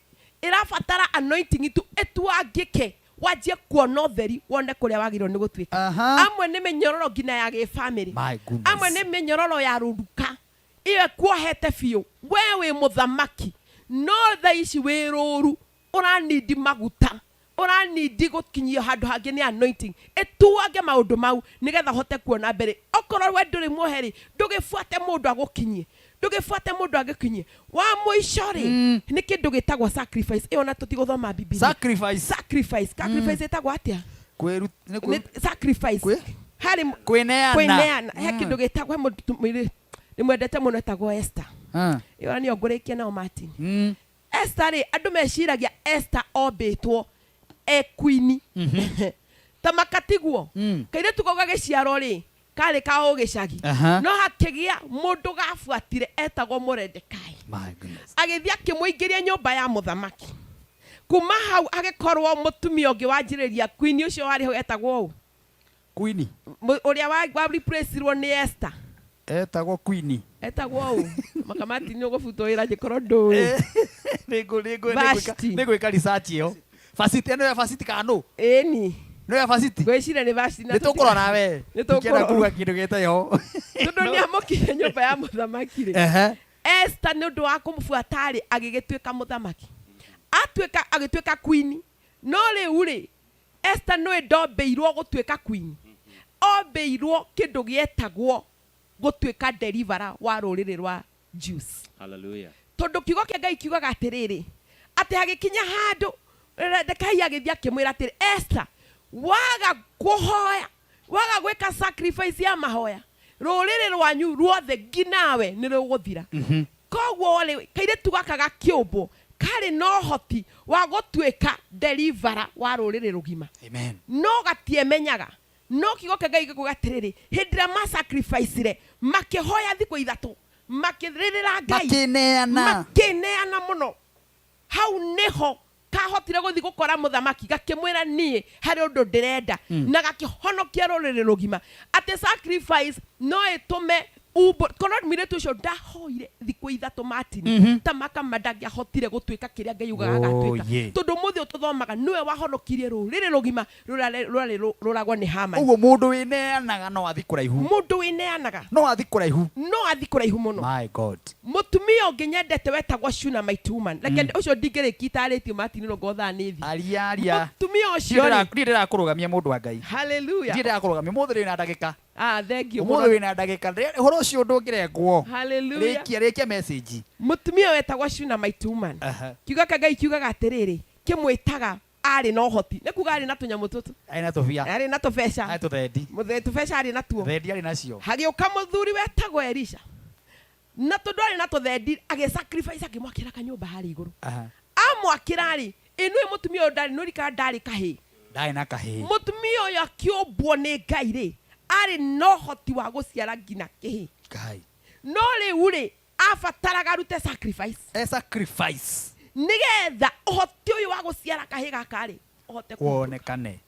ĩrabatara anointing tu ĩtuangĩke, wanjie kuona ũtheri, wone kũrĩa wagĩrĩirwo nĩ gũtuĩka. Aha. Amwe nĩ mĩnyororo nginya ya gĩbamĩrĩ. My goodness. Amwe nĩ mĩnyororo ya rũruka ĩyo ĩkuohete biũ. We wĩ mũthamaki no thaa ici wĩ rũru, ũranindi maguta, ũranindi gũkinyio handũ hangĩ nĩ anointing ĩtuange maũndũ mau nĩgetha ũhote kuona mbere. Okorwo we ndũrĩ muohe rĩ, ndũgĩbuate mũndũ agũkinyie, ndũgĩbuate mũndũ agũkinyie. Wa mũico rĩ, nĩ kĩndũ gĩtagwo sacrifice. Ĩyo na tũtigũthoma Bibilia. Sacrifice. Sacrifice. Sacrifice ĩtagwo atĩa? Nĩ Nĩ sacrifice. Harĩ Kwĩneana. Kwĩneana. He kĩndũ gĩtagwo, he mũndũ ndĩmwendete mũno etagwo Esther. Ah. Ĩyo nĩyo ngũrĩkia nao Martin. Esther rĩ, andũ meciragia Esther ombĩtwo e queen. Ta makatiguo. Kairĩtu kau gagĩciarwo rĩ, karĩ ka ũgĩcagi. Aha. No hakĩgĩa mũndũ gabuatire etagwo Moredekai. My goodness. Agĩthiĩ akĩmũingĩria nyũmba ya mũthamaki. Kuma hau agĩkorwo mũtumia ũngĩ wanjĩrĩria queen ũcio warĩ hau etagwo ũ? Queen. Ũrĩa wa replace-irwo nĩ Esther. Etagwo Queen. Etagwo ũ? Makamati nĩ ũgũbutwo wĩra angĩkorwo ndũĩ. Vashti. Nĩngwĩka research ĩyo. Faciti ĩno ya Faciti kana nũ? Ĩni. Nĩ ya Faciti? Ngwĩciria nĩ Vashti na Nĩ tũkũrora we. Nĩ Ndingĩenda tũkũrora. kuga kĩndũ gĩtarĩ Tondũ nĩ amũkinyia nyũmba ya mũthamaki rĩ. Ehe. Esther nĩ ũndũ wa kũmũbuata rĩ, agĩgĩtuĩka mũthamaki. Atuĩka, agĩtuĩka queen. No rĩu rĩ, Esther nĩwe ndombĩirwo gũtuĩka queen. Ombĩirwo kĩndũ gĩetagwo gũtuĩka deliverer wa rũrĩrĩ rwa Jews. Hallelujah. Tondũ kiugo kĩa Ngai kiugaga atĩrĩrĩ, atĩ hagĩkinya handũ Mordekai agĩthiĩ akĩmwĩra atĩrĩ, Esther, waga kũhoya, waga gwĩka sacrifice ya mahoya, rũrĩrĩ rwanyu ruothe nginawe nĩ rũgũthira. Koguo rĩ, kairĩtu gaka gakĩũmbwo karĩ na ũhoti wa gũtuĩka deliverer wa rũrĩrĩ rũgima. Amen. No gatiemenyaga. No kiugo kĩa Ngai gĩkuga atĩrĩrĩ, hĩndĩ ĩrĩa ma-sacrifice-ire, makĩhoya thikũ 3, makĩrĩrĩra Ngai, Makĩneana. makĩneana mũno. Hau nĩho kahotire gũthiĩ gũkora mũthamaki, gakĩmwĩra niĩ harĩ ũndũ ndĩrenda, na gakĩhonokia rũrĩrĩ rũgima. Atĩ sacrifice no ĩtũme umbo, korwo mũirĩtu ũcio ndahoire thikũ 3 Martin, ta makama ndangĩahotire gũtuĩka kĩrĩa Ngai augaga Oh, agatuĩka. yeah. Tondũ ũmũthĩ ũyũ tũthomaga nĩwe wahonokirie rũrĩrĩ rũgima rũrĩa rũragwo nĩ Haman. Ũguo mũndũ wĩneanaga no athiĩ kũraihu. Mũndũ wĩneanaga No athiĩ kũraihu. no athiĩ kũraihu mũno. My God. Mũtumia ũngĩ nyendete wetagwo Shunammite woman. Reke ũcio ndingĩrĩkia itarĩtio Martin no ngothaa nĩ thiĩ. Aria, aria. Mũtumia ũcio rĩ. Niĩ ndĩrakũrũgamia mũndũ wa Ngai. Hallelujah. Niĩ ndĩrakũrũgamia ũmũthĩ wĩna ndagĩka. Ah, thank you. Ũmũthĩ wĩna ndagĩka. Ũhoro ũcio ndũngĩrengwo. Hallelujah. Rĩkia, rĩkia message. Mũtumia wetagwo Shunammite woman. Aha. Kiugo kĩa Ngai kiugaga atĩrĩrĩ, kĩmwĩtaga arĩ na ũhoti. Nĩ kuga arĩ na tũnyamũ tũtũ. Arĩ na tũbia. Arĩ na tũbeca. Arĩ tũthendi. Tũbeca arĩ natuo. Thendi arĩ nacio. Hagĩũka mũthuri wetagwo Elisha. Na tondũ arĩ na tũthendi, agĩ-sacrifice akĩmwakĩra kanyũmba harĩa igũrũ. Aha. Amwakĩra rĩ, ĩ nĩwe mũtumia ũyũ ndarĩ, nĩũrĩ kana ndarĩ kahĩĩ. Ndarĩ na kahĩĩ. Mũtumia ũyũ akĩũmbwo nĩ Ngai rĩ, arĩ na ũhoti wa gũciara nginya kĩhĩĩ. Ngai. No rĩu rĩ, Abataraga arute sacrifice. E sacrifice. Nĩgetha ũhoti ũyũ wa gũciara kahĩ gaka rĩ ũhote kũhutũka. Wonekane.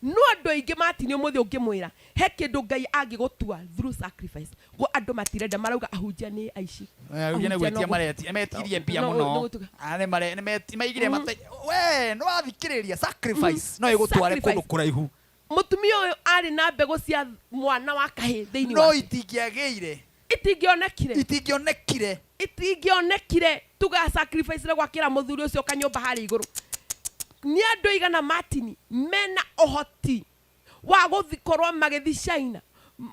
No andũ aingĩ Martin ũmũthĩ ũngĩmwĩra he kĩndũ Ngai angĩgũtua through sacrifice, go andũ matirenda, marauga ahunjia nĩ aici. Ahunjia nĩ Ahunjia gwĩtia no gũ- maretia, metirie mbia no- mũno. no gũtuga. Ah, nĩ mare- nĩ meti- maigire mate- we nĩ wathikĩrĩria sacrifice no ĩgũtware Sacrifice. kũndũ kũraihu. Mũtumia ũyũ arĩ na mbegũ cia mwana wa kahĩ thĩinĩ No wake. itingĩagĩire. Itingĩonekire. Itingĩonekire. Itingĩonekire. Tuga sacrifice na gwakĩra mũthuri ũcio kanyũmba harĩa igũrũ. Nĩ andũ aigana Martin mena ũhoti wa gũkorwo magĩthiĩ China,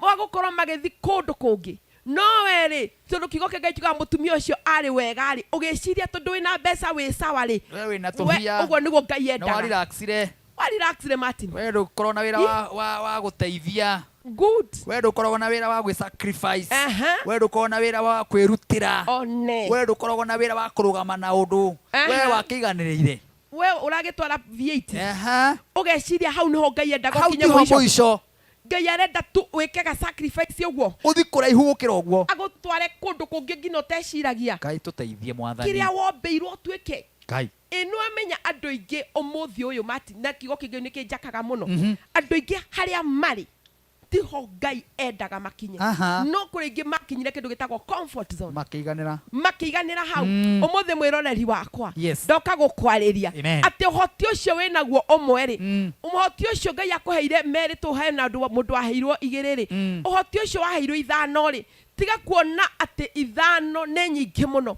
wa gũkorwo magĩthiĩ kũndũ kũngĩ, no we rĩ, tondũ kiugo kĩa Ngai kiugaga mũtumia ũcio arĩ wega rĩ, ũgĩciria tondũ wĩna mbeca wĩ sawa rĩ, We wĩna we tũhia. ũguo nĩguo Ngai Nĩ endaga. warelaxire. Warelaxire Martin. We ndũkorwo na wĩra wa gũteithia. Good. We ndũkoragwo na wĩra wa gwĩ sacrifice. Aha. We ndũkoragwo na wĩra wa kwĩrutĩra. One. We ndũkoragwo na wĩra wa kũrũgama na ũndũ. Aha. We wakĩiganĩrĩire. We ũragĩtwara V8. Aha. Ũgeciria hau nĩho Ngai endaga Hau ũkinye tiho mũico. mũico. Ngai arenda tu wĩke ga sacrifice ũguo. Ũthi kũraihu gũkĩra ũguo. Agũtware kũndũ kũngĩ nginya ũteciragia. Ngai tũteithie Mwathani. Kĩrĩa wombĩirwo ũtuĩke. Ngai. Ĩ nĩ wamenya andũ aingĩ ũmũthĩ ũyũ Martin, na kiugo kĩngĩ nĩ kĩnjakaga mũno. Andũ aingĩ harĩa marĩ tiho Ngai endaga makinye. Aha. No kũrĩ aingĩ makinyire kĩndũ gĩtagwo comfort zone. Makĩiganĩra. Makĩiganĩra hau. Ũmũthĩ mwĩroreri wakwa. Yes. Ndoka gũkwarĩria. Amen. Atĩ ũhoti ũcio wĩnaguo ũmwe rĩ, ũhoti ũcio Ngai akũheire merĩ tũ hena mũndũ waheirwo igĩrĩ rĩ, ũhoti ũcio waheirwo ithano rĩ, tiga kuona atĩ ithano nĩ nyingĩ mũno.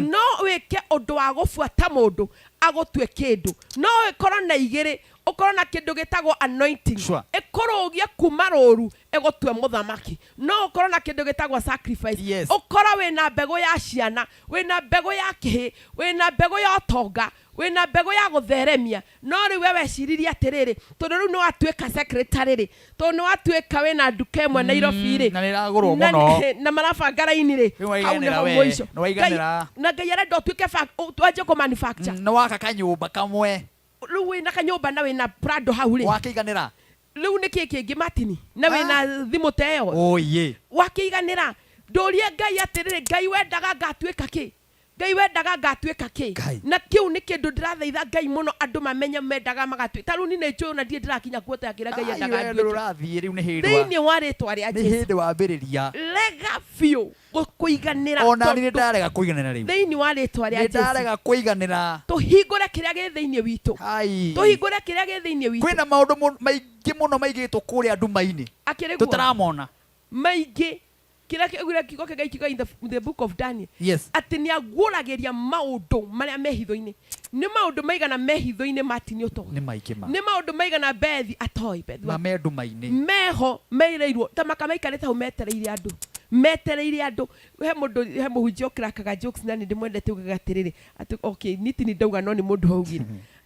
No wĩke ũndũ wa gũbuata mũndũ agũtue kĩndũ. No ũkorwo na igĩrĩ, ũkorwo na kĩndũ gĩtagwo anointing. Sure. Ĩkũrũgie kuma rũru ĩgũtue mũthamaki. No ũkorwo na kĩndũ gĩtagwo sacrifice. Yes. Ũkorwo wĩna mbegũ ya ciana, wĩna mbegũ ya kĩhĩ, wĩna mbegũ ya ũtonga, wĩna mbegũ ya gũtheremia. No rĩu we weciririe atĩrĩrĩ, tondũ rĩu nĩ watuĩka secretary rĩ, tondũ nĩ watuĩka wĩna nduka ĩmwe Nairobi rĩ, Na nĩ ĩragũrwo mũno. na marabanga raini rĩ, Rĩu hau waiganĩra nĩho we, mũico. nĩ waiganĩra. Na Ngai arenda ũtuĩke wanjie kũ manufacture. Nĩ waka kanyũmba kamwe. Rĩu wĩna kanyũmba na wĩna Prado hau rĩ. Wakĩiganĩra. Rĩu nĩ kĩĩ kĩngĩ Martin? Na wĩna thimũ ta ĩyo. Oye. Wakĩiganĩra. Ndũrie Ngai atĩrĩrĩ, Ngai wendaga ngatuĩka kĩ? Ngai wendaga ngatuĩka kĩ? Ngai. Na kĩu nĩ kĩndũ ndĩrathaitha Ngai mũno andũ mamenye mendaga magatuĩka. Ta rĩu niĩ nĩ njũĩ ona ndirĩ ndĩrakinya kuo ta kĩrĩa Ngai Ai, endaga we nduĩke. ndũrathiĩ rĩu nĩ hĩndĩ Thĩinĩ wa rĩtwa rĩa nĩ Jesũ. hĩndĩ wambĩrĩria. Rega biũ kũiganĩra. Ona niĩ nĩ tondũ ndarega kũiganĩra rĩu. Thĩinĩ wa rĩtwa rĩa Nĩ Jesũ. ndarega kũiganĩra. Tũhingũre kĩrĩa gĩ thĩinĩ witũ. Ai. Tũhingũre kĩrĩa gĩ thĩinĩ witũ. Kwĩna maũndũ maingĩ mũno maigĩtwo kũrĩa nduma-inĩ. Akĩrĩ guo. Tũtaramona. Maingĩ. Kĩrĩa kĩaugire kiugo kĩa Ngai kiuga in the book of Daniel. Yes. Atĩ nĩ aguũragĩria maũndũ marĩa me hitho-inĩ. Nĩ maũndũ maigana me hitho-inĩ Martin ũtoĩ. Nĩ maingĩ ma. Nĩ maũndũ maigana Bethi atoĩ. Bethi Ma wa- me nduma-inĩ. Meho meirĩirwo ta maka maikarĩte hau metereire andũ. Metereire andũ. He mũndũ, he mũhunjia ũkrakaga jokes na nĩ ndĩmwendete ugaga atĩrĩrĩ, atĩ okay, niti nĩ ndauga no nĩ mũndũ augire.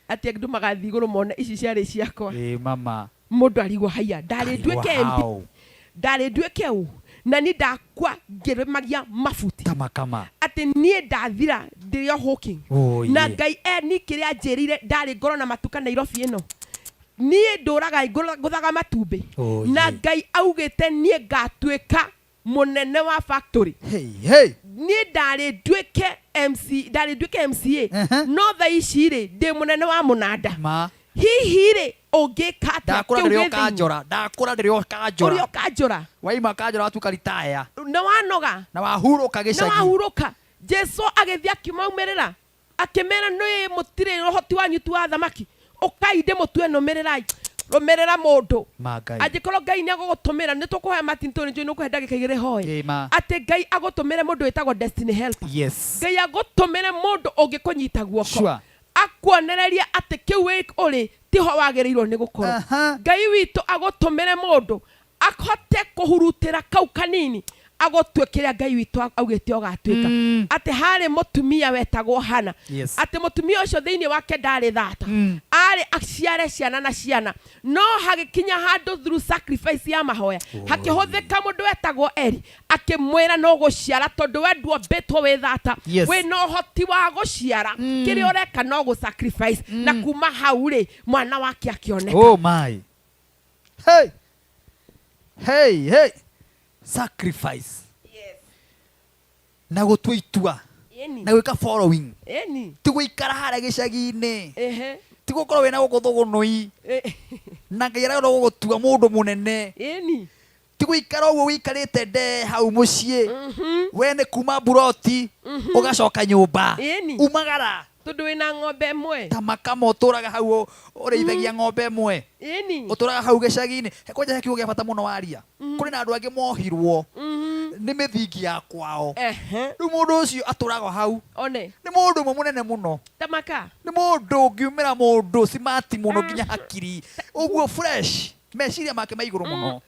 Atĩ andũ magathiĩ igũrũ mone ici ciarĩ ciakwa. Ĩ mama. Mũndũ arigwo haiya, ndarĩ Arigwo nduĩke MP. how? Ndarĩ nduĩke ũ. Na niĩ ndakua ngĩrĩmagia mabuti. Kama kama. Atĩ niĩ ndathira ndĩrĩ o hawking. Oh, Na yeah. Ngai ni kĩrĩa anjĩrĩire ndarĩ ngorwo na matuka Nairobi ĩno. Niĩ ndũraga ngũthaga matumbĩ. Oh, Na yeah. Ngai augĩte niĩ ngatuĩka mũnene wa factory. Hey, hey. Niĩ ndarĩ nduĩke MC, ndarĩ nduĩke MCA. No thaa ici rĩ, ndĩ mũnene wa mũnanda. Ma. Hihi rĩ, ũngĩka atĩa Ndakũra kĩu ndĩrĩ gĩ o thĩinĩ? kanjora. Ndakũra ndĩrĩ o kanjora. Ũrĩ o kanjora. Waima kanjora watuĩka ritaya. Na wanoga. Na wahurũka Na gĩcagi. wahurũka. Jesu agĩthiĩ akĩmaumĩrĩra. Akĩmera nĩ mũtirĩ ũhoti wanyu tu wa thamaki. Ũkai ndĩmũtue nũmĩrĩrai. Rũmĩrĩra mũndũ. Ma Ngai. Angĩkorwo Ngai nĩ agũgũtũmĩra, nĩ tũkũhoya Martin tondũ nĩnjũĩ nĩ ũkũhe ndagĩka igĩrĩ hoe. Ĩ ma. Atĩ Ngai agũtũmĩre mũndũ wĩtagwo Destiny Helper. Yes. Ngai agũtũmĩre mũndũ ũngĩkũnyita guoko. Sure. Akuonereria atĩ kĩu wĩ ũrĩ tiho wagĩrĩirwo nĩ gũkorwo. Aha. Ngai witũ agũtũmĩre mũndũ ahote kũhurutĩra kau kanini agũtue kĩrĩa Ngai witũ augĩte ũgatuĩka. Atĩ harĩ mũtumia wetagwo Hana. Yes. Atĩ mũtumia ũcio thĩinĩ wake ndarĩ thata. Arĩ aciare ciana na ciana. No hagĩkinya handũ through sacrifice ya mahoya. Hakĩhũthĩka mũndũ wetagwo Eli. Akĩmwĩra no gũciara tondũ we nduombĩtwo wĩ thata. Yes. Wĩna ũhoti wa gũciara. Kĩrĩa ũreka no gũ sacrifice. Na kuma hau rĩ, mwana wake akĩoneka. Oh my. Hey. Hey, hey. Sacrifice. Yes. Na gũtua itua Ĩni. na gwĩka following. Ĩni. Ti gũikara harĩa gĩcagi-inĩ. Ehe. Ti gũkorwo wĩna gũkũ thũgũnũi. Na Ngai arenda gũgũtua mũndũ mũnene. Ĩni. Ti gũikara ũguo ũikarĩte ndee hau mũciĩ. We nĩ kuma mburoti ũgacoka nyũmba. Ĩni. Umagara. Tondũ wĩna ng'ombe ĩmwe. Ta makama ũtũraga hau ũrĩithagia ng'ombe ĩmwe. Ĩni. Ũtũraga hau gĩcagi-inĩ. Kwanja he kiugo gĩa bata mũno waria. Kũrĩ na andũ angĩ mohirwo nĩ mĩthingi ya kwao. Rĩu mũndũ ũcio atũraga hau. One. Nĩ mũndũ ũmwe mũnene mũno. Tamaka. Nĩ mũndũ ũngiumĩra mũndũ simati mũno nginya hakiri. Ũguo fresh. Meciria make ma igũrũ mũno.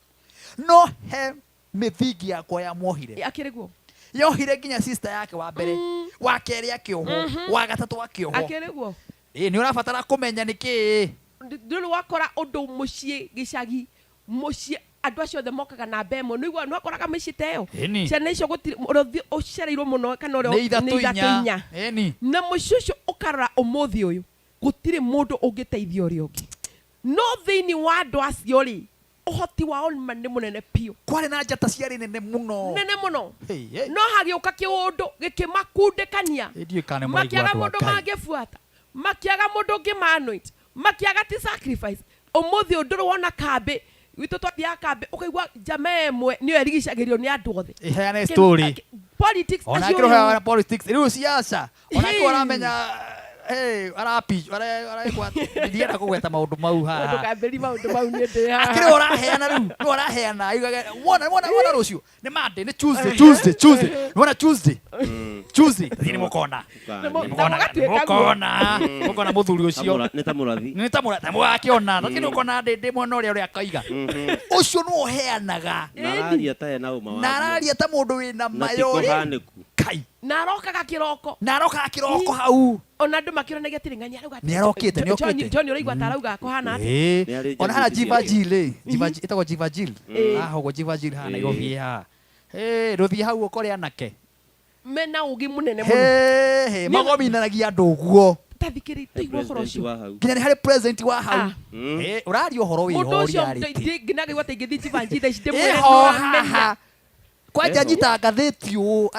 No he mĩthingi yakwa yamuohire. Akĩrĩ guo. Yohire nginya sister yake wa mbere. Wa kerĩ akĩohwo. Wa gatatũ akĩohwo. Akĩrĩ guo. Ĩ nĩ ũrabatara kũmenya nĩkĩ. Ndũrĩ wakora ũndũ mũciĩ gĩcagi mũciĩ andũ acio othe mokaga namba ĩmwe nĩ ũiguaga nĩ wakoraga mĩciĩ ta ĩyo Ĩni. ciana icio gũtirĩ ũrĩa ũthiĩ ũcereirwo mũno kana ũrĩa Nĩ ithatũ inya. inya Ĩni. na mũciĩ ũcio ũkarora ũmũthĩ ũyũ gũtirĩ mũndũ ũngĩteithia ũrĩa ũngĩ no thĩinĩ wa andũ acio rĩ ũhoti wao ma nĩ mũnene biũ. Kwarĩ na njata ciarĩ nene mũno. Nene mũno. Hey, hey. No hagĩũka kĩũndũ gĩkĩmakundĩkania. Ndiũĩ kana nĩ mũraigua Makĩaga andũ a mũndũ Ngai. mangĩbuata, makĩaga mũndũ ũngĩma-anoint, makĩaga ti sacrifice. Ũmũthĩ ũyũ ndũrĩ wona kambĩ gwitũ twathiaga kambĩ ũkaigua njama ĩmwe nĩyo ĩrigicagĩrio nĩ andũ othe. Ĩheane story. Politics Ona acio akĩrũhaga politics rĩu siasa ona Hey. akĩrwo aramenya hey, arapi arekwa ndienda kũgweta maũndũ mau haha Ndũkambĩrie maũndũ mau niĩ ndĩ haha. akĩrĩ ũraheana rĩu nĩ ũraheana aigage wona wona wona rũciũ nĩ Monday nĩ Tuesday Tuesday Tuesday wona Tuesday Tuesday thiĩ nĩ mũkona Na mũgatuĩka guo. mũkona mũkona mũthuri ũcio Nĩ ta mũrathi. nĩ ta mũrathi mũgakĩona thiĩ nĩ ũkona ndĩ mwena ũrĩa ũrĩa akoiga ũcio nĩ ũheanaga Na araria ta ena ũma na araria ta mũndũ wĩna Na ti mayo rĩ kũhanĩku. Na arokaga kĩroko. Na arokaga kĩroko hau. Ona andũ makĩũranagia atĩrĩ ng'ania arauga atĩ- Nĩ arokĩte, nĩ John- okĩte. John ũraigua ta arauga kũhana atĩa? Ĩĩ. Ona hana Jivajil ĩ Jivajil ĩtagwo Jivajil Ĩĩ. haha ũguo Jivajil haha Ĩĩ. Nairobi haha ĩĩ ndũthiĩ hau ũkore anake Mena ũgĩ mũnene mũno. Hĩ, hĩ, magominanagia andũ ũguo Ta thikĩrĩ tũigue ũhoro President ũcio. wa hau. nginya nĩ harĩ president wa hau Ĩĩ, ũraria ũhoro Mũndũ ũcio wĩho ndingĩnaga atĩ ingĩthiĩ Jivanjii thaa ici ndĩmwĩre ĩho nĩũramenya. haha kwanja nyitaga ngathĩti ũũ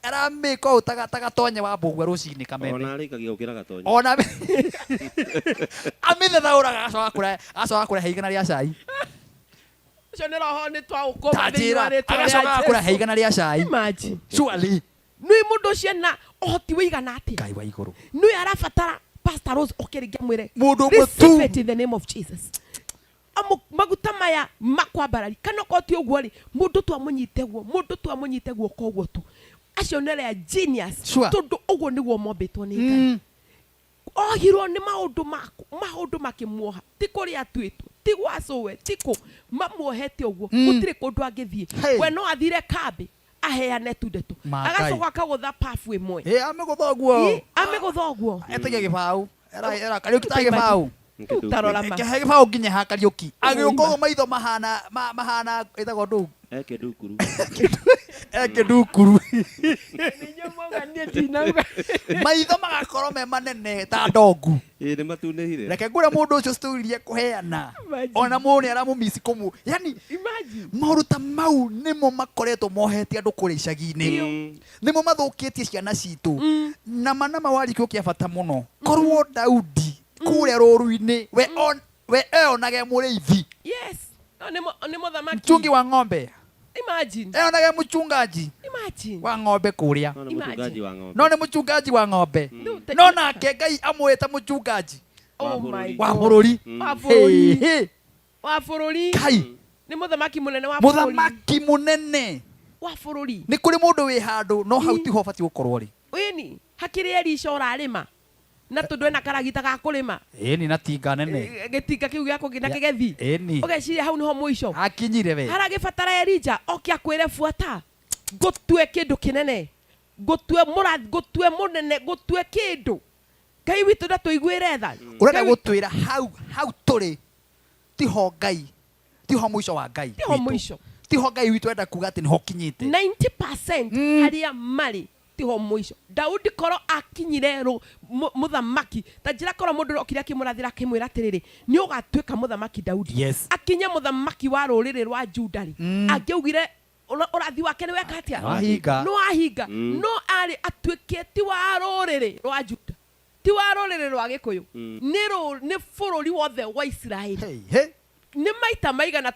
aramĩka ũũ ta gatonye wa mbũgua rũcinĩ kameme Ona arĩkagia gũkĩra gatonye. ona amĩthethaũraga agacoka kũrehe igana rĩa cai Ũcio nĩ roho nĩ twaũkũma ta thĩinĩ wa njĩra rĩtwa rĩa agacoka kũrehe Jesũ. igana rĩa cai Imagine. surely Nĩ mũndũ ũcio ena ũhoti wĩigana atĩa? Ngai wa igũrũ Nĩ arabatara Pastor Rose oke rĩngĩ amwĩre Mũndũ ũmwe tu. "Receive it in the name of Jesus." Amu maguta maya makwambarari kana okorwo ti ũguo rĩ mũndũ tu amũnyite guo mũndũ tu amũnyite guoko ũguo tu acio nĩ arĩa genius Sure. tondũ ũguo nĩguo mombĩtwo nĩ Ngai ohirwo nĩ maũndũ maku maũndũ makĩmuoha ti kũrĩa atuĩtwo ti gwa cũwe ti kũ mamuohete ũguo gũtirĩ kũndũ angĩthiĩ Hey. we no athire kambĩ aheane tu ndeto Ma Ngai. agacoka akagũtha pabu ĩmwe Ĩ, amĩgũtha ũguo Ĩ, amĩgũtha ũguo etagia gĩbaũ era Kariũki ta gĩbaũ Rĩu tarora ma. Kĩhe gĩbaũ nginya ha Kariũki agĩũka ũguo maitho mahana mahana ĩtagwo ndũu Ekĩndukuru. ekĩndukuru maitho magakorwo me manene ta ndongu Ĩ nĩ matunĩhire. reke ngwĩre mũndũ ũcio story iria ekũheana ona mũndũ nĩ aramũmici kũmũ yani maũndũ ta mau nĩmo makoretwo mohete andũ kũrĩa icagi-inĩ nĩmo mathũkĩtie ciana citũ na mana mawari kĩo kĩa bata mũno korwo Daudi kũrĩa rũru-inĩ we on we eonage mũrĩithi yes no nĩ nĩ mũthamaki mchungi wa ng'ombe imagine eonage mũchungaji imagine wa ng'ombe kũrĩa No nĩ mũchungaji wa ng'ombe. no nĩ mũchungaji wa ng'ombe no nake Ngai amwĩta mũchungaji oh my wa God. bũrũri wa bũrũri Hĩ, hĩ. wa bũrũri Kai. nĩ mũthamaki mũnene wa bũrũri mũthamaki mũnene wa bũrũri nĩ kũrĩ mũndũ wĩ handũ no hau tiho ũbatiĩ gũkorwo rĩ ĩni hakĩrĩ Elisha ũrarĩma na tondũ ena karagita ga kũrĩma ĩni na tinga nene gĩtinga kĩu gĩa kũgĩ na kĩgethi ĩni ũgeciria hau nĩho mũico akinyire we haragĩbatara Elija oke akwĩre buata ngũtue kĩndũ kĩnene ngũtue mũrathi ngũtue mũnene ngũtue kĩndũ Ngai witũ ndatũiguĩre tha ũrenda gũtwĩra hau hau tũrĩ tiho Ngai tiho mũico wa Ngai Tiho witũ. mũico. tiho Ngai witũ enda kuga atĩ nĩho kinyĩte 90% harĩa marĩ tiho mũico Daudi korwo akinyire mũthamaki ta njĩra korwo mũndũ okire akĩmũrathĩra akĩmwĩra atĩrĩrĩ nĩ ũgatuĩka mũthamaki Daudi Yes. akinye mũthamaki wa rũrĩrĩ rwa Juda rĩ angĩaugire Ũrathi wake nĩ weka atĩa? Nĩwahinga. Nĩwahinga. No arĩ atuĩke ti wa rũrĩrĩ rwa Juda, ti wa rũrĩrĩ rwa Gĩkũyũ, nĩ bũrũri wothe wa Isiraeli. Hey, hey. Nĩ maita maigana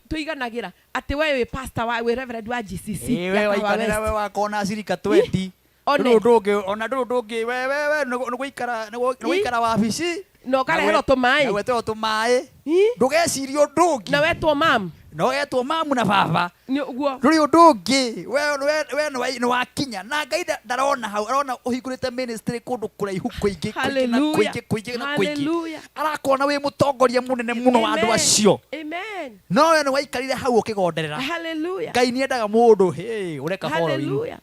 tũiganagĩra atĩ we wĩ pastor wa wĩ reverend wa GCC Ĩ, ya we Kahawa waikanĩra West. we wakona cirika 20. One. Ndũrĩ ũndũ ũngĩ, ona ndũrĩ ũndũ ũngĩ, we we we nĩ gũikara nĩ gũikara wabici. Na ũkareherwo tũmaĩ. Na gweterwo tũmaĩ. Ndũgecirie ũndũ ũngĩ. Na wetwo mam. Na ũgetwo mamu na baba. Nĩ ũguo. Ndũrĩ ũndũ ũngĩ. We we we nĩ wakinya. Na Ngai ndarona hau, arona ũhingũrĩte ministry kũndũ kũraihu kũingĩ, kũingĩ na Hallelujah. kũingĩ, kũingĩ na kũingĩ. Hallelujah. Arakuona wĩ mũtongoria mũnene mũno wa andũ Amen. acio. Amen. No we nĩ waikarire hau ũkĩgonderera. Hallelujah. Ngai nĩ endaga mũndũ, hey, ũreka following. Hallelujah.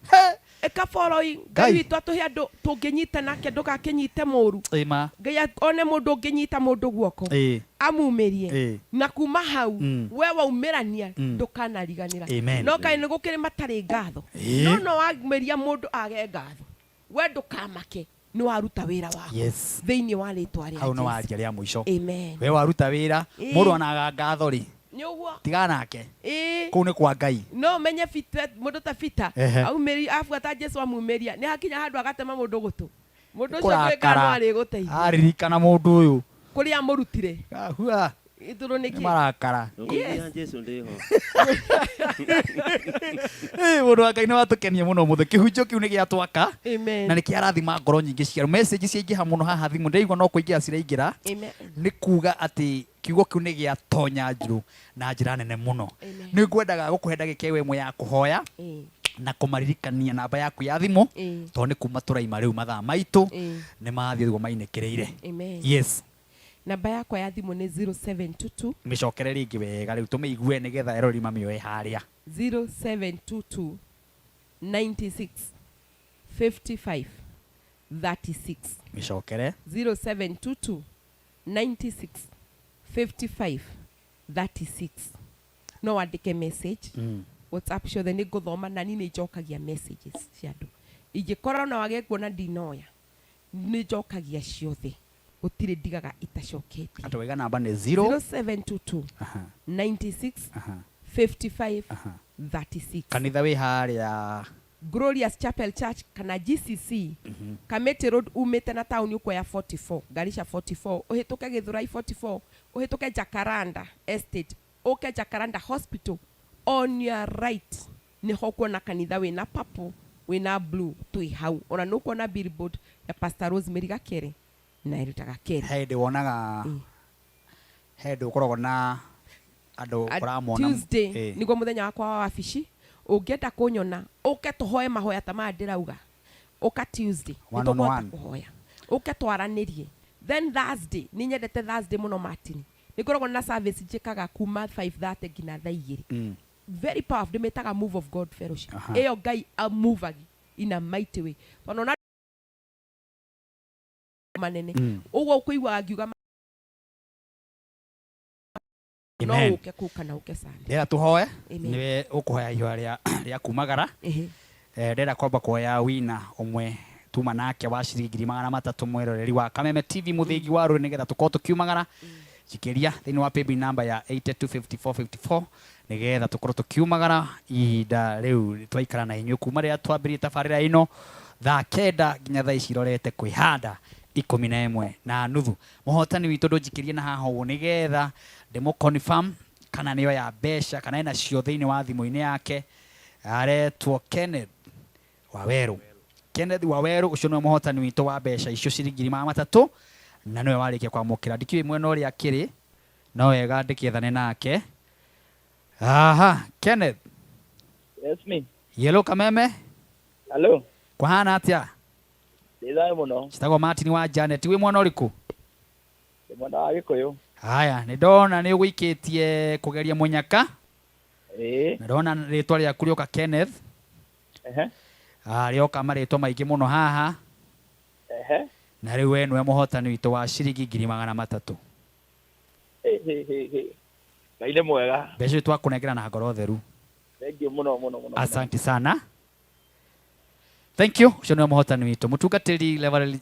Ĩka following. Ngai. Ngai witũ atũhe andũ tũngĩnyita nake ndũgakĩnyite mũru. Ĩma. Ngai one mũndũ ũngĩnyita mũndũ guoko. Ĩ. Amumĩrie. Ĩ. Na kuma hau we waumĩrania ndũkanariganĩra. Amen. No kaĩ nĩ gũkĩrĩ matarĩ ngatho. Ĩ. No no wamĩria mũndũ age ngatho. We ndũkamake nĩ waruta wĩra waku. Yes. Thĩinĩ wa rĩtwa rĩa Hau nĩ Jesũ. waria rĩa mũico. Amen. We waruta wĩra, Ĩ. mũndũ onaga ngatho rĩ, Nĩ ũguo. tigana nake. Ĩ. Kũu nĩ kwa Ngai. No ũmenye Peter, mũndũ ta Peter Ehe. aumĩri abuata Jesu amumĩria nĩ hakinya handũ agatema mũndũ gũtũ mũndũ ũcio Kũrakara. ndũĩ kana no arĩgũteithia Aririkana mũndũ ũyũ. kũrĩa amũrutire Ahua. itũrũ Nĩ nĩkĩ marakara. Yes. Jesu ndĩho. Ĩ, mũndũ wa Ngai nĩ watũkenia mũno mũthĩ. Kĩhunjio kĩu nĩ gĩatwaka. Amen. Na nĩ kĩarathima ngoro nyingĩ cia message ciaingĩha mũno haha thimũ. Ndĩraigua no kũingĩra ciraingĩra. Amen. Nĩ kuga atĩ kiugo kĩu nĩ gĩatonya njuru na njĩra nene mũno. Amen. Nĩ ngwendaga gũkũhe ndagĩka ĩyo ĩmwe ya kũhoya Ĩ. na kũmaririkania namba yaku ya thimũ Ĩ. tondũ nĩ kuma tũraima rĩu mathaa maitũ Ĩ. nĩ mathiĩ ũguo mainĩkĩrĩire. Amen. Yes. Namba yakwa ya thimũ nĩ 0722 Mĩcokere rĩngĩ wega rĩu tũmĩigue nĩgetha eroreri mamĩoe harĩa. 0722 96 55 36. Mĩcokere. 0722 96 55 36. No wandĩke message WhatsApp ciothe nĩ ngũthoma na niĩ nĩ njokagia messages cia andũ. Ingĩkorwo na wage kuona ndinoya nĩ njokagia ciothe, gũtirĩ ndigaga itacoketie. Atĩ waiga namba nĩ 0 0722 96 55 36. Kanitha wĩ harĩa Glorious Chapel Church kana GCC Kamiti Road umĩte na taũni ũkuoya 44 Garisha 44 ũhĩtũke Gĩthũrai 44 ũhĩtũke Jacaranda Estate ũke Jacaranda Hospital on your right nĩho ũkuona kanitha wĩna purple wĩna blue twĩ hau ona nĩ ũkuona billboard ya Pastor Rosemary Gakere na Erita Gakere. He hĩndĩ wonaga he hĩndĩ ũkoragwo na andũ ũramona Tuesday Ĩ. nĩguo mũthenya wakwa wa wabici. Ũngĩenda kũnyona ũke tũhoe mahoya ta maya ndĩrauga, ũka Tuesday One on nĩtũkũhota one. kũhoya, ũke twaranĩrie. Then Thursday nĩ nyendete Thursday mũno Martin, nĩ ngoragwo na service njĩkaga kuma 5:30 nginya thaa igĩrĩ. Very powerful, ndĩmĩtaga Move of God Fellowship. Ĩyo Ngai amuvagi in a mighty way tondũ ona manene ũguo ũkũiguaga ngiuga no Amen. ũke kũu kana ũke Sunday. Ndĩrenda tũhoe. Amen. Nĩwe ũkũhoya ihoya rĩa kumagara. Ehe. Ndĩrenda kwamba kuoya wina ũmwe tuma nake wa ciringi ngiri magana matatũ mwĩroreri wa Kameme TV mũthĩgi wa rũrĩ nĩgetha tũkorwo tũkiumagara. Njikĩria thĩinĩ wa paybill number ya 825454 nĩgetha tũkorwo tũkiumagara ihinda rĩu twaikara na inyuĩ kuma rĩrĩa twambĩrĩrie tabarĩra ĩno thaa kenda nginya thaa ici irorete kwĩhanda 11:30. Mũhotani witũ ndũnjikĩrie na haha ũguo nĩgetha ndĩmũ confirm kana nĩyo ya mbeca kana ena cio thĩinĩ wa thimũ-inĩ yake. Aretwo Kenneth Waweru. Kenneth Waweru ũcio nĩwe mũhotani witũ wa mbeca icio ciringi ngiri magana matatũ na nĩwe warĩkia kwamũkĩra. Ndikĩũĩ mwena ũrĩa akĩrĩ no wega ndĩkĩethane nake. Aha, Kenneth. Yes, me. Yelo Kameme. Hello. Kwahana atĩa? Ndĩ thayũ mũno. Citagwo Martin wa Janet. Wĩ mwana ũrĩkũ? Ndĩ mwena wa Gĩkũyũ. Haya, nĩ ndona nĩ ũgũikĩtie kũgeria mũnyaka. Ĩĩ. Na ndona rĩtwa rĩaku rĩoka Kenneth. Ehe. Ah, rĩoka marĩtwa maingĩ mũno haha. Ehe. Na rĩu we nĩwe mũhotani witũ wa ciringi ngiri magana matatũ. Hĩ hĩ hĩ hĩ. Ngai nĩ mwega. Mbeca icio twakũnengera na ngoro theru. Thank you mũno mũno mũno. Asante sana. Thank you. Ũcio nĩwe mũhotani witũ. Mũtungatĩri Reverend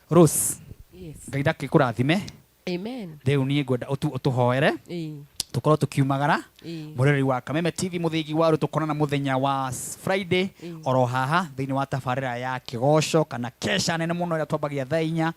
Rose. Yes. Ngai ndakĩkũrathime. Amen. Rĩu niĩ ngwenda ũtũhoere. Ĩĩ. Tũkorwo tũkiumagara. Ĩĩ. Mũroreri wa Kameme TV, mũthĩgi wa rũ, tũkonana mũthenya wa Friday oro haha thĩinĩ wa tabarĩra ya kĩgoco kana kesha nene mũno ĩrĩa twambagia thaa 4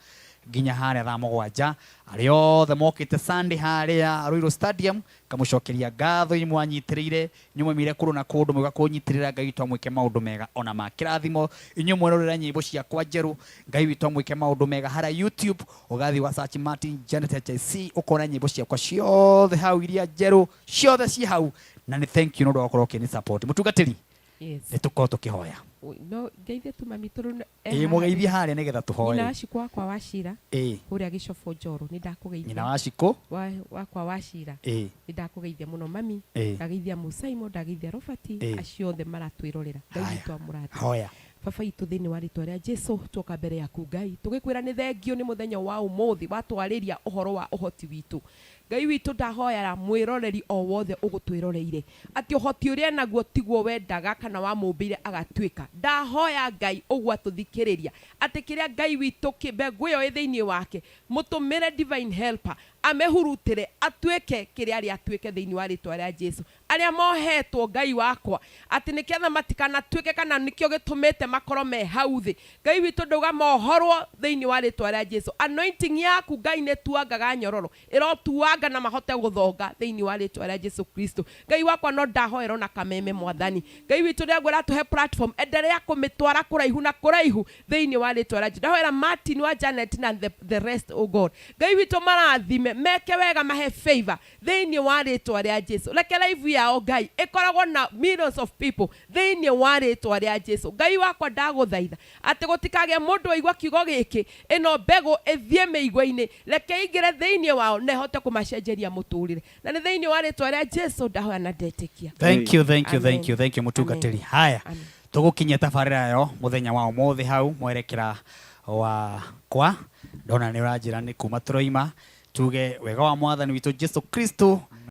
nginya harĩa thaa 7. Arĩa othe mokĩte Sunday harĩa Ruiru Stadium, ngamũcokeria ngatho inyuĩ mwanyitĩrĩire, inyuĩ mwaumire kũndũ na kũndũ mũgĩũka kũnyitĩrĩra. Ngai witũ amwĩke maũndũ mega ona ma kĩrathimo. Inyuĩ mwerorera nyĩmbo ciakwa njerũ, Ngai witũ amwĩke maũndũ mega. Harĩa YouTube ũgathiĩ wa search Martin Janet HIC, ũkona nyĩmbo ciakwa ciothe hau, iria njerũ ciothe ciĩ hau, na nĩ thank you nĩ ũndũ wa gũkorwo ũkĩni support. Mũtungatĩri, Yes. nĩ tũkorwo tũkĩhoya. No ngeithie tu mami tondũ Ĩĩ, mũgeithie harĩa nĩgetha tũhoe. Nyina wa Shiko wakwa wa Cira kũrĩa Gĩcobo Njoro, nĩ ndakũgeithia. Nyina wa Shiko. Wakwa wa Cira, nĩ ndakũgeithia mũno mami. Ndageithia Musaimo, ndageithia Robert, acio othe maratwĩrorera, Ngai witũ amũrathime. Hoya. Baba itũ, thĩinĩ wa rĩtwa rĩa Jesu, tuoka mbere yaku Ngai tũgĩkwĩra nĩ thengio nĩ mũthenya wa ũmũthĩ watwarĩria ũhoro wa ũhoti witũ. Ngai witũ, ndahoyara mwĩroreri o wothe ũgũtwĩroreire atĩ ũhoti ũrĩa naguo tiguo wendaga kana wamũmbĩire agatuĩka. Ndahoya Ngai ũguo atũthikĩrĩria atĩ kĩrĩa Ngai witũ mbegũ ĩyo ĩ thĩinĩ wake, mũtũmĩre divine helper amĩhurutĩre atuĩke kĩrĩa arĩ atuĩke thĩinĩ wa rĩtwa rĩa Jesu. Arĩa mohetwo, Ngai wakwa, atĩ nĩkĩetha matikanatuĩke kana nĩkĩo gĩtũmĩte makorwo me hau thĩ, Ngai witũ, ndauga mohorwo thĩinĩ wa rĩtwa rĩa Jesu. Anointing yaku Ngai nĩ tuangaga nyororo, ĩrotuanga na mahote gũthonga thĩinĩ wa rĩtwa rĩa Jesu Kristo. Ngai wakwa, no ndahoerwo na Kameme, Mwathani Ngai witũ, rĩrĩa ũratũhe platform, endelea kũmĩtwara kũraihu na kũraihu thĩinĩ wa rĩtwa rĩa Jesu. Ndahoera Martin wa Janet na the rest, oh God, Ngai witũ, marathime, meke wega, mahe favor thĩinĩ wa rĩtwa rĩa Jesu. Reke live yao Ngai ĩkoragwo na millions of people thĩinĩ wa rĩtwa rĩa Jesu. Ngai wakwa, ndagũthaitha atĩ gũtikagĩe mũndũ waigua kiugo gĩkĩ, ĩno mbegũ ĩthiĩ mĩigua-inĩ, reke ĩingĩre thĩinĩ wao na ĩhote kũmacenjeria mũtũrĩre, na nĩ thĩinĩ wa rĩtwa rĩa Jesu ndahoya na ndetĩkia. Thank you, thank you, thank Amen. you, thank you, mũtungatĩri. Amen. Haya, Amen. tũgũkinyia tabarĩra yo mũthenya wa ũmũthĩ hau. Mwerekera wakwa ndona nĩ ũranjĩra nĩ kuma tũroima, tuge wega wa Mwathani witũ Jesu Kristo.